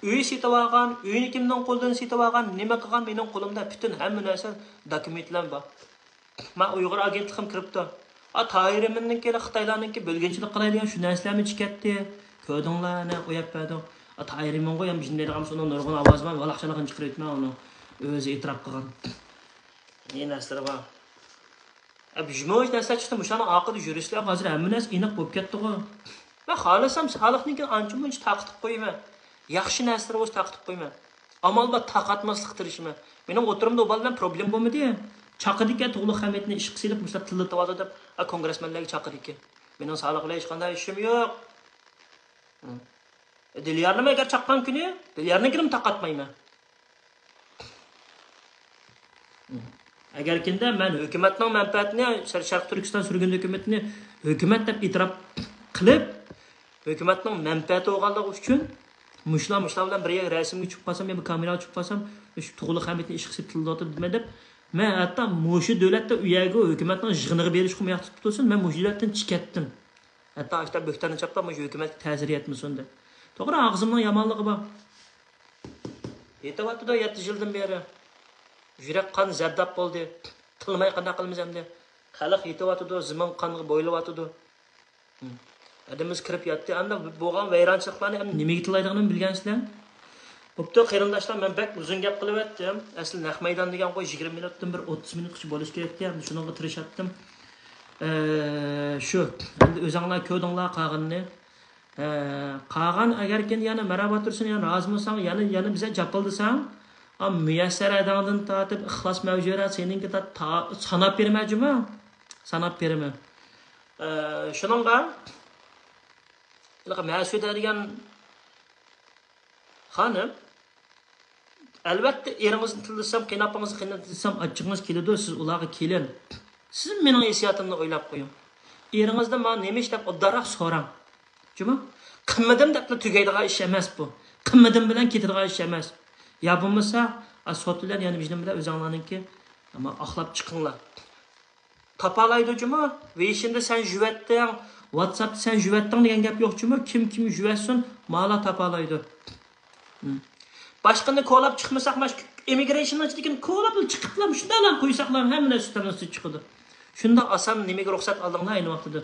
ئۆي سېتىۋالغان، ئۆينى كىمنىڭ قولىدىن سېتىۋالغان، نېمە قىلغان، مېنىڭ قولۇمدا پۈتۈن ھەممە نەرسە، دوكۇمېنتلار بار. مانا ئۇيغۇر ئاگېنتلىقىم كىرىپتۇ. ئا، تاھىر ئىمىننىڭكى خىتايلارنىڭكى بۆلگۈنچىلىك قىلاي دېگەن شۇ نەرسىلەرمۇ چىكەتتى. كۆردۈڭلار، ئەنە ئوياپ بەردۇق. ئا، تاھىر ئىمىنغۇ يا جىندەيدىغان ئۇنىڭ نۇرغۇن ئاۋازى بار، ۋالاقچىلىقىنى چىقىرىۋېتىمەن ئۇنىڭ. ئۆزى ئېتىراپ قىلغان. نېمە نەرسىلىرى بار. ئە، بىزمۇ ھېچ نەرسە چىقتى، مۇشۇنىڭ ئارقىدا يۈرۈشلەر ھازىر ھەممە نەرسە ئېنىق بولۇپ كەتتىغۇ. مەن خالىسام خەلقنىڭكىنى ئانچە-مۇنچە تارقىتىپ قويىمەن. ياخشى نەرسىلىرى بولسا تارقىتىپ قويىمەن. ئامال بار تارقاتماسلىققا تىرىشىمەن. مېنىڭ ئوتتۇرامدا ئۇ بالا بىلەن پروبلېما بولمىدى. چاقىدىكەن تۇغلۇق خەمىتىنى ئىشقا سېلىپ مۇشۇنداق تىللىتىۋاتىدۇ دەپ، ئا، كونگرېسمېنلەرگە چاقىدىكەن. مېنىڭ سالىق بىلەن ھېچقانداق ئىشىم يوق. دىليارنىمۇ ئەگەر چاققان كۈنى، دىليارنىڭكىنىمۇ تارقاتمايمەن. ئەگەركىندە مەن ھۆكۈمەتنىڭ مەنپەئەتىنى، شەر-، شەرقىي تۈركىستان سۈرگۈندە ھۆكۈمىتىنى ھۆكۈمەت دەپ ئېتىراپ قىلىپ، ھۆكۈمەتنىڭ مەنپەئەتى بولغانلىقى ئۈچۈن مۇشۇلار، مۇشۇلار بىلەن بىر يەرگە رەسىمگە چۈشۈپ قالسام يا بىر كامېراغا چۈشۈپ قالسام، مۇشۇ تۇغلۇق خەمىتىنى ئىشقا سېلىپ تىللىۋاتىدۇ دېمە دەپ، مەن ھەتتا مۇشۇ دۆلەتتە ئۇ يەرگە ھۆكۈمەتنىڭ يىغىنىغا بېرىشقىمۇ ياق تۇتۇپ تۇرسۇن، مەن مۇشۇ دۆلەتتىن چىقىپ كەتتىم. ھەتتا ئاشۇنداق بۆھتاننى چاپلاپ، مۇشۇ ھۆكۈمەتكە تەسىر يەتمىسۇن دەپ. توغرا، ئاغزىمنىڭ يامانلىقى بار. يېتىۋاتىدۇ يەتتە يىلدىن بېرى. يۈرەك قان زەرداب بولدى. تىلماي قانداق قىلىمىز ئەمدى؟ خەلق يېتىۋاتىدۇ، زېمىن قانغا بويىلىۋاتىدۇ. ھىم. ئادىمىمىز كىرىپ ياتتى. ئاندا بولغان ۋەيرانچىلىقلارنى ئەمدى نېمىگە تىللايدىغىنىمنى بىلگەنسىلەر؟ بوپتۇ، قېرىنداشلار، مەن بەك ئۇزۇن گەپ قىلىۋەتتىم. ئەسلى نەق مەيدان دېگەنغۇ يىگىرمە مىنۇتتىن بىر ئوتتۇز مىنۇتقىچە بولۇشى كېرەكتى. ئەمدى شۇنىڭغا تىرىشاتتىم. ئە، شۇ. ئەمدى ئۆزۈڭلار كۆردۈڭلار قالغىنىنى. ئە، قالغان ئەگەركىن يەنە مەرھابا تۇرسۇن، يەنە رازى بولساڭ، يەنە، يەنە بىزگە جاپالدىساڭ، ئا، مۇيەسسەر ئەدەڭدىن تارتىپ ئىخلاس مەۋجۇرە سېنىڭكى تا-، تا-، ساناپ بېرىمەن جۇمۇ. ساناپ بېرىمەن. ئە، شۇنىڭغا ھېلىقى مەسۇدە دېگەن خانىم، ئەلۋەتتە، ئېرىڭىزنى تىللىسام، قېيىنئاپىڭىزنى قېيىنلىتسام، ئاچچىقىڭىز كېلىدۇ، سىز ئۇلارغا كېلىڭ. سىز مېنىڭ ھېسسىياتىمنى ئويلاپ قويۇڭ. ئېرىڭىزدىن ماڭا نېمە ئىش دەپ ئوبدانراق سوراڭ. جۇمۇ، قىلمىدىم دەپلا تۈگەيدىغان ئىش ئەمەس بۇ. قىلمىدىم بىلەن كېتىدىغان ئىش ئەمەس. يا بولمىسا، ئا، سوت بىلەن يەنە بىر نېمە بىلەن ئۆزۈڭلارنىڭكى، ئەمما ئاقلاپ چىقىڭلار. تاپالايدۇ جۇمۇ. ۋېيشىندا سەن يۈۋەتتىڭ، ۋاتساپتا سەن يۈۋەتتىڭ دېگەن گەپ يوق جۇمۇ. كىم كىم يۈۋەتسۇن، مالا تاپالايدۇ. ھىم. باشقىنى كولاپ چىقمىساق، ماش ئىممىگرېيشننىڭ ئىچىدىكىنى كولاپ چىقىپلا شۇنداقلا قويساقلا ھەممە نەرسە ئۈستەملىك چىقىدۇ. شۇنداق ئاسان نېمىگە رۇخسەت ئالدىڭلار ئەينى ۋاقتىدا؟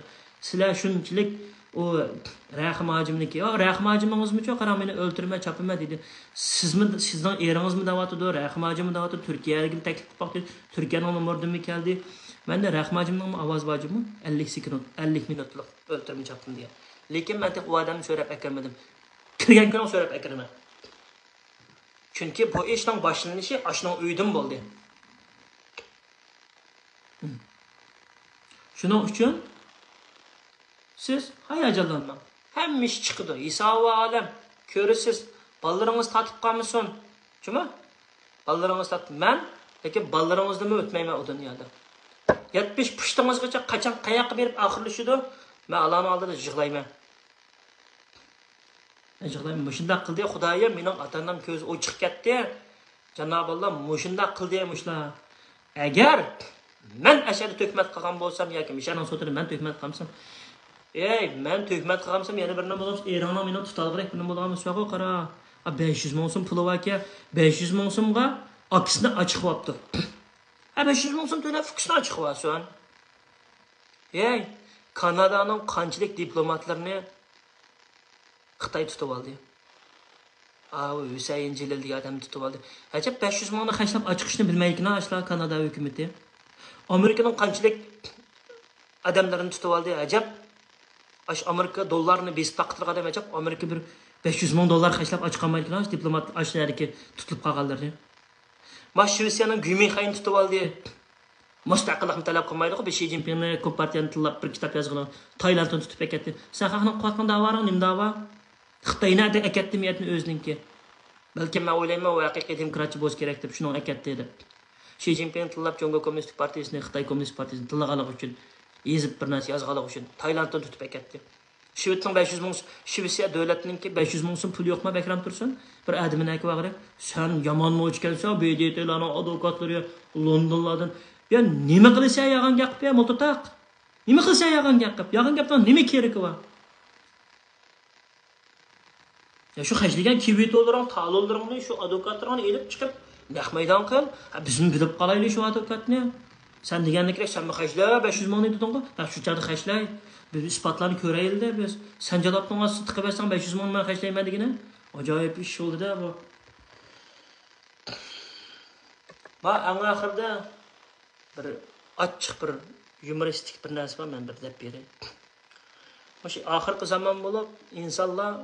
سىلەر شۇنچىلىك ئۇ رەھىم ھاجىمنىڭكى، يا رەھىم ھاجىمىڭىزمۇچۇ، قاراڭ، مېنى ئۆلتۈرىمەن، چاپىمەن دېدى. سىزمۇ، سىزنىڭ ئېرىڭىزمۇ دەۋاتىدۇ، رەھىم ھاجىممۇ دەۋاتىدۇ، تۈركىيەگىمۇ تەكلىپ قىلىپ باقتى، تۈركىيەنىڭ نومۇرىدىنمۇ كەلدى. مەندە رەھىم ھاجىمنىڭمۇ ئاۋازى بار جۇمۇ، ئەللىك سېكۇنت، ئەللىك مىنۇتلۇق ئۆلتۈرمە چاپتىم دېگەن. لېكىن مەن تېخى ئۇ ئادەمنى سۆرەپ ئەكەلمىدىم. كىرگەن كۈنۈڭ سۆرەپ ئەكىرىمەن. چۈنكى بۇ ئىشنىڭ باشلىنىشى ئاشۇنىڭ ئۆيىدىن بولدى. شۇنىڭ ئۈچۈن سىز ھاياجانلانماڭ. ھەممە ئىش چىقىدۇ. ھېسابى ئالەم. كۆرىسىز. بالىلىرىڭىز تارتىپ قالمىسۇن. جۇمۇ؟ بالىلىرىڭىز تارتىپ. مەن، لېكىن بالىلىرىڭىزنىمۇ ئۆتمەيمەن ئۇ دۇنيادا. يەتمىش پۇشتىڭىزغىچە قاچان، قاياققا بېرىپ ئاخىرلىشىدۇ؟ مەن ئاللانىڭ ئالدىدا يىغلايمەن. يىغلايمەن، مۇشۇنداق قىلدى خۇدايىم، مېنىڭ ئاتا-ئانام كۆزى ئوچۇق كەتتى. جاناباللا، مۇشۇنداق قىلدى مۇشۇلار. ئەگەر مەن ئەشەدە تۆھمەت قىلغان بولسام ياكى مىشەنىڭ سوتىدا مەن تۆھمەت قىلمىسام، ئەي، مەن تۆھمەت قىلغانسام يەنە بىر نېمە بولغان، ئېرىڭنىڭ مېنى تۇتالغۇدەك بىر نېمە بولغان بولسا، قارا. ئا، بەش يۈز مىڭ سوم پۇلى باركەن، بەش يۈز مىڭ سومغا ئاكىسىنى ئاچىقىۋاپتۇ. ئا، بەش يۈز مىڭ سوم تۆلەپ ئۇكىسىنى ئاچىقىۋالسۇن. ھەي، كانادانىڭ قانچىلىك دىپلوماتلىرىنى خىتاي تۇتۇۋالدى. ئاۋۇ ھۈسەيىن جېلىل دېگەن ئادەمنى تۇتۇۋالدى. ئەجەب، بەش يۈز مىڭنى خەجلەپ ئاچىقىشنى بىلمەيدىكەن ئاشۇلار كانادا ھۆكۈمىتى. ئامېرىكىنىڭ قانچىلىك ئادەملىرىنى تۇتۇۋالدى، ئەجەب. ئاش ئامېرىكا دوللارنى بېسىپ باققىدىغان ئادەم، ئەجەب، ئامېرىكا بىر بەش يۈز مىڭ دوللار خەجلەپ ئاچىقالمايدىكەن ئاش دىپلومات، ئاش يەردىكى تۇتۇلۇپ قالغانلىرىنى. ما شىۋېتسىيەنىڭ گۈمىخەينى تۇتۇۋالدى. مۇستەقىللىقنى تەلەپ قىلمايدىغۇ، بىز شى جىنپىڭنى، كومپارتىيەنى تىللاپ بىر كىتاب يازغىلى، تايلاندنى تۇتۇپ ئەكەتتى. سەن خەقنىڭ قىلىۋاتقان داۋاڭ نېمە داۋا؟ خىتاي نەدە ئەكەتتى مىللەتنى ئۆزىنىڭكى؟ بەلكىم مەن ئويلايمەن، ئۇ ھەقىقىي دېموكراتچى بولسا كېرەك دەپ شۇنىڭ ئەكەتتى دەپ. شى جىنپىڭ تىللاپ جۇڭگو كوممۇنىستىك پارتىيىسىنى، خىتاي كوممۇنىستىك پارتىيىسىنى تىللىغانلىقى ئۈچۈن، يېزىپ بىر نەرسە يازغانلىقى ئۈچۈن تايلاندتىن تۇتۇپ ئەكەتتى. شىۋېتنىڭ بەش يۈز مىڭ، شىۋېتسىيە دۆلەتنىڭكى بەش يۈز مىڭ سوم پۇلى يوقما بەكرام تۇرسۇن؟ بىر ئادىمىنى ئەكىۋالغىلى. سەن يامان موچ ئىكەنسەن، بې دې تېلارنىڭ ئادۋوكاتلىرى، لوندونلاردىن. يا نېمە قىلىسەن ياغان گەپ قىلىپ يا مۇلتىتاق؟ نېمە قىلىسەن ياغان گەپ قىلىپ؟ ياغان گەپنىڭ نېمە كېرىكى بار؟ يا شۇ خەجلىگەن كۋىتولىرىڭ، تالونلىرىڭنى، شۇ ئادۋوكاتلىرىڭنى ئېلىپ چىقىپ نەق مەيدان قىل. ھە، بىزمۇ بىلىپ قالايلى شۇ ئادۋوكاتنى. سەن دېگەندىكىدەك سەنمۇ خەجلە، بەش يۈز مىڭنى دېدىڭغۇ. ھە، شۇ چاغدا خەجلەي. بىز ئىسپاتلارنى كۆرەيلى-دە بىز. سەن جالاپنىڭ ئاستىدا تىقىۋەتسەڭ بەش يۈز مىڭنى مەن خەجلەيمەن دېگىنى. ئاجايىپ ئىش بولدى-دە بۇ. ما ئەڭ ئاخىرىدا بىر ئاچچىق بىر يۇمۇرىستىك بىر نەرسە بار، مەن بىر دەپ بېرەي. مۇشۇ ئاخىرقى زامان بولۇپ، ئىنسانلار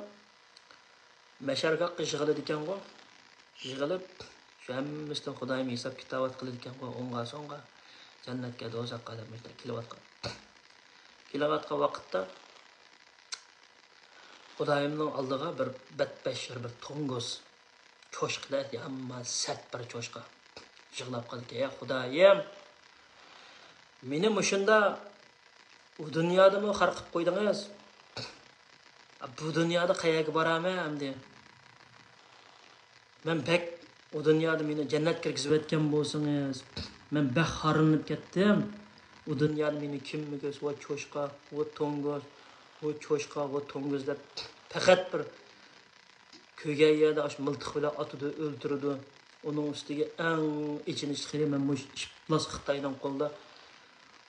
مەشەرگاھقا يىغىلىدىكەنغۇ. يىغىلىپ، شۇ ھەممىسىدىن خۇدايىم ھېساب كىتاۋات قىلىدىكەنغۇ، ئوڭغا، سوڭغا، جەننەتكە، دوزاخقا دەپ مۇشۇنداق كېلىۋاتقان. كېلىۋاتقان ۋاقىتتا خۇدايىمنىڭ ئالدىغا بىر بەتبەشىر، بىر توڭگۇز چوشقىدەك يامان سەت بىر چوشقا يىغلاپ قالدىكەن. يا خۇدايىم، مېنى مۇشۇندا ئۇ دۇنيادىمۇ خار قىلىپ قويدىڭىز. بۇ دۇنيادا قەيەرگە بارامەن ئەمدى؟ مەن بەك ئۇ دۇنيادا مېنى جەننەتكە كىرگۈزۈۋەتكەن بولسىڭىز، مەن بەك خارلىنىپ كەتتىم. ئۇ دۇنيادا مېنى كىم مۈگۈز، ۋا چوشقا، ۋا توڭگۇز، ۋا چوشقا، ۋا توڭگۇز دەپ پەقەت بىر كۆرگەن يەردە ئاشۇ مىلتىق بىلەن ئاتىدۇ، ئۆلتۈرىدۇ. ئۇنىڭ ئۈستىگە ئەڭ ئېچىنىشلىقى، مەن مۇشۇ ئىپلاس خىتاينىڭ قولىدا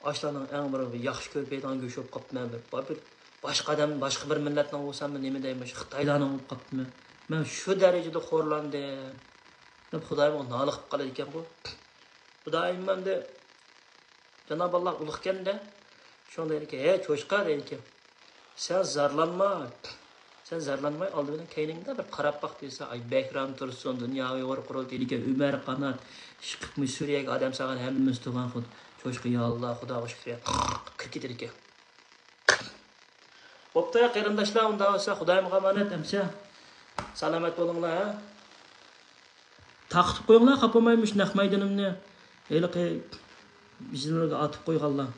ئاشۇلارنىڭ ئەڭ بىر ياخشى كۆرۈپ يەيدىغان گۆش بولۇپ قاپتىمەن. بىر، بىر باشقا ئادەم، باشقا بىر مىللەتنىڭ بولسام نېمە دەيمەن، مۇشۇ خىتايلارنىڭ بولۇپ قاپتىمەن. مەن شۇ دەرىجىدە خورلاندىم دەپ خۇدايىمغا نالە قىلىپ قالىدىكەنغۇ. خۇدايىم ئەمدى جانابى ئاللا ئۇلۇغكەن-دە. شۇڭا دەيدىكەن، ھەي چوشقا دەيدىكەن. سەن زارلانما. سەن زارلانماي ئالدى بىلەن كەينىڭدە بىر قاراپ باق دېسە، ئاي بەكرام تۇرسۇن، دۇنيا ئۇيغۇر قۇرۇلتىيىدىكى ئۆمەر قانات، ئىشقىلىپمۇ سۈرىيەگە ئادەم سالغان ھەممىمىز تۇغان خۇد. چوشقا، يا ئاللا، خۇداغا شۈكرى، كىرىپ كېتىدىكەن. بوپتۇ، قېرىنداشلار، ئۇنداق بولسا خۇدايىمغا ئامانەت ئەمسە. سالامەت بولۇڭلار، ھە. تارقىتىپ قويۇڭلار، خاپا بولماي مۇشۇ نەق مەيدىنىمنى ھېلىقى بىزنىڭگە ئاتىپ قويغانلار.